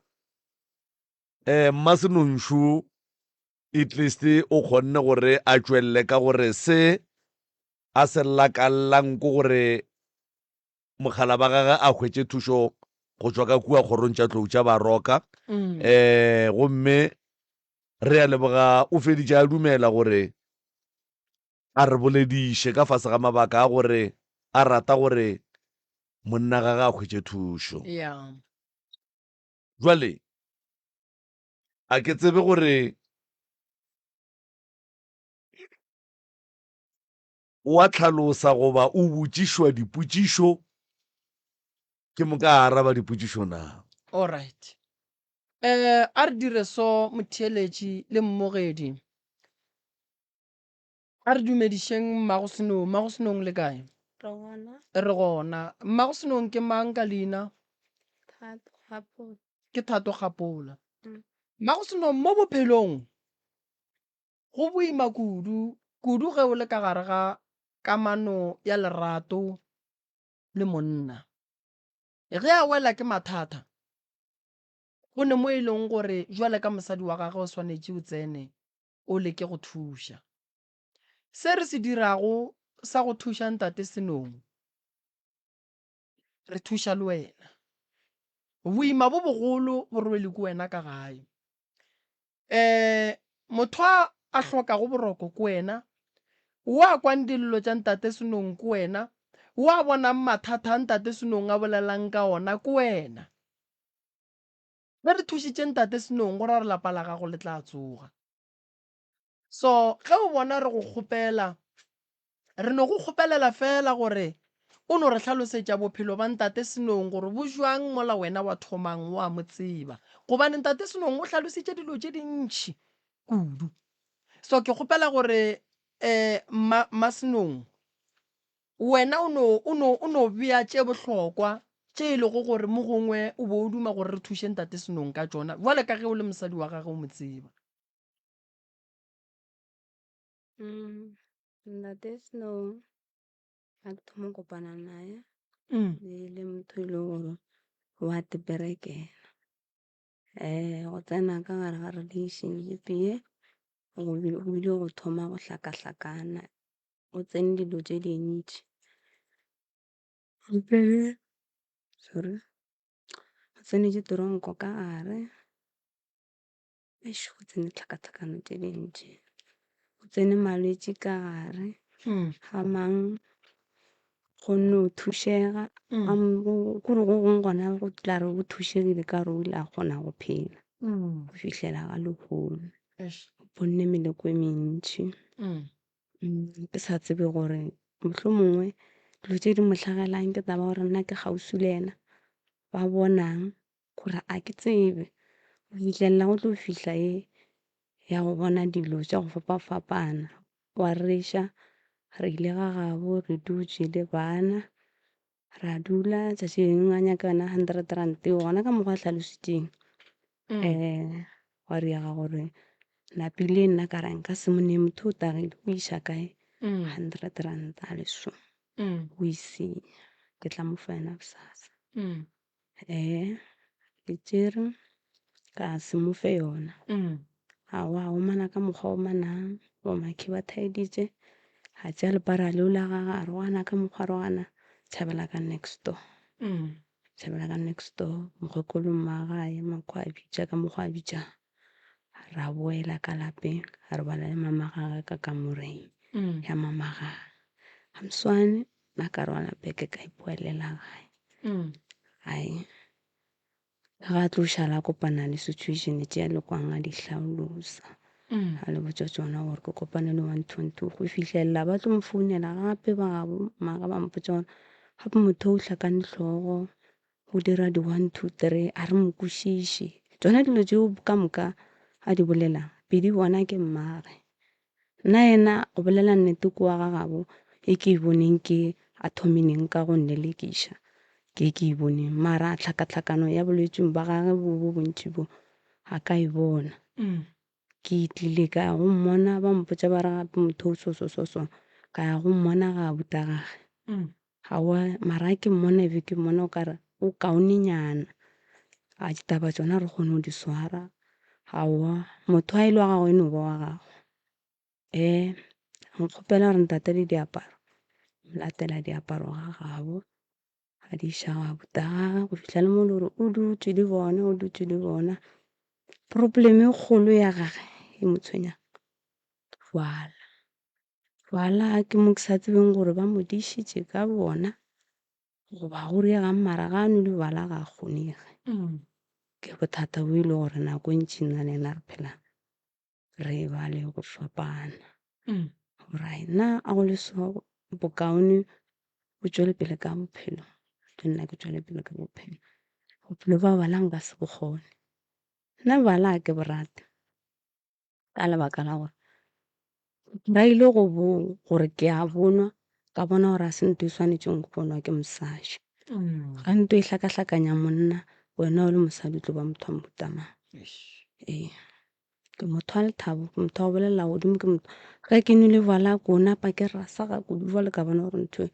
eh, Mmasenonšu at least o kgonne gore a tšwelele ka gore se a se lakallang ke gore Mogala ba gagwe a hwetše thušo go tšwa ka kua kgorong tša tlou tša Baroka. Um gomme re a leboga o feditše a dumela gore a re bolediše ka fase ga mabaka a gore a rata gore monna gagwe a hwetše thušo. Yeah. Jwale a ke tsebe gore O a hlalosa goba o botšišwa dipotšišo ke moka a araba dipotšišo na? Alright. Eh, a re dire so motheeletši le mmogedi. A re dumedišeng Mmago Senong. Mmago Senong le kae? Re gona. Re gona. Mmago Senong ke mang ka leina? Thato Kgapola. Ke Thato Kgapola. Mmago Senong mo bophelong Go boima kudu, kudu ge o le ka gare ga kamano ya lerato le monna. Ge a wela ke mathata, go ne mo e leng gore jwale ka mosadi wa gagwe o swanetše o tsene o leke go thuša. Se re se dirago sa go thuša Ntate Senong, re thuša le wena. Boima bo bogolo bo rwele ke wena ka gae. Um motho a a hlokago boroko ke wena, wo a kwang dillo tša Ntate Senong ke wena, wo a bonang mathata a Ntate Senong a bolelang ka ona ke wena. Ge re thušitše Ntate Senong go ra gore lapa la gago le tla tsoga. So ge o bona re go kgopela, re no go kgopelela feela gore o no re hlalosetša bophelo ba Ntate Senong gore bo jwang mola wena wa thomang wa mo tseba. Gobane Ntate Senong o hlalositše dilo tše dintši kudu. So ke kgopela gore um mma, mma Senong, wena o no, o no, o no bea tše bohlokwa tše e lego gore mo gongwe o bo o duma gore re thuše Ntate Senong ka tšona, bjale ka ge o le mosadi wa gagwe o mo tseba. Ntate Snow ga ke thoma go kopana naye e le motho e leng gore wa teperekela. Go tsena ka gare ga relationship ye go bile go thoma go hlakahlakana, go tsene dilo tše dintši. Go tsene, sorry, go tsenetše tronko ka gare. Eish, go tsene tlhakatlhakano tše dintši. Go tsene malwetši ka gare. Ga mang go no thušega. Kore go gongwe gona go tla re o thušegile ka gore o ile a kgona go phela go fihlela ga lehono. O bonne meleko e mentši. Ke sa tsebe gore mohlomongwe dilo tše di mo hlagelang ke taba ya gore nna ke kgauswi le yena, ba bonang gore a ke tsebe. Go fihlelela go tlo fihla ye ya go bona dilo tša go fapafapana. Wa reša, re ile ga gabo re dutše le bana, ra dula tšatši le lengwe a nyaka yona hundred rand eo gona ka mokgwa a hlalositšeng. Gwa diega gore napile nna ka re nka se mo nee motho o tagile o iša kae hundred rand a le so o e senya ke tla mo fa yona bosasa. Ke tšere ka se mo fe yona. Aowa a omana ka mokgwa o omanang bo makhi ba thaeditše a tšea lepara leo la gagwe a rogana ka mokgwa a rogana tšhabela ka next door. Tšhabela ka next door mokgekolo mmagwe a ema kwa a bitša ka mokgwa a bitšang ra boela ka lapeng a robala le mama gagwe ka kamoreng ya mama gagwe. Gamswane nna ka rwala beke ka ipoelela gae. Ai ga a tlo šala a kopana le situation tše a lekwang a di hlalosa. A le botša tšona gore ke kopane le one two one two go fihlelela ba tlo mo founela gape ba gabo mmaga ba mpotša gore gape motho o hlakane hlogo o dira di one two three a re mo kwešiše. Tšona dilo tšeo ka moka a di bolelang be di bona ke mmage. Nna yena go bolela nnete kua ga gabo e ke e boneng ke a thomileng ka go nlelekiša ke ke e boneng mara tlhakatlhakano ya bolwetšing ba gage bo bo bontši bo ga ka e bona. Ke tlile ka ya go mmona ba mpotša ba re gape motho o so so so so ka ya go mmona ga abuti a gage. Aowa mara ga ke mmona e be ke mmona o kare o kaonenyana a ditaba tšona re kgone go di swara. Aowa motho a e le wa gago e no ba wa gago. A nkgopela gore ntatele diaparo, latela diaparo ga gabo a di iša ga abuti wa gagwe go fihla le mo e le gore o dutše le bona, o dutše le bona. Problem e kgolo ya gage e mo tshwenyang jwala. Jwala ke mo ke sa tsebeng gore ba mo dišitše ka bona goba go diegang mara ga a nwele jwala ga a kgonege. Ke bothata bo e le gore nako e ntši nna le yena re phela re ba le go fapana. Gore ai nna a go le so bokaone o tšwele pele ka bophelo le nna ke tšwele pele ka bophelo. Bophelo ba bala nka se bo kgone. Nna bala ga ke bo rate. Ka lebaka la gore ba ile go bo gore ke a bonwa ka bona gore a se ntho e swanetšeng go bonwa ke mosadi. Ga ntho e hlakahlakanya monna wena o le mosadi o tlo ba motho wa mohuta mang. Ee, ke motho wa lethabo, ke motho wa go bolelela godimo, ke motho ge ke nwele jwala ko napa ke rasa ga kudu jwale ka bona gore ntho e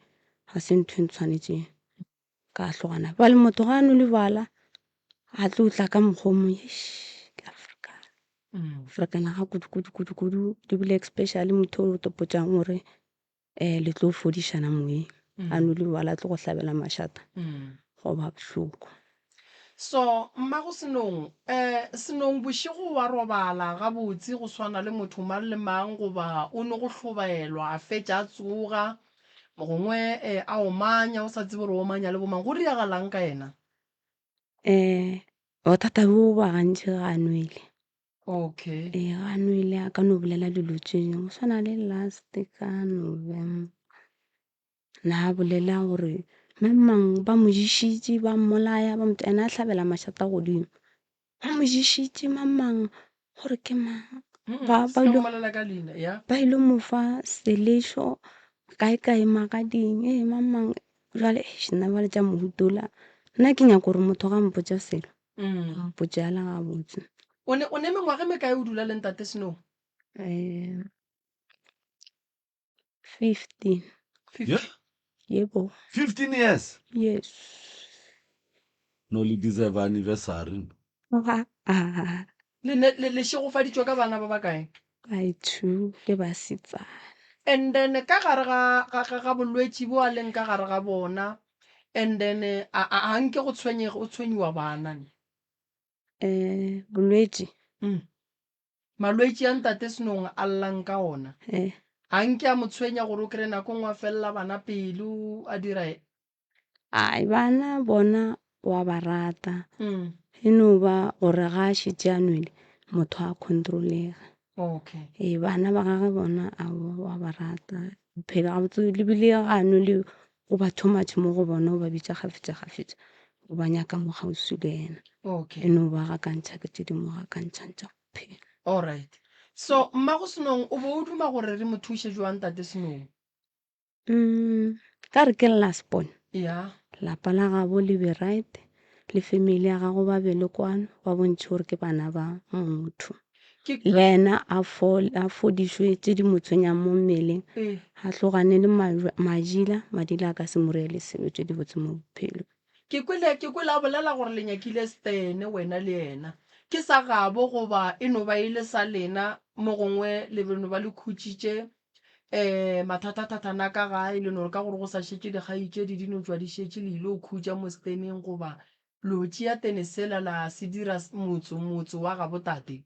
ga se ntho e ntshwanetšeng. Ka hlogana bjale motho ga a nwele jwala a tlo tla ka mokgwa o mongwe eish ke a ferekana. Ferekana ga kudu kudu kudu kudu ebile especially motho o tlo potšang gore le tlo fodišana moyeng a nwele jwala a tlo go hlabela mašata go ba bohloko. So mmago Senong, Senong bošego wa robala gabotse go swana le motho mang le mang goba o no go hlobaelwa a fetša a tsoga mogongwe a omanya o sa tsebe gore o omanya le bomang go diragalang ka yena? Bothata bo ba gantši ga a nwele. Okay. Ee, ga a nwele a ka no bolela dilo tše dingwe go swana le last ka November. Na bolela gore mang mang ba mo ješitše ba mmolaya ba mo ena a hlabela mašata godimo. Ba mo ješitše mang mang gore ke mang ba ba ile ba ile mo fa selešo kae kae magading ee mang mang jwale eish nna bjale tša mohuta ola nna ke nyaka gore motho ga mpotša selo a mpotše a le gabotse. O ne o ne mengwaga e mekae o dula le ntate Snow? 15. Yeah. Yebo. 15 years. Yes. No le deserve anniversary. Ah. Le ne le le šegofaditšwe ka bana ba bakae? By two ke basetsana. And then ka gare ga ga ga ga bolwetši bo a leng ka gare ga bona. And then a a a nke go tshwenyega o tshwenyiwa bana ne? Bolwetši. Malwetši a ntate Senong a llang ka ona, a nke a mo tshwenya gore o kry-e nako nngwe a felela bana pelo a dira eng? Ai, bana bona wa ba rata. E no ba gore ga a šetše a nwele, motho a control-ege. Okay. Ee, bana ba gagwe bona aowa wa ba rata. O phela gabotse le bile ga a nwele o ba too much mo go bona, o ba bitša kgafetša-kgafetša, o ba nyaka mo kgauswi le yena. Okay. E no ba gakantšha ke tše di mo gakantšhang tša bophelo. Alright. So, mmago Senong o be o duma gore re mo thuše jwang tate Senong? Ka re ke last born. Yeah. Lapa la gabo le be right, le family ya gago ba be le kwano, ba bontšhe gore ke bana ba motho. Ke Le yena a a fodišwe tše di mo tshwenyang mo mmeleng, Ee. a tlogane le madila, madila a ka se mo reele selo tše dibotse mo bophelong. Ke kwele, ke kwele a bolela gore le nyakile stene wena le yena. Ke sa gabo goba e no ba e le sa lena, mo gongwe le be no ba le khutšitše um mathathathathana a ka gae, le no re ka gore go sa šetše dikgaetšedi di no tšwa di šetše le ile go khutša mo steneng goba lo tšea tene sela la se dira motso, motse wa gabo tate.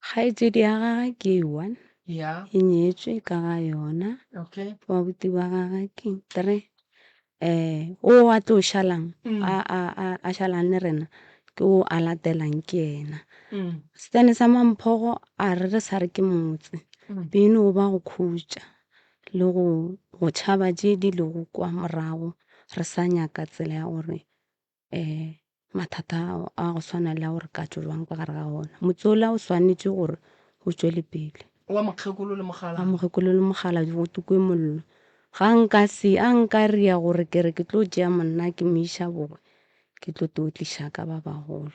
Kgaetšedi ya gagwe ke e one, Ya. e nyetšwe ka ga yona. Okay. Babuti ba gagwe ke three. Um o a tlo šalang, a, a, a, a šalang le rena ke o a latelang ke yena. Setene sa Mamphogo a re re sa re ke motse, be e no ba go khutša le go, go tšhaba tše di lego kwa morago, re sa nyaka tsela ya gore um mathata ao a go swana le ao re ka tšwa jwang ka gare ga ona. Motse ola o swanetše gore o tšwele pele. Wa mokgekolo le mokgalabje. Wa mokgekolo le mokgalabje go tukwe mollo. Ga nka se, a nka ria gore ke re ke tlo tšea monna ke mo iša bogwe, ke tlo to tliša ka ba bagolo.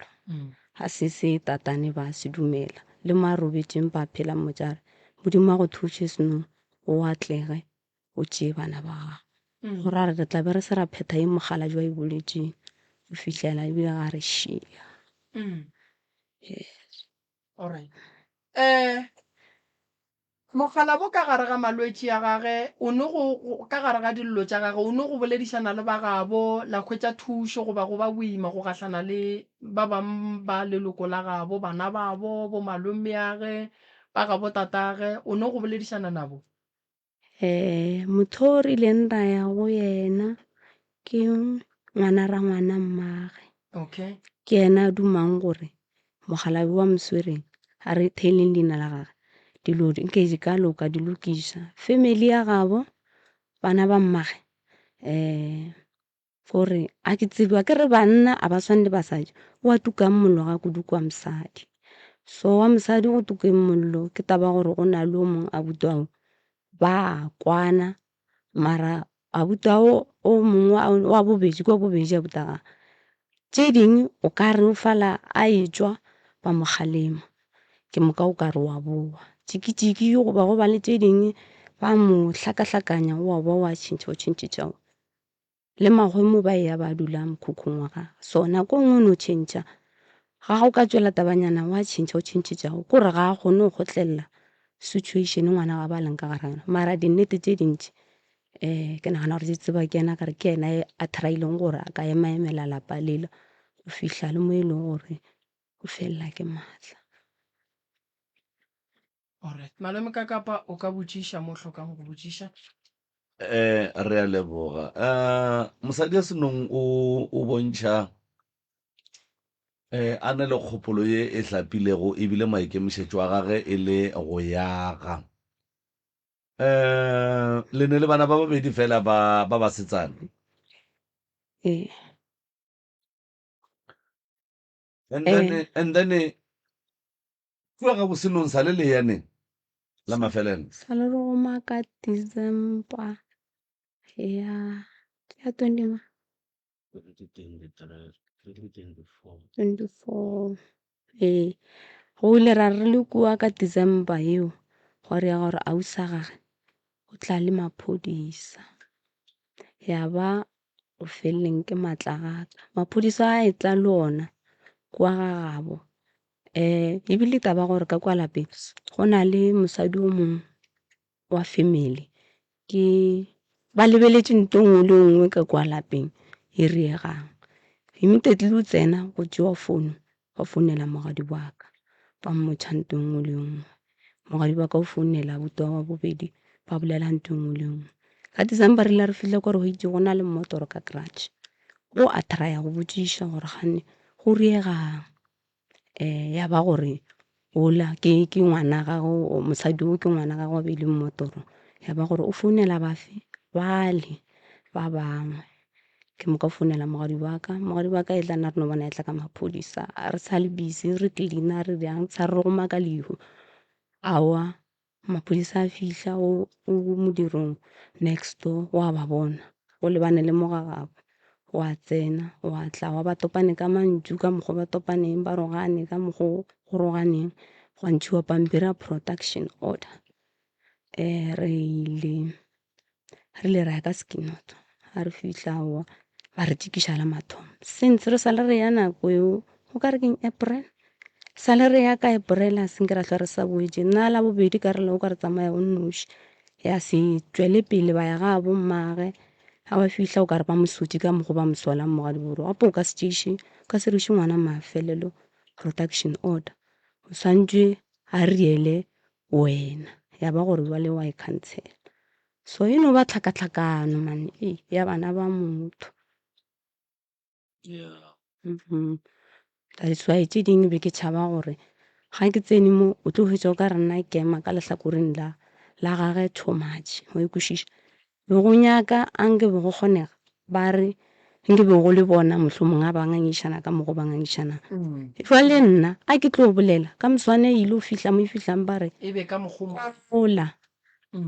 Ga se se tatane ba se dumela. Le mo a robetšeng ba phela mmotša a re, Modimo a go thuše Seno, o atlege. o tšee bana ba gago. Go ra re re tla be re se ra phetha ye mokgalabje a e boletšeng go fihlela ebile ga re šia. Yes. Alright. Eh, mokgalabo ka gare ga malwetši a gage, o no go, ka gare ga dillo tša gage, o no go boledišana le ba gabo, la hwetša thušo goba go ba boima go gahlana le ba bang ba leloko la gabo, bana babo, bo malomeage, ba gabo tatage, o no go boledišana nabo? Motho o rileng ra ya go yena ke ngwana rangwana mmagwe. Okay. Ke yena a dumang gore mokgalabje wa mo swereng a re theeleng leina la gagwe, dilo nke di ka loka di lokiša. Family ya gabo bana ba mmagwe Gore a ke tsebe, akere banna a ba swane le basadi, o a tukang mollo ga kudu ke wa mosadi. So wa mosadi go tukeng mollo ke taba ya gore go na le o mongwe abuti wa ba kwana mara abuti wa o mongwe wa bobedi ke wa bobedi abuti wa gagwe. Tše dingwe o ka re o fela a etšwa ba mo kgalema, ke moka o ka re wa bowa. Tšikitšiki goba go ba le tše dingwe ba mo hlakahlakanya wa bowa wa tšhentšha o tšhentšhe tša. Le magwemo ba eya ba dula mokhukhung wa gagwe. So nako e nngwe o no tšhentšha, ga go ka tšwela tabanyana wa tšhentšha o tšhentšhetšago, ke gore ga a kgone go kgotlelela situation ngwana gabo a leng ka gare ga yona. Mara dinnete tše dintši ke nagana gore di tseba ke yena ka re ke yena a try-ileng gore a ka ema-emela lapa lela go fihla le mo e leng gore o felela ke maatla. Alright. Malome Kakapa o ka botšiša mo o hlokang go botšiša. Eh, re a leboga. Eh, mosadi ya senong o o bontšha eh a na le kgopolo ye e hlapilego ebile maikemišetšo a gage e le go yaga. Eh, le ne le bana ba babedi fela ba ba basetsana. Ee. And then and then Kua ga bosenong sa le leyaneng la mafelelo. Sa le re goma ka December ya ya 20 ma 2023 2024. 24 ee go ile ra re le kua ka December yeo gwa re ya gore ausi wa gage o tla le maphodisa ya ba go feleleng ke maatla gaka maphodisa a etla le ona kwa ga gabo Ebile taba ya gore ka kwa lapeng go na le mosadi o mongwe wa family ke ba lebeletše ntho e nngwe le e nngwe ka kwa lapeng. E riegang. Immediately o tsena go tšewa founu ba founela mogadi wa ka ba mmotšha nto nngwe le nngwe. Mogadi wa ka o founela abuti wa bobedi ba bolela nto nngwe le nngwe. Ka December re ile re fihla kwa re hweditše go na le mmotoro ka garage. O a try-a go botšiša gore kgane go riegang. Ya ba gore ola ke ke ngwana gagwe mosadi o ke ngwana gagwe a beile mmotoro, ya ba gore o founela bafe bale ba bangwe. Ke moka o founela mogadi wa ka, mogadi wa ka e tla nna re no bona e tla ka maphodisa re sa le busy re cleaner re bjang sa re goma ka lehu. Aowa Maphodisa a fihla o o modirong next door wa ba bona, o lebane le mo ga gabo, wa tsena wa tla wa ba topane ka mantšu ka mokgo ba topaneng ba rogane ka mokgo go roganeng, gwa ntšhiwa pampiri ya production order. Re ile re ile ra ya ka Skinot ga re fihla aowa ba re tšekiša la mathomo since re sa le re ya nako eo o ka re keng April sa le re ya ka April a senke ra hlwa re sa boetše nna la bobedi ka re le o ka re tsamaya o nnoši ya se tšwele pele ba ya ga bo mmage ga ba fihla o ka re ba mo sotše ka mokgo ba mo solang mogadiboro gape o ka se tšeiše o ka se reše ngwana mafelelo production order o swantšwe a riele wena ya ba gore jwale wa e khansela so e no ba tlhakatlhakano man e ya bana ba motho Yeah. Mhm. That's why tše dingwe be ke tšhaba gore ga ke tsene mo o tlo hwetša o ka re nna ke ema ka lehlakoreng la la gage too much wa e kwešiša Be go nyaka a nke be go kgonega ba re nke be go le bona mohlomong a ba ngangišana ka mokgo ba ngangišanang. Jwale nna a ke tlo bolela ka moswane e ile go fihla mo e fihlang ba re E be ka mokgo mo. gola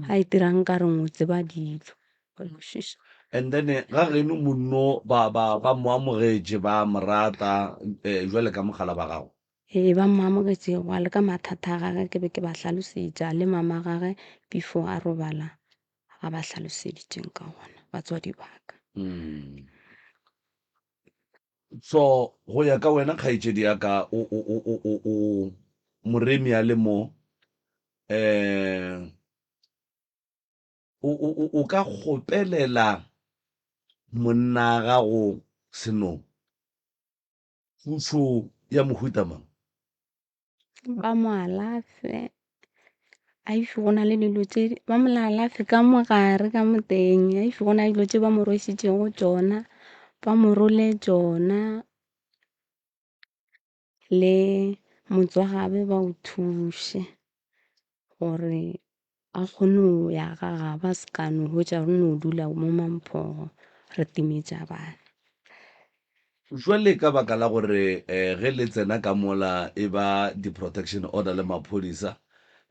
a itirang nka reng o tseba dilo. Wa kwešiša? And then ga geno monno ba ba ba mo amogetše ba mo rata eh, jwale ka mogala ba gago. Ee, ba mo amogetše gwa le ka mathata a gage ke be ke ba hlalosetša le mama gage before a robala ga ba hlaloseditšeng ka gona batswadi ba ka. Mm. So go ya ka wena kgaetšedi ya ka o o o o o o moremi a le mo eh o o o o ka kgopelela monna gago senong thušo ya mohuta mang? Ba mo alafe, a if go na le dilo tše ba mo alafe ka mo gare ka mo teng, a if go na le dilo tše ba mo rwešitšego tšona ba mo role tšona. Le motse wa gabo ba o thuše gore a kgone go ya ga gabo a se ka no hwetša re no dula mo Mamphogo re timetša bana. Jwale ka baka la gore ge le tsena ka mola e ba di-protection order le maphodisa,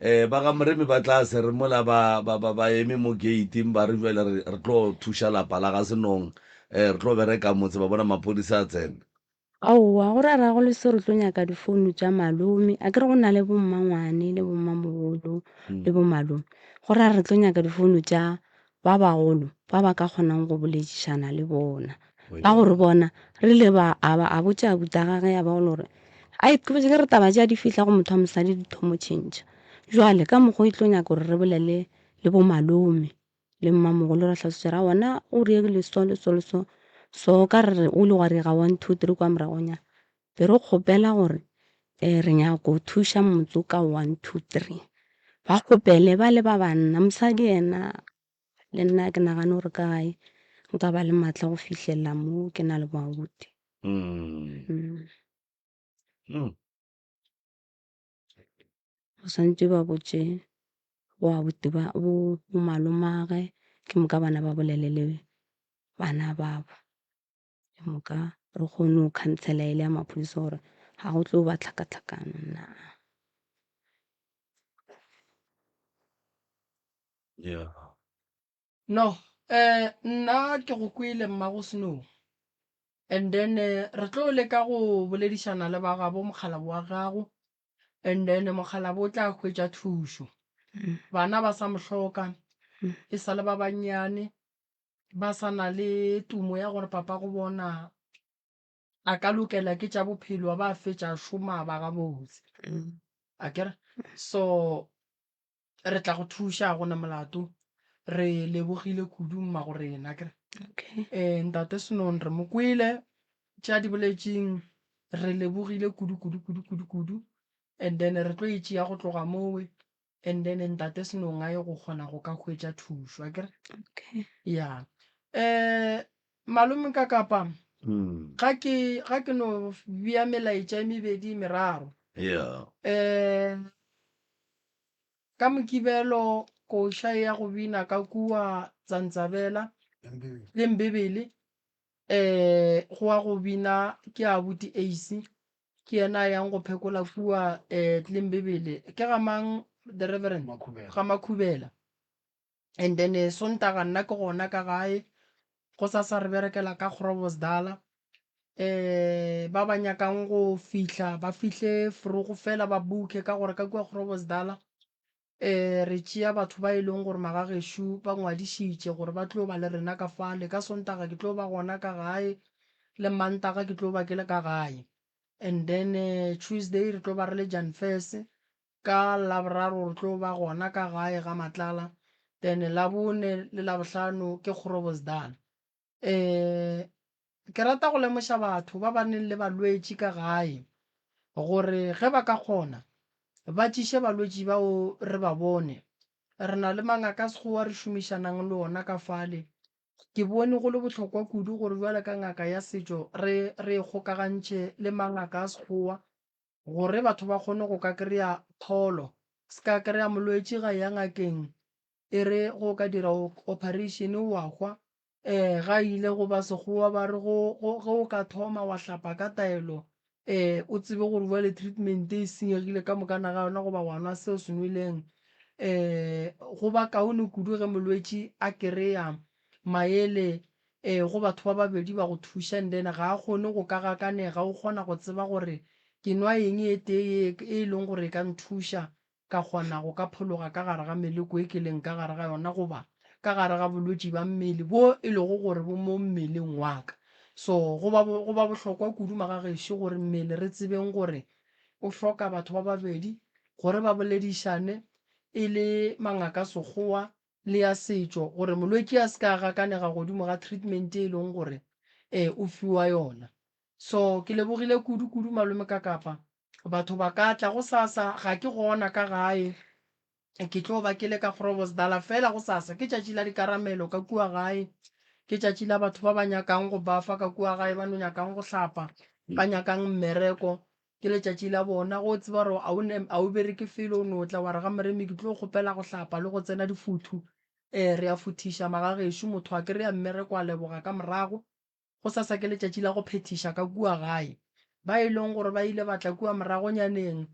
ba ga Moremi ba tla se re mola ba, ba, ba, ba eme mo gate-ing ba re jwale re, re tlo thuša lapa la ga Senong, re tlo bereka motse ba bona maphodisa a tsena. Aowa, go ra ra go le se re tlo nyaka difounu tša malome, akere go na le bommangwane le bommamogolo le bomalome, go ra re tlo nyaka difounu tša ba bagolo ba ba ka kgonang go boledišana le bona. Ka gore bona re ile ba a ba a botša abuti a gage ya ba go le gore ai ke botše ke re taba tše di fihla go motho wa mosadi di thomo tšhentšha. Jwale ka mokgwa o e tlo nyaka gore re bolele le bo malome le mmamogolo ra hlalosetša ra bona o diregile so le so le so. So o ka re o ile gwa riega one two three kwa moragonyana. Be re kgopela gore re nyaka go thuša motse ka one two three. Ba kgopele ba le ba banna mosadi yena Le nna ke nagane gore ka gae nka ba le maatla go fihlelela mo ke na le boabuti. Mm. Mm. Ba swanetše ba botše boabuti ba bo malomagwe ke moka bana ba bolele le bana babo. Ke moka re kgone go khansela ele ya maphodisa gore ga go tlo ba tlhakatlhakano na. Yeah. No, eh, nna ke go kwele mmago Snow. And then eh, re tlo leka go boledišana le ba gabo mokgalabo wa gago. And then mokgalabo o tla hwetša thušo. Bana ba sa mo hloka, e sa le ba bannyane, ba sa na le tumo ya gore papa go bona a ka lokela ke tša bophelo a ba fetša a šoma a ba gabotse. Akere? So re tla go thuša ga gona molato. Re lebogile kudu mmago rena akere. Okay. Eh, ntate Senong re mo kwele tše a di boletšeng re lebogile kudu kudu kudu kudu kudu and then re tlo e tšea go tloga mowe and then ntate Senong a ye go kgona go ka hwetša thušo akere. Okay. Ya. Eh malome ka kapa ga ke ga ke no bea melaetša e mebedi e meraro. Yeah. Eh Ka Mokibelo koša e ya go bina ka kua Tsantsabela le Mbebele um go wa go bina ke abuti Ace, ke yena a yang go phekola kua um Tlembebele. Ke ga mang the Reverend? Ga Makhubela. And then Sontaga nna ke gona ka gae, gosasa re berekela ka Groblersdal. Um ba ba nyakang go fihla ba fihle vroeg fela ba book-e ka gore ka kua Groblersdal um re tšea batho ba e leng gore magagešo ba ngwadišitše gore ba tlo ba le rena ka fale. Ka Sontaga ke tlo ba gona ka gae le Mantaga ke tlo ba ke le ka gae. And then Tuesday re tlo ba re le Jan First, Ka Laboraro re tlo ba gona ka gae ga Matlala, then Labone le Labohlano ke Groblersdal. Um ke rata go lemoša batho ba ba neng le balwetši ka gae gore ge ba ka kgona ba tšiše balwetši bao re ba bone. Re na le mangaka a Sekgowa re šomišanang le ona ka fale. Ke bone go le bohlokwa kudu gore bjale ka ngaka ya setšo re re kgokagantšhe le mangaka a Sekgowa Gore batho ba kgone go ka kry-a pholo. Se ka kry-a molwetši ga ya ngakeng e re go ka dira operation wa hwa. Um ga ile go ba sekgowa ba re go go ge o ka thoma wa hlapa ka taelo um o tsebe gore bjale treatment e senyegile ka mokana ga yona goba wa nwa se o se nweleng. Um go ba kaone kudu ge molwetši a kry-a maele Ee, go batho ba babedi ba go thuša and then ga a kgone go ka gakanega, o kgona go tseba gore ke nwa eng e tee ye e leng gore e ka nthuša ka kgona go ka phologa ka gare ga meleko e ke leng ka gare ga yona goba ka gare ga bolwetši ba mmele bo e lego gore bo mo mmeleng wa ka. So go ba go ba bohlokwa kudu magagešo gore mmele re tsebeng gore o hloka batho ba babedi gore ba boledišane e le mangaka sekgowa le ya setšo gore molwetši a se ka gakanega godimo ga treatment e leng gore eh, o fiwa yona. So ke lebogile kudu kudu malome ka kapa batho ba ka tla go sasa ga ke gona ka gae ke tlo ba ke le ka Groblersdal fela go sasa ke tšatši la dikaramelo ka kua gae ke tšatši la batho ba ba nyakang go bafa ka kua gae ba no nyakang go hlapa ba nyakang mmereko Ke letšatši la bona, ge o tseba gore a o ne, a o bereke felo, o no tla wa re ga Moremi ke tlo kgopela go hlapa le go tsena difuthu. Ee, re a futhiša magagešo, motho a kry-a mmereko a leboga ka morago. Gosasa ke letšatši la go phethiša ka kua gae. Ba e leng gore ba ile ba tla kua moragonyaneng,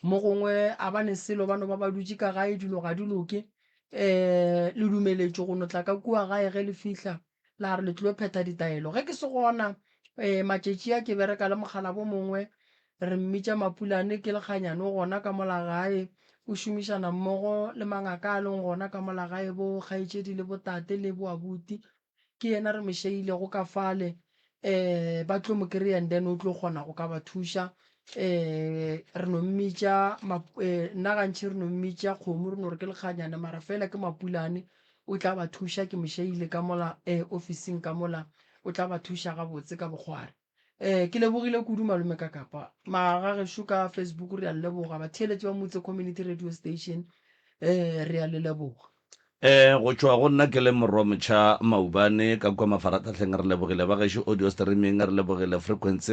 mo gongwe a ba ne selo, ba no ba ba dutše ka gae, dilo ga di loke. Ee, le dumeletšwe go no tla ka kua gae ge le fihla, la re le tlilo phetha ditaelo. Ge ke se gona, um matšatši a ke bereka le mokgalabo mongwe, re mmitša Mapulane, ke lekganyane o gona ka mola gae, o šomišana mmogo le mangaka a leng gona ka mola gae, bo kgaetšedi le botate le boabuti. Ke yena re mo šeilego ka fale, um ba tlo mo kry-a and then o tlo kgona go ka ba thuša. Um re no mmitša, nna gantši re no mmitša kgomo, re no re ke lekganyane mara fela ke Mapulane. O tla ba thuša, ke mo šeile ka mola eh, ofising ka mola, o tla ba thuša gabotse ka bokgwari. Eh, ke lebogile kudu malome ka kapa. Magagešo ka Facebook re a le leboga, batheeletši ba Motse Community Radio Station eh, re a le leboga. Eh, go tšwa go nna ke le Morwa Motšha Maubane ka kua mafaratlhahleng re lebogile ba gešo audio streaming re lebogile frequency.